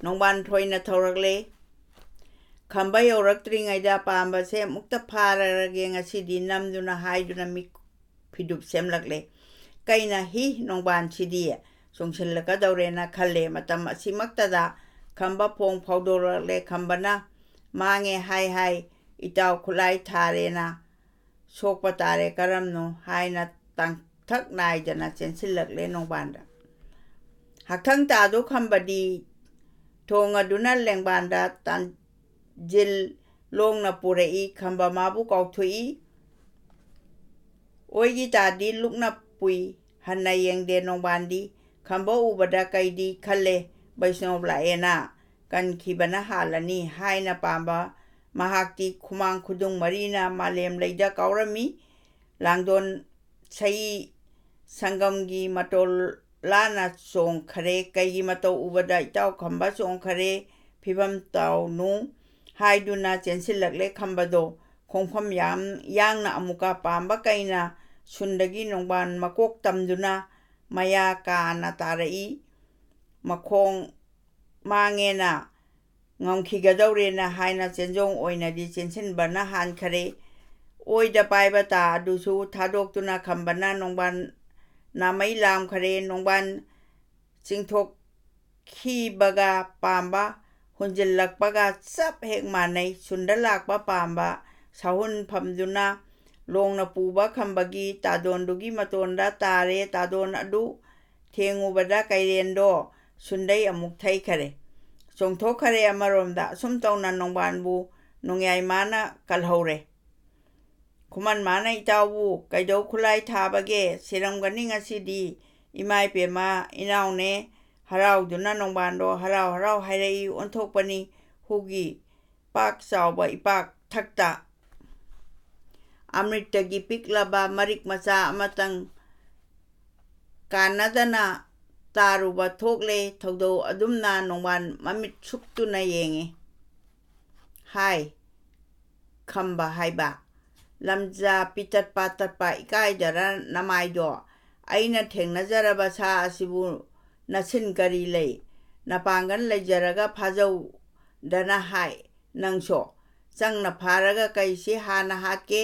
ꯅꯣꯡꯕꯥꯟ ꯊꯣꯏꯅ ꯊꯧꯔꯛꯂꯦ꯫ ꯈꯝꯕ ꯌꯧꯔꯛꯇ꯭ꯔꯤꯉꯩꯗ ꯄꯥꯝꯕꯁꯦ ꯑꯃꯨꯛꯇ ꯐꯥꯔꯔꯒꯦ ꯉꯁꯤꯗꯤ ꯅꯝꯗꯨꯅ ꯍꯥꯏꯗꯨꯅ ꯃꯤ ꯐꯤꯗꯨꯞ ꯁꯦꯝꯂꯛꯂꯦ꯫ ꯀꯩꯅ ꯍꯤ ꯅꯣꯡꯕꯥꯟꯁꯤꯗꯤ ꯆꯣꯡꯁꯤꯜꯂꯛꯀꯗꯧꯔꯦꯅ ꯈꯜꯂꯦ꯫ ꯃꯇꯝ ꯑꯁꯤꯃꯛꯇꯗ ꯈꯝꯕ ꯐꯣꯡ ꯐꯥꯎꯗꯣꯔꯛꯂꯦ꯫ ꯈꯝꯕꯅ ꯃꯥꯡꯉꯦ ꯍꯥꯏ ꯍꯥꯏ, ꯏꯇꯥꯎ ꯈꯨꯠꯂꯥꯏ ꯊꯥꯔꯦꯅ ꯁꯣꯛꯄ ꯇꯥꯔꯦ ꯀꯔꯝꯅꯣ ꯍꯥꯏꯅ ꯇꯥꯡꯊꯛ ꯅꯥꯏꯗꯅ ꯆꯦꯟꯁꯤꯜꯂꯛꯂꯦ ꯅꯣꯡꯕꯥꯟꯗ꯫ ꯍꯛꯊꯪ ꯇꯥꯗꯣ ꯈꯝꯕꯗꯤ ꯊꯣꯡ ꯑꯗꯨꯅ ꯂꯦꯡꯕꯥꯟꯗ ꯇꯥꯟꯖꯤꯜ ꯂꯣꯡꯅ ꯄꯨꯔꯛꯏ꯫ ꯈꯝꯕ ꯃꯥꯕꯨ ꯀꯥꯎꯊꯣꯛꯏ꯫ ꯑꯣꯏꯒꯤ ꯇꯥꯗꯤ ꯂꯨꯛꯅ ꯄꯨꯏ꯫ ꯍꯟꯅ ꯌꯦꯡꯗꯦ ꯅꯣꯡꯕꯥꯟꯗꯤ꯫ ꯈꯝꯕ ꯎꯕꯗ ꯀꯩꯗꯤ ꯈꯜꯂꯦ, ꯕꯩꯁꯅꯣꯞ ꯂꯥꯛꯑꯦꯅ, ꯀꯟꯈꯤꯕꯅ ꯍꯥꯜꯂꯅꯤ ꯍꯥꯏꯅ ꯄꯥꯝꯕ ꯃꯍꯥꯛꯇꯤ ꯈꯨꯃꯥꯡ ꯈꯨꯗꯨꯡ ꯃꯔꯤꯅ ꯃꯥꯂꯦꯝ ꯂꯩꯗ ꯀꯥꯎꯔꯝꯃꯤ꯫ ꯂꯥꯡꯗꯣꯟ ꯁꯩ ꯁꯪꯒꯝꯒꯤ ꯃꯇꯣꯜ ꯂꯥꯟꯅ ꯆꯣꯡꯈꯔꯦ꯫ ꯀꯩꯒꯤ ꯃꯇꯧ ꯎꯕꯗ ꯏꯇꯥꯎ ꯈꯝꯕ ꯆꯣꯡꯈꯔꯦ꯫ ꯐꯤꯕꯝ ꯇꯥꯎꯅꯨ꯫ ꯍꯥꯏꯗꯨꯅ ꯆꯦꯟꯁꯤꯜꯂꯛꯂꯦ꯫ ꯈꯝꯕꯗꯣ ꯈꯣꯡꯐꯝ ꯌꯥꯝ ꯌꯥꯡꯅ ꯑꯃꯨꯛꯀ ꯄꯥꯝꯕ ꯀꯩꯅ ꯁꯨꯟꯗꯒꯤ ꯅꯣꯡꯕꯥꯟ ꯃꯀꯣꯛ ꯇꯝꯗꯨꯅ ꯃꯌꯥ ꯀꯥꯅ ꯇꯥꯔꯛꯏ꯫ ꯃꯈꯣꯡ ꯃꯥꯡꯉꯦꯅ, ꯉꯝꯈꯤꯒꯗꯧꯔꯦꯅ ꯍꯥꯏꯅ ꯆꯦꯟꯖꯣꯡ ꯑꯣꯏꯅꯗꯤ ꯆꯦꯟꯁꯤꯟꯕꯅ ꯍꯥꯟꯈꯔꯦ꯫ ꯑꯣꯏꯗ ꯄꯥꯏꯕ ꯇꯥ ꯑꯗꯨꯁꯨ ꯊꯥꯗꯣꯛꯇꯨꯅ ꯈꯝꯕꯅ ꯅꯣꯡꯕꯥꯟ ꯅꯥꯃꯩ ꯂꯥꯝꯈꯔꯦ꯫ ꯅꯣꯡꯕꯥꯟ ꯆꯤꯡꯊꯣꯛꯈꯤꯕꯒ ꯄꯥꯝꯕ ꯍꯨꯟꯖꯤꯜꯂꯛꯄꯒ ꯆꯞ ꯍꯦꯛ ꯃꯥꯟꯅꯩ꯫ ꯁꯨꯟꯗ ꯂꯥꯛꯄ ꯄꯥꯝꯕ ꯁꯥꯍꯨꯟ ꯐꯝꯗꯨꯅ ꯂꯣꯡꯅ ꯄꯨꯕ ꯈꯝꯕꯒꯤ ꯇꯥꯗꯣꯟꯗꯨꯒꯤ ꯃꯇꯣꯟꯗ ꯇꯥꯔꯦ꯫ ꯇꯥꯗꯣꯟ ꯑꯗꯨ ꯊꯦꯡꯉꯨꯕꯗ ꯀꯩꯔꯦꯟꯗꯣ ꯁꯨꯟꯗꯩ ꯑꯃꯨꯛ ꯊꯩꯈꯔꯦ꯫ ꯆꯣꯡꯊꯣꯛꯈꯔꯦ ꯑꯃꯔꯣꯝꯗ꯫ ꯑꯁꯨꯝ ꯇꯧꯅ ꯅꯣꯡꯕꯥꯟꯕꯨ ꯅꯣꯡꯌꯥꯏ ꯃꯥꯅ ꯀꯜꯍꯧꯔꯦ꯫ ꯈꯨꯃꯟ ꯃꯥꯅ ꯏꯇꯥꯎꯕꯨ ꯀꯩꯗꯧ ꯈꯨꯂꯥꯏ ꯊꯥꯕꯒꯦ? ꯁꯤꯔꯝꯒꯅꯤ ꯉꯁꯤꯗꯤ꯫ ꯏꯃꯥ ꯏꯄꯦꯝꯃ, ꯏꯅꯥꯎꯅꯦ꯫ ꯍꯔꯥꯎꯗꯨꯅ ꯅꯣꯡꯕꯥꯟꯗꯣ ꯍꯔꯥꯎ ꯍꯔꯥꯎ ꯍꯥꯏꯔꯛꯏ꯫ ꯑꯣꯟꯊꯣꯛꯄꯅꯤ ꯍꯨꯒꯤ ꯄꯥꯛ ꯆꯥꯎꯕ ꯏꯄꯥꯛ ꯊꯛꯇ꯫ ꯑꯃ꯭ꯔꯤꯠꯇꯒꯤ ꯄꯤꯛꯂꯕ ꯃꯔꯤꯛ ꯃꯆꯥ ꯑꯃꯇꯪ ꯀꯥꯟꯅꯗꯅ ꯇꯥꯔꯨꯕ ꯊꯣꯛꯂꯦ꯫ ꯊꯧꯗꯧ ꯑꯗꯨꯝꯅ ꯅꯣꯡꯕꯥꯟ ꯃꯃꯤꯠ ꯁꯨꯛꯇꯨꯅ ꯌꯦꯡꯉꯤ꯫ ꯍꯥꯏ, ꯈꯝꯕ ꯍꯥꯏꯕ, ꯂꯝꯖꯥ ꯄꯤꯇꯠ ꯄꯥꯇꯠꯄ ꯏꯀꯥꯏꯗꯔ ꯅꯃꯥꯏꯗꯣ? ꯑꯩꯅ ꯊꯦꯡꯅꯖꯔꯕ ꯁꯥ ꯑꯁꯤꯕꯨ ꯅꯁꯤꯟ ꯀꯔꯤ ꯂꯩ? ꯅꯄꯥꯡꯒꯜ ꯂꯩꯖꯔꯒ ꯐꯥꯖꯧꯗꯅ ꯍꯥꯏ꯫ ꯅꯪꯁꯣ ꯆꯪꯅ ꯐꯥꯔꯒ ꯀꯩꯁꯤ ꯍꯥꯟꯅ ꯍꯥꯠꯀꯦ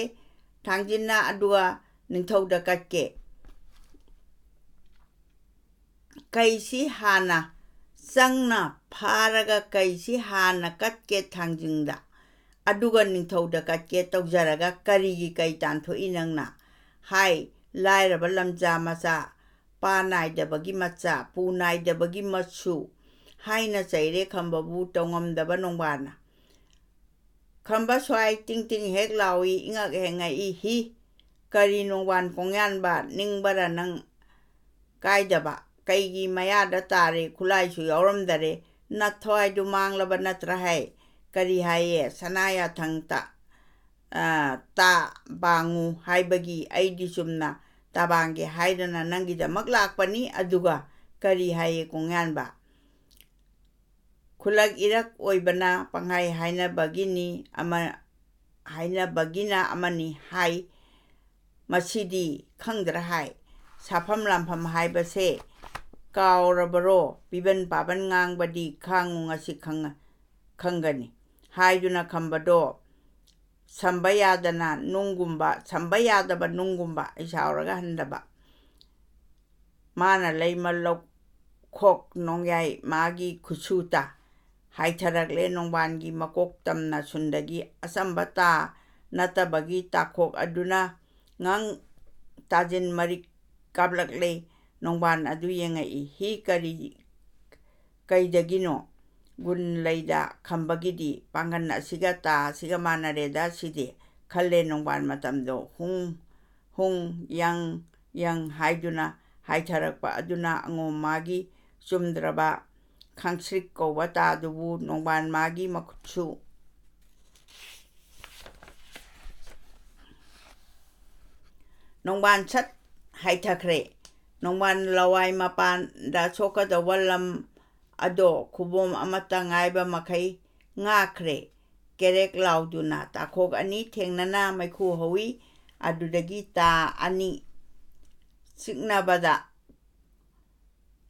ꯊꯥꯡꯖꯤꯟꯅ, ꯑꯗꯨꯒ ꯅꯤꯡꯊꯧꯗ ꯀꯠꯀꯦ꯫ ꯀꯩꯁꯤ ꯍꯥꯟꯅ ꯆꯪꯅ ꯐꯥꯔꯒ ꯀꯩꯁꯤ ꯍꯥꯟꯅ ꯀꯠꯀꯦ ꯊꯥꯡꯖꯤꯡꯗ, ꯑꯗꯨꯒ ꯅꯤꯡꯊꯧꯗ ꯀꯠꯀꯦ ꯇꯧꯖꯔꯒ ꯀꯔꯤꯒꯤ ꯀꯩ ꯇꯥꯟꯊꯣꯛꯏ ꯅꯪꯅ? ꯍꯥꯏ, ꯂꯥꯏꯔꯕ ꯂꯝꯖꯥ ꯃꯆꯥ, ꯄꯥ ꯅꯥꯏꯗꯕꯒꯤ ꯃꯆꯥ, ꯄꯨ ꯅꯥꯏꯗꯕꯒꯤ ꯃꯁꯨ ꯍꯥꯏꯅ ꯆꯩꯔꯦ ꯈꯝꯕꯕꯨ ꯇꯧꯉꯝꯗꯕ ꯅꯣꯡꯕꯥꯟꯅ꯫ ꯈꯝꯕ ꯁ꯭ꯋꯥꯏ ꯇꯤꯡ ꯇꯤꯡ ꯍꯦꯛ ꯂꯥꯎꯏ, ꯏꯉꯛ ꯍꯦꯛ ꯉꯛꯏ꯫ ꯍꯤ, ꯀꯔꯤ ꯅꯣꯡꯕꯥꯟ ꯀꯣꯡꯌꯥꯟꯕ, ꯅꯤꯡꯕꯔ ꯅꯪ ꯀꯥꯏꯗꯕ? ꯀꯩꯒꯤ ꯃꯌꯥꯗ ꯇꯥꯔꯦ? ꯈꯨꯠꯂꯥꯏꯁꯨ ꯌꯥꯎꯔꯝꯗꯔꯦ꯫ ꯅꯊ꯭ꯋꯥꯏꯗꯨ ꯃꯥꯡꯂꯕ ꯅꯠꯇ꯭ꯔ ꯍꯥꯏ? ꯀꯔꯤ ꯍꯥꯏꯌꯦ? ꯁꯅꯥ ꯌꯥꯊꯪ ꯇ-, ꯑ, ꯇ ꯕꯥꯡꯉꯨ ꯍꯥꯏꯕꯒꯤ ꯑꯩꯗꯤ ꯆꯨꯝꯅ ꯇꯕꯥꯡꯒꯦ ꯍꯥꯏꯗꯅ ꯅꯪꯒꯤꯗꯃꯛ ꯂꯥꯛꯄꯅꯤ꯫ ꯑꯗꯨꯒ ꯀꯔꯤ ꯍꯥꯏꯌꯦ ꯀꯣꯡꯌꯥꯟꯕ? ꯈꯨꯂꯛ ꯏꯔꯛ ꯑꯣꯏꯕꯅ ꯄꯪꯍꯥꯏ ꯍꯥꯏꯅꯕꯒꯤꯅꯤ ꯑꯃ, ꯍꯥꯏꯅꯕꯒꯤꯅ ꯑꯃꯅꯤ ꯍꯥꯏ꯫ ꯃꯁꯤꯗꯤ ꯈꯪꯗ꯭ꯔ ꯍꯥꯏ꯫ ꯁꯥꯐꯝ ꯂꯥꯝꯐꯝ ꯍꯥꯏꯕꯁꯦ ꯀꯥꯎꯔꯕꯔꯣ? ꯄꯤꯕꯟ ꯄꯥꯕꯟ ꯉꯥꯡꯕꯗꯤ ꯈꯥꯡꯉꯨ, ꯉꯁꯤ ꯈꯪ-, ꯈꯪꯒꯅꯤ ꯍꯥꯏꯗꯨꯅ ꯈꯝꯕꯗꯣ ꯁꯝꯕ ꯌꯥꯗꯅ ꯅꯨꯡꯒꯨꯝꯕ, ꯁꯝꯕ ꯌꯥꯗꯕ ꯅꯨꯡꯒꯨꯝꯕ, ꯑꯩ ꯁꯥꯎꯔꯒ ꯍꯟꯗꯕ꯫ ꯃꯥꯅ ꯂꯩꯃ ꯂꯧꯈꯣꯛ ꯅꯣꯡꯌꯥꯏ ꯃꯥꯒꯤ ꯈꯨꯠꯁꯨꯇ ꯍꯥꯏꯊꯔꯛꯂꯦ꯫ ꯅꯣꯡꯕꯥꯟꯒꯤ ꯃꯀꯣꯛ ꯇꯝꯅ ꯁꯨꯟꯗꯒꯤ ꯑꯆꯝꯕ ꯇꯥ ꯅꯠꯇꯕꯒꯤ ꯇꯥꯈꯣꯛ ꯑꯗꯨꯅ ꯉꯪ ꯇꯥꯖꯤꯟ ꯃꯔꯤꯛ ꯀꯥꯞꯂꯛꯂꯦ꯫ ꯅꯣꯡꯕꯥꯟ ꯑꯗꯨ ꯌꯦꯡꯉꯛꯏ꯫ "ꯍꯤ ꯀꯔꯤ, ꯀꯩꯗꯒꯤꯅꯣ? ꯒꯨꯟ ꯂꯩꯗ ꯈꯝꯕꯒꯤꯗꯤ ꯄꯥꯡꯒꯟ ꯑꯁꯤꯒ ꯇꯥ ꯑꯁꯤꯒ ꯃꯥꯟꯅꯔꯦꯗ ꯁꯤꯗꯤ" ꯈꯜꯂꯦ ꯅꯣꯡꯕꯥꯟ꯫ ꯃꯇꯝꯗꯣ ꯍꯨꯡ ꯍꯨꯡ, ꯌꯪ ꯌꯪ ꯍꯥꯏꯗꯨꯅ ꯍꯥꯏꯊꯔꯛꯄ ꯑꯗꯨꯅ ꯑꯉꯣꯝ ꯃꯥꯒꯤ ꯆꯨꯝꯗ꯭ꯔꯕ ꯈꯥꯡꯁ꯭ꯔꯤꯛ ꯀꯧꯕ ꯇꯥꯗꯨꯕꯨ ꯅꯣꯡꯕꯥꯟ ꯃꯥꯒꯤ ꯃꯈꯨꯠꯁꯨ ꯅꯣꯡꯕꯥꯟ ꯁꯠ ꯍꯥꯏꯊꯈ꯭ꯔꯦ꯫ ꯅꯣꯡꯕꯥꯟ ꯂꯋꯥꯏ ꯃꯄꯥꯟꯗ ꯁꯣꯛꯀꯗꯧꯕ ꯂꯝ ꯑꯗꯣ ꯈꯨꯕꯣꯝ ꯑꯃꯠꯇ ꯉꯥꯏꯕ ꯃꯈꯩ ꯉꯥꯛꯈ꯭ꯔꯦ꯫ ꯀꯦꯔꯦꯛ ꯂꯥꯎꯗꯨꯅ ꯇꯥꯈꯣꯛ ꯑꯅꯤ ꯊꯦꯡꯅꯅ ꯃꯩꯈꯨ ꯍꯧꯏ꯫ ꯑꯗꯨꯗꯒꯤ ꯇꯥ ꯑꯅꯤ ꯆꯤꯛꯅꯕꯗ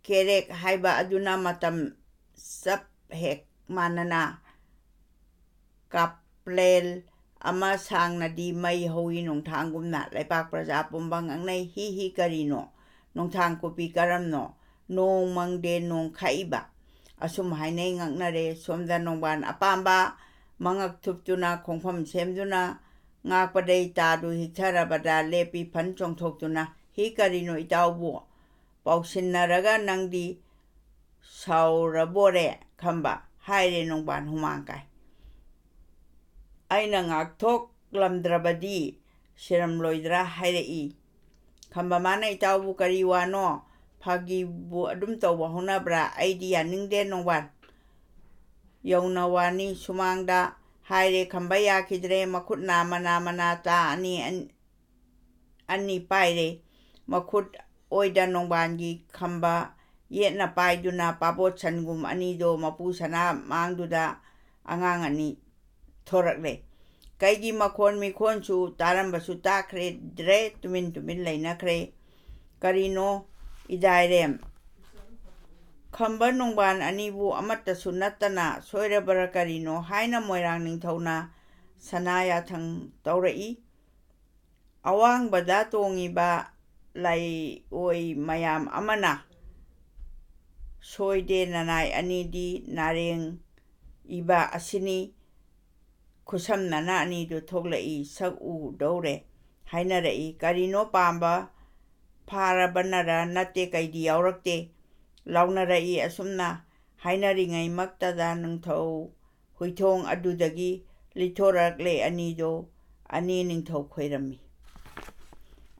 ꯀꯦꯔꯦꯛ ꯍꯥꯏꯕ ꯑꯗꯨꯅ ꯃꯇꯝ ꯆꯞ ꯍꯦꯛ ꯃꯥꯟꯅꯅ ꯀꯥꯞꯂꯦꯜ ꯑꯃ ꯁꯥꯡꯅꯗꯤ ꯃꯩ ꯍꯧꯏ ꯅꯣꯡꯊꯥꯡꯒꯨꯝꯅ꯫ ꯂꯩꯄꯥꯛ ꯄ꯭ꯔꯖꯥ ꯄꯨꯝꯕ ꯉꯛꯅꯩ, "ꯍꯤ ꯍꯤ ꯀꯔꯤꯅꯣ? ꯅꯣꯡꯊꯥꯡ ꯀꯨꯞꯄꯤ ꯀꯔꯝꯅꯣ? ꯅꯣꯡ ꯃꯪꯗꯦ ꯅꯣꯡ ꯈꯥꯛꯏꯕ?" ꯑꯁꯨꯝ ꯍꯥꯏꯅꯩ ꯉꯛꯅꯔꯦ꯫ ꯁꯣꯝꯗ ꯅꯣꯡꯕꯥꯟ ꯑꯄꯥꯝꯕ ꯃꯉꯛ ꯊꯨꯞꯇꯨꯅ ꯈꯣꯡꯐꯝ ꯁꯦꯝꯗꯨꯅ ꯉꯥꯛꯄꯗꯩ ꯇꯥꯗꯨ ꯍꯤꯛꯊꯔꯕꯗ ꯂꯦꯞꯄꯤ ꯐꯟ ꯆꯣꯡꯊꯣꯛꯇꯨꯅ, "ꯍꯤ ꯀꯔꯤꯅꯣ ꯏꯇꯥꯎꯕꯨ? ꯄꯥꯎꯁꯤꯟꯅꯔꯒ ꯅꯪꯗꯤ ꯁꯥꯎꯔꯕꯣꯔꯦ ꯈꯝꯕ?" ꯍꯥꯏꯔꯦ ꯅꯣꯡꯕꯥꯟ ꯍꯨꯃꯥꯡ ꯀꯥꯏ꯫ "ꯑꯩꯅ ꯉꯥꯛꯊꯣꯛꯂꯝꯗ꯭ꯔꯕꯗꯤ ꯁꯤꯔꯝꯂꯣꯏꯗ꯭ꯔꯥ?" ꯍꯥꯏꯔꯛꯏ ꯈꯝꯕ ꯃꯥꯅ꯫ "ꯏꯇꯥꯎꯕꯨ ꯀꯔꯤ ꯋꯥꯅꯣ? ꯐꯥꯒꯤꯕꯨ ꯑꯗꯨꯝ ꯇꯧꯕ ꯍꯧꯅꯕ꯭ꯔꯥ? ꯑꯩꯗꯤ ꯌꯥꯅꯤꯡꯗꯦ ꯅꯣꯡꯕꯥꯟ꯫ ꯌꯧꯅ ꯋꯥꯅꯤ ꯁꯨꯃꯥꯡꯗ" ꯍꯥꯏꯔꯦ ꯈꯝꯕ꯫ ꯌꯥꯈꯤꯗ꯭ꯔꯦ꯫ ꯃꯈꯨꯠ ꯅꯥꯝꯃ ꯅꯥꯝꯃꯅ ꯇꯥ ꯑꯅꯤ ꯑꯟ-, ꯑꯅꯤ ꯄꯥꯏꯔꯦ꯫ ꯃꯈꯨꯠ ꯑꯣꯏꯗ ꯅꯣꯡꯕꯥꯟꯒꯤ ꯈꯝꯕ ꯌꯦꯠꯅ ꯄꯥꯏꯗꯨꯅ ꯄꯥꯕꯣꯠ ꯁꯟꯒꯨꯝ ꯑꯅꯤꯗꯣ ꯃꯄꯨ ꯁꯅꯥ ꯃꯥꯡꯗꯨꯗ ꯑꯉꯥꯡ ꯑꯅꯤ ꯊꯣꯔꯛꯂꯦ꯫ ꯀꯩꯒꯤ ꯃꯈꯣꯟ ꯃꯤꯈꯣꯟꯁꯨ ꯇꯥꯔꯝꯕꯁꯨ ꯇꯥꯈ꯭ꯔꯦ, ꯗ꯭ꯔꯦ, ꯇꯨꯃꯤꯟ ꯇꯨꯃꯤꯟ ꯂꯩꯅꯈ꯭ꯔꯦ꯫ ꯀꯔꯤꯅꯣ ꯏꯗꯥꯏꯔꯦꯝ? ꯈꯝꯕ ꯅꯨꯡꯕꯥꯟ ꯑꯅꯤꯕꯨ ꯑꯃꯠꯇꯁꯨ ꯅꯠꯇꯅ ꯁꯣꯏꯔꯕꯔꯥ ꯀꯔꯤꯅꯣ ꯍꯥꯏꯅ ꯃꯣꯏꯔꯥꯡ ꯅꯤꯡꯊꯧꯅ ꯁꯅꯥ ꯌꯥꯊꯪ ꯇꯧꯔꯛꯏ꯫ ꯑꯋꯥꯡꯕꯗ ꯇꯣꯡꯉꯤꯕ ꯂꯥꯏꯑꯣꯏ ꯃꯌꯥꯝ ꯑꯃꯅ ꯁꯣꯏꯗꯦ ꯅꯅꯥꯏ ꯑꯅꯤꯗꯤ ꯅꯥꯔꯦꯡ ꯏꯕ ꯑꯁꯤꯅꯤ꯫ ꯈꯨꯠꯁꯝꯅꯅ ꯑꯅꯤꯗꯨ ꯊꯣꯛꯂꯛꯏ, ꯁꯛ ꯎꯗꯧꯔꯦ ꯍꯥꯏꯅꯔꯛꯏ꯫ ꯀꯔꯤꯅꯣ ꯄꯥꯝꯕ ꯐꯥꯔꯕꯅꯔ ꯅꯠꯇꯦ ꯀꯩꯗꯤ ꯌꯥꯎꯔꯛꯇꯦ ꯂꯥꯎꯅꯔꯛꯏ꯫ ꯑꯁꯨꯝꯅ ꯍꯥꯏꯅꯔꯤꯉꯩꯃꯛꯇꯗ ꯅꯤꯡꯊꯧ ꯍꯨꯏꯊꯣꯡ ꯑꯗꯨꯗꯒꯤ ꯂꯤꯊꯣꯔꯛꯂꯦ ꯑꯅꯤꯗꯣ꯫ ꯑꯅꯤ ꯅꯤꯡꯊꯧ ꯈꯣꯏꯔꯝꯃꯤ꯫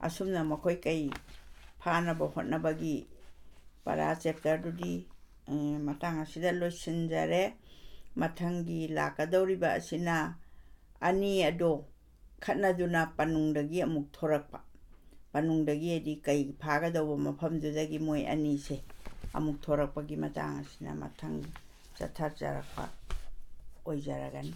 ꯑꯁꯨꯝꯅ ꯃꯈꯣꯏ ꯀꯩ ꯐꯥꯅꯕ ꯍꯣꯠꯅꯕꯒꯤ ꯄꯔꯥ ꯆꯦꯞꯇꯔꯗꯨꯗꯤ, ꯑ, ꯃꯇꯥꯡ ꯑꯁꯤꯗ ꯂꯣꯏꯁꯤꯟꯖꯔꯦ꯫ ꯃꯊꯪꯒꯤ ꯂꯥꯛꯀꯗꯧꯔꯤꯕ ꯑꯁꯤꯅ ꯑꯅꯤ ꯑꯗꯣ ꯈꯠꯅꯗꯨꯅ ꯄꯅꯨꯡꯗꯒꯤ ꯑꯃꯨꯛ ꯊꯣꯔꯛꯄ, ꯄꯅꯨꯡꯗꯒꯤ ꯍꯥꯏꯗꯤ ꯀꯩ ꯐꯥꯒꯗꯧꯕ ꯃꯐꯝꯗꯨꯗꯒꯤ ꯃꯣꯏ ꯑꯅꯤꯁꯦ ꯑꯃꯨꯛ ꯊꯣꯔꯛꯄꯒꯤ ꯃꯇꯥꯡ ꯑꯁꯤꯅ ꯃꯊꯪ ꯆꯠꯊꯖꯔꯛꯄ ꯑꯣꯏꯖꯔꯒꯅꯤ꯫